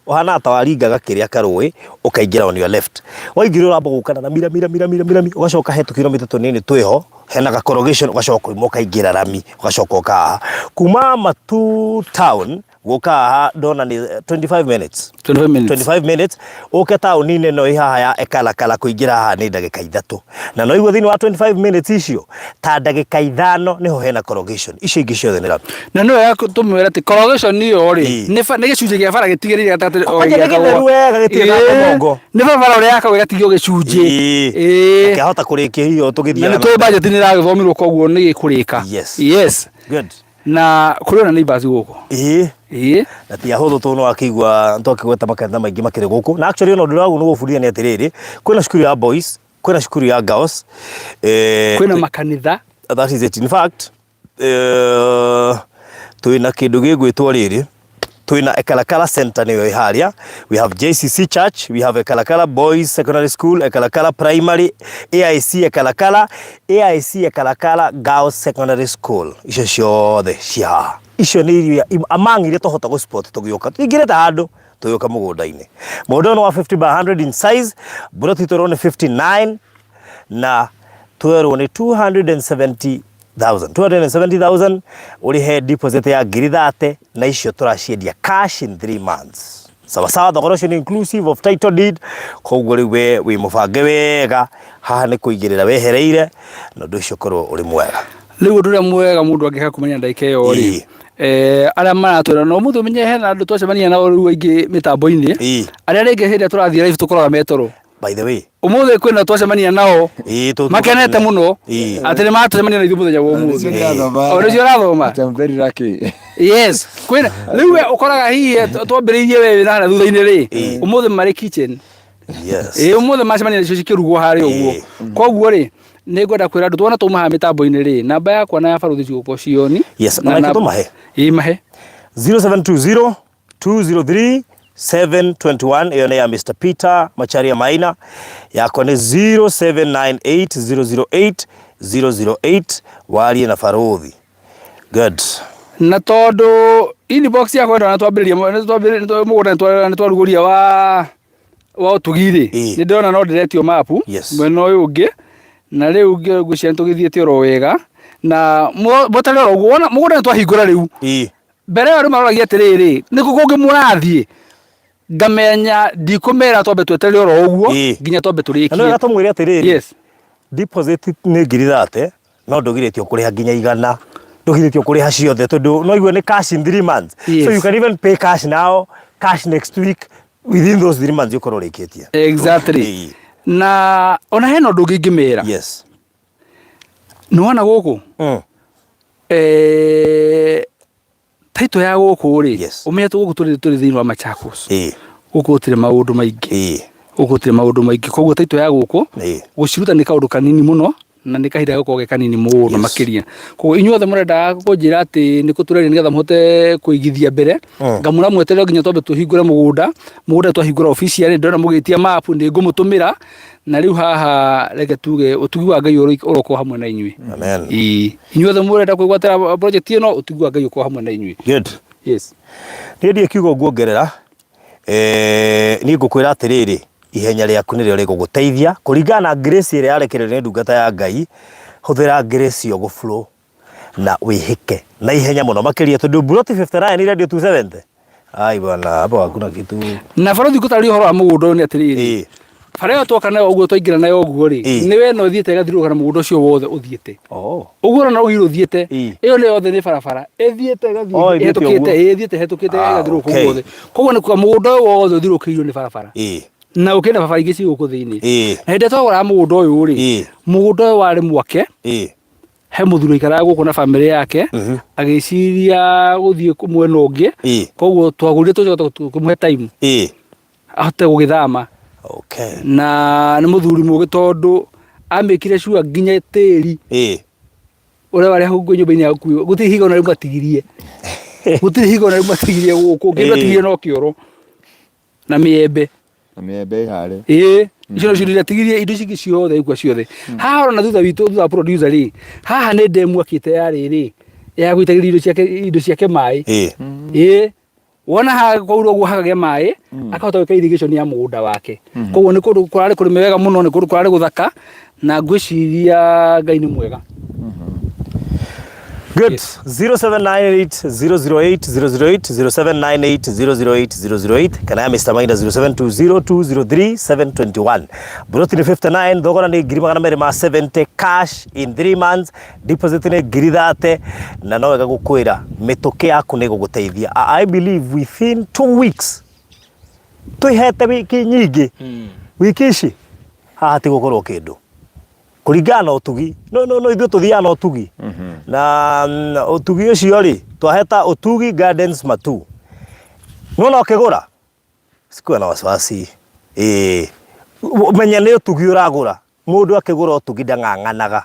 ũhanaga ta waringaga kĩrĩa karũĩ, ũkaingĩra on your left. Waingĩra ũramba gũka na rami, rami, rami, rami, rami, rami, ũgacoka he tũkiromita tũnini twĩho, hena ga corrugation, ũgacoka ũima ũkaingĩra rami, ũgacoka ũka haha. Kuma Matuu town, gũka haha ndona nĩ 25 minutes. 25 minutes. 25 minutes ũke taũni-inĩ ĩno ĩ haha ya Ekalakala kũingĩra haha nĩ ndagĩka 3 na no igua thĩinĩ wa 25 minutes icio ta ndagĩka 5 nĩho hena corrugation, icio ingĩ ciothe nĩ rami. Na nĩ wega tũmwĩre atĩ corrugation ĩyo rĩ, nĩ gĩcunjĩ kĩa bara gĩtigĩrĩire gatagatĩ o Kwanja nĩ gĩakagwo. gĩtheru wega gĩtirĩ na kamongo. Nĩ barabara ũrĩa yakagwo ĩgatigio gĩcunjĩ. Akĩhota kũrĩkia hiyo tũgĩthiaga Na nĩ tũĩ budget nĩ ĩragĩthomirwo koguo nĩ gĩkũrĩka. Yes. Yes. Good. Na kũrĩ ona neighbors gũkũ. Ĩĩ. Ĩĩ. Na ti ahũthũ tondũ nĩwakĩigua twakĩgweta makanitha maingĩ makĩrĩ gũkũ. Na actually ona ũndũ ũrĩa wagĩrĩirwo nĩ gũbundithia nĩ atĩrĩrĩ, kwĩna cukuru ya boys, kwĩna cukuru ya girls. Kwĩna makanitha. That is it. In fact, twĩna kĩndũ gĩgwĩtwo rĩrĩ, twĩna Ekalakala Center nĩyo ĩ harĩa, we have JCC Church, we have Ekalakala Boys Secondary School, Ekalakala Primary, AIC Ekalakala, AIC Ekalakala Girls Secondary School. Icio ciothe ciĩ haha. Icio nĩ iria among iria twahota gũ spot tũgĩũka. Tũingĩrĩte handũ tũgĩũka mũgũnda-inĩ. Mũgũnda ũyũ nĩ wa 50 by 100 in size, mburoti twerwo nĩ 59 na twerwo nĩ 270,000. 270,000 ũrĩhe deposit ya ngiri thate na icio tũraciendia cash in 3 months. Sawa sawa, thogora ũcio nĩ inclusive of title deed, koguo rĩu we wĩ mũbange wega, haha nĩ kũigĩrĩra wehereire na ũndũ ũcio ũkorwo ũrĩ mwega. Rĩu ũndũ ũrĩa mwega mũndũ angĩka kumania na ndagĩka ĩyo rĩ, arĩa maratwĩra no ũmũthĩ ũmenye hena andũ twacemania nao rĩu aingĩ mĩtambo-inĩ, arĩa rĩngĩ hĩndĩ ĩrĩa tũrathiĩ live tũkoraga me toro. By the way, Ũmũthĩ kwĩna twacemania nao makenete mũno atĩ nĩ matũcemania na ithuĩ mũthenya wa ũmũthĩ. O nĩcio ũrathoma. I'm very lucky. Yes, kwĩna rĩu we ũkoraga hihi twambĩrĩirie we wĩna harĩa thutha-inĩ rĩ, ũmũthĩ marĩ kitchen. Yes. Ĩĩ ũmũthĩ macemania nacio cikĩrugwo harĩa ũguo. Koguo rĩ, nĩ ngwenda kwĩra andũ tuona twauma haha mĩtambo-inĩ rĩ, namba yakwa na ya barũthi cigũkorwo cioni. Yes, ona reke tũmahe. Ĩĩ mahe. 0720 203 721 ĩyo nĩ ya Mr Peter Macharia Maina, yakwa nĩ 0798 008 008 warie na barũthi. Good. Na tondũ inbox yakwa ĩno twambĩrĩria mũgũnda nĩ twarugũria wa wa ũtugi rĩ, nĩ ndĩrona no ndĩretio mapu mwena ũyũ ũngĩ, na rĩu ngwĩciria nĩ tũgĩthiĩte oro wega na mweterere oro ũguo, wona mũgũnda nĩ twahingũra rĩu. Mbere ĩyo andũ maroragia atĩrĩrĩ, nĩ kũ kũngĩ mũrathiĩ? Ngamenya ndikũmera twambe tweterere oro ũguo nginya twambe tũrĩkie. Na nĩ wega tũmwĩre atĩrĩrĩ, yes, deposit nĩ ngiri thate no ndũgirĩtio kũrĩha nginya igana, ndũgirĩtio kũrĩha ciothe tondũ no igue nĩ cash in 3 months. Yes. So you can even pay cash now, cash next week, within those 3 months ũkorwo ũrĩkĩtie. Exactly. Na ona hena ũndũ ũngĩ ingĩmera. Yes. Nĩ wona gũkũ? Title ya gũkũ rĩ, Yes. ũmenye gũkũ tũrĩ thĩinĩ wa Machakos. Gũkũ gũtirĩ maũndũ maingĩ. Gũkũ gũtirĩ maũndũ maingĩ. Koguo title ya gũkũ gũciruta nĩ kaũndũ kanini mũno na nĩ kahinda gagũkorwo ge kanini mũno makĩria. Koguo inyuothe mũrenda kũnjĩra atĩ nĩ kũ tũreria nĩgetha mũhote kũigithia mbere, ngamũra mweterere nginya twambe tũhingũre mũgũnda. Mũgũnda twahingũra officially ndĩrona mũgĩtia map nĩ ngũmũtũmĩra. Na rĩu haha reke tuge ũtugi wa Ngai ũrokorwo hamwe na inyuĩ. Amen. Ĩĩ. Inyuothe mũrenda kwĩgwatĩra project ĩno, ũtugi wa Ngai ũkorwo hamwe na inyuĩ. Good. Yes. Niĩ ndirĩ kiugo nguongerera. Niĩ ngũkwĩra atĩrĩrĩ, ihenya rĩaku nĩrĩo rĩgũgũteithia kũringana na grace ĩrĩa yarekererio nĩ ndungata ya Ngai. Hũthĩra grace ĩyo gũ flow na wĩhĩke na ihenya mũno makĩria tondũ mburoti 59 irendio 270. Ai bwana, hapo hakuna kitu. Na barothi ngũtarĩria ũhoro wa mũgũnda ũyũ nĩ atĩrĩrĩ, bara ĩyo twoka nayo ũguo twaingĩra nayo ũguo rĩ, nĩ we ĩno ĩthiĩte ĩgathiũrũrũka na mũgũnda ũcio wothe ũthiĩte. Ũguo ũrona rũgiri rũthiĩte, ĩyo nĩ yothe nĩ barabara ĩthiĩte ĩgathiĩ Oh, ĩthiĩte ĩhetũkĩte, ũguo. ĩĩ, ĩthiĩte ĩhetũkĩte ĩgathiũrũrũka ũguo wothe. Koguo nĩ kuga mũgũnda ũyũ wothe ũthiũrũrũkĩirio nĩ barabara. Na ũkĩrĩ na barabara ingĩ ciĩ gũkũ thĩinĩ. Na hĩndĩ ĩrĩa twagũraga mũgũnda ũyũ rĩ, mũgũnda ũyũ warĩ mwake. He mũthuri waikaraga gũkũ na bamĩrĩ yake, agĩciria gũthiĩ mwena ũngĩ. Koguo twagũrire tũcoka kũmũhe time ahote gũgĩthama. Na nĩ mũthuri mũgĩ tondũ amĩkire cua nginya tĩri ũrĩa warĩ hau nyũmba-inĩ ya gũkuo, gũtirĩ ihiga ona rĩmwe atigirie. Gũtirĩ ihiga ona rĩmwe atigirie gũkũ, kĩndũ atigirie no kĩoro na mĩembe. Na mĩembe ĩharĩ. Ĩĩ, icio nocio indo atigirie, indo ici ingĩ ciothe igua ciothe. Haha ũrona thutha witũ, thutha wa producer rĩ, haha nĩ ndemu akĩte ya rĩrĩ, ya gũitagĩrĩria indo ciake maĩ. Ĩĩ. Wona haha kwaura ũguo hakagĩa maĩ, akahota gwĩka irrigation ya mũgũnda wake. Koguo nĩ kũndũ kũrarĩ kũrĩme wega mũno, nĩ kũndũ kũrarĩ gũthaka, na ngwĩciria Ngai nĩ mwega. Good. 0798 008 008, 0798 008 008 kana ya Mr. Maina 0720 203 721. Broti nĩ 59, thogora nĩ ngiri magana merĩ ma 70 cash in 3 months, deposit nĩ ngiri thate, na no wega gũkwĩra mĩtũkĩ yaku nĩ ĩgũgũteithia. I believe within 2 weeks twĩhete wiki nyingĩ, wiki ici haha tigũkorwo kĩndũ. Kũringana na ũtugi. No no no ithuĩ tũthiaga na ũtugi. Na ũtugi ũcio rĩ, twaheta Ũtugi Gardens Matuu. Nĩwona ũkĩgũra? Usikuwe na wasiwasi. Ĩĩ. Menya nĩ ũtugi ũragũra. Mũndũ akĩgũra ũtugi ndang'ang'anaga.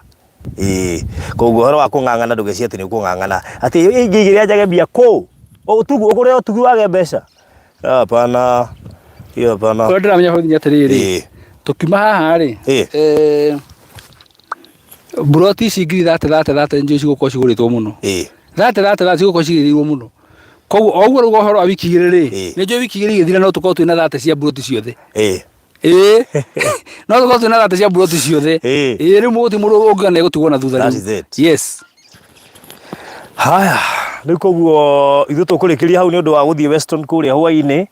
Ĩĩ. Koguo ũhoro wa kũng'ang'ana ndũgecirie atĩ nĩ ũkũng'ang'ana. Atĩ ingĩigĩrĩra njage mbia kũ? Ũtugi, ũgũre ũtugi wage mbeca? Hapana. Hiyo hapana. Ũrĩa ndĩramenya borithi nĩ atĩrĩrĩ, Ĩĩ. tũkiuma haha rĩ, Ĩĩ. mburoti ici ngiri thate thate thate nĩnjũĩ cigũkorwo cigũrĩtwo mũno. Ĩĩ. Thate thate thate cigũkorwo cigĩrĩirwo mũno. Koguo o ũguo rĩu ũhoro wa wiki igĩrĩ rĩ, Ĩĩ. nĩnjũĩ wiki igĩrĩ igĩthira no tũkorwo twĩna thate cia mburoti ciothe. Ĩĩ. Ĩĩ. No tũkorwo twĩna thate cia mburoti ciothe. Ĩĩ. Ĩĩ rĩu gũtirĩ mũndũ ũngiuga nĩ egũtigwo na thutha That rĩu. is it. Yes. Haya, rĩu koguo ithuĩ tũkũrĩkĩria hau nĩ ũndũ wa gũthiĩ Weston kũrĩa hwaĩ-inĩ,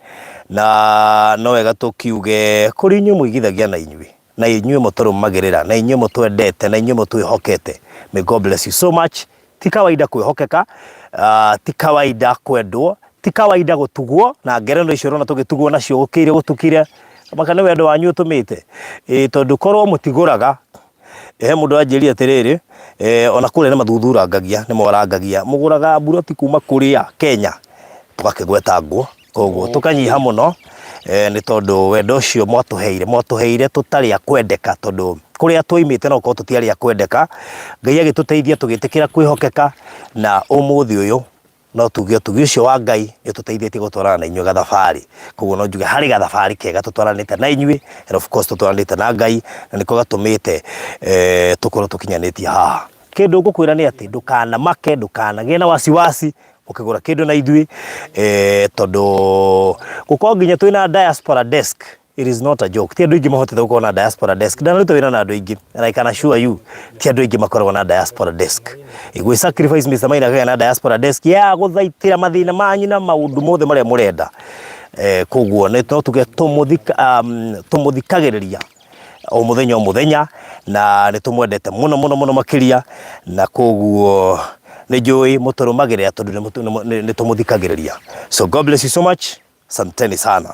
na no wega tũkiuge kũrĩ inyuĩ mũigithagia na inyuĩ, na inyuĩ mũtũrũmagĩrĩra, na inyuĩ mũtwendete, na inyuĩ mũtwĩhokete, may God bless you so much. Ti kawaida kwĩhokeka, ti kawaida kwendwo, ti kawaida gũtugwo, na ngerenwa icio ũrona tũgĩtugwo nacio gũkĩire gũtukire, maka nĩ wendo wanyu ũtũmĩte, ĩĩ tondũ korwo mũtigũraga, He mũndũ wanjĩrire atĩrĩrĩ, ona kũrĩa nĩ mathuthurangagia, nĩ morangagia, mũgũraga mburoti kuma kũrĩa Kenya, tũgakĩgwetangwo, koguo tũkanyiha mũno, nĩ tondũ wendo ũcio mwatũheire, mwatũheire tũtarĩ a kwendeka, tondũ kũrĩa twaimĩte no gũkorwo tũtiarĩ a kwendeka, Ngai agĩtũteithia tũgĩtĩkĩra kwĩhokeka, na ũmũthĩ ũyũ No tuge ũtugi ũcio wa Ngai nĩ ũtũteithĩtie gũtwarana na inyuĩ gathabarĩ. Koguo no njuge harĩ gathabarĩ kega tũtwaranĩte na inyuĩ and of course tũtwaranĩte na Ngai na nĩko gatũmĩte eh, tũkorwo tũkinyanĩtie haha. Kĩndũ ngũkwĩra nĩ atĩ ndũkanamake, ndũkanagĩe na wasiwasi ũkĩgũra kĩndũ na ithuĩ eh, tondũ gũkorwo nginya twĩna diaspora desk. It is not a joke. Ti andũ aingĩ mahotete gũkorwo na diaspora desk. Ndanaruta wĩra na andũ aingĩ and I can assure you ti andũ aingĩ makoragwo na diaspora desk. Gwĩ sacrifice Mr. Maina akagĩa na diaspora desk ya gũthaitĩra mathĩna manyu na maũndũ mothe marĩa mũrenda. Eh, koguo nĩ no tuge tũmũthikagĩrĩria o mũthenya o mũthenya na nĩ tũmwendete mũno mũno mũno makĩria na koguo nĩ njũĩ mũtũrũmagĩrĩra tondũ nĩ tũmũthikagĩrĩria. So God bless you so much. Asanteni sana.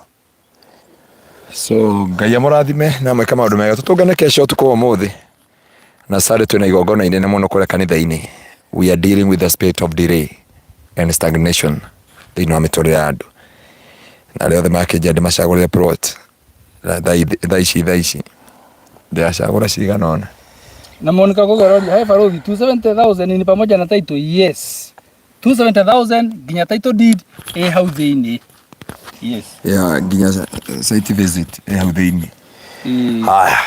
So Ngai amũrathime na mwĩke maũndũ mega. Tũtũngane kesho ũtukũ wa ũmũthĩ na Sunday twĩna igongona inene mũno kũrĩa kanitha-inĩ. We are dealing with the spirit of delay and stagnation thĩinĩ wa mĩtũrĩre ya andũ. Na arĩa othe makĩnjia ndĩmacagũrĩre plot thaa ici thaa ici ndĩracagũra cigana ũna. Na Monica Gogeroria, he barothi 270,000 ni pamoja na title? Yes. 270,000 nginya title deed ĩ hau thĩinĩ. Yes. Yeah, nginya site visit ĩ hau thĩinĩ. Haya.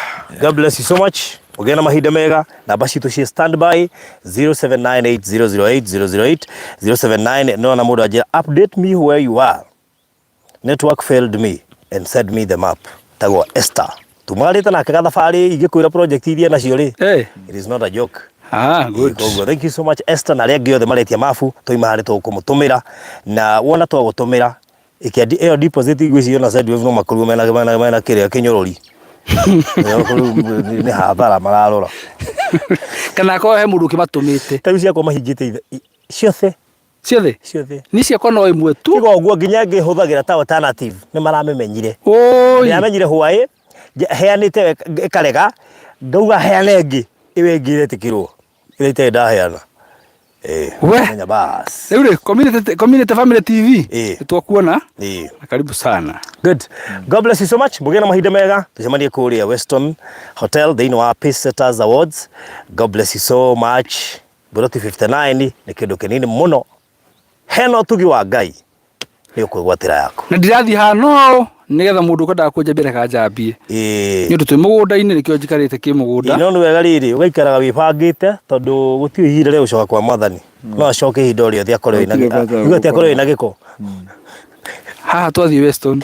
God bless you so much. Ũgĩe na mahinda mega. Namba citũ ciĩ standby 0798008008 079 no na mũndũ anjĩra update me where you are. Network failed me and send me the map. Tagwo Esther. Tumagarĩte nake gathabarĩ ingĩkwĩra project iria nacio rĩ. Hey. It is not a joke. Ah, good. Koguo thank you so much Esther na arĩa angĩ othe maretia mabu twaima harĩ tũkũmũtũmĩra na wona twagũtũmĩra ĩkia ĩyo deposit ngwĩciria ona Sendwave no makorirwo mena mena mena kĩrĩa kĩnyũrũri. Nĩ hathara mararora. Kana akorwo he mũndũ ũkĩmatũmĩte. Ta rĩu ciakwa mahingĩte ciothe. Ciothe? Ciothe. Niĩ ciakwa no ĩmwe tu. Tiga ũguo nginya ĩngĩ hũthagĩra ta alternative nĩ maramĩmenyire. Oi. Ndĩramenyire hwaĩ, heanĩte ĩkarega, ngauga heane ĩngĩ, ĩyo ĩngĩ ĩretĩkĩrwo. Ĩrĩa itarĩ ndaheana. Ĩĩ. We. Menya bas. Rĩu rĩ, community, community family TV. Ĩĩ. Nĩ twakuona. Ĩĩ. Na karibu sana. Good. God bless you so much. Mũgĩe na mahinda mega. Tũcemanie kũrĩa Weston Hotel thĩinĩ wa Pace Setters Awards. God bless you so much. Mburoti 59 nĩ kĩndũ kĩnini mũno. Hena ũtugi wa Ngai nĩ ũkwĩgwatĩra yaku. Na ndirathiĩ haha no nĩgetha mũndũ ũkwendaga kũnjambia reke anjambie. Ĩĩ. Nĩ ũndũ twĩ mũgũnda-inĩ nĩkĩo njikarĩte kĩmũgũnda. No nĩ wega rĩrĩ ũgaikaraga wĩbangĩte tondũ gũtirĩ ihinda rĩa gũcoka kwa mwathani. No acoke ihinda o rĩothe akorwo wĩna Gũtirĩ bata wa Igue atĩ akorwo wĩna gĩko. Haha twathiĩ Weston.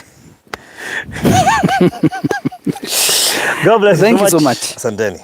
God bless Thank you so much. Asanteni.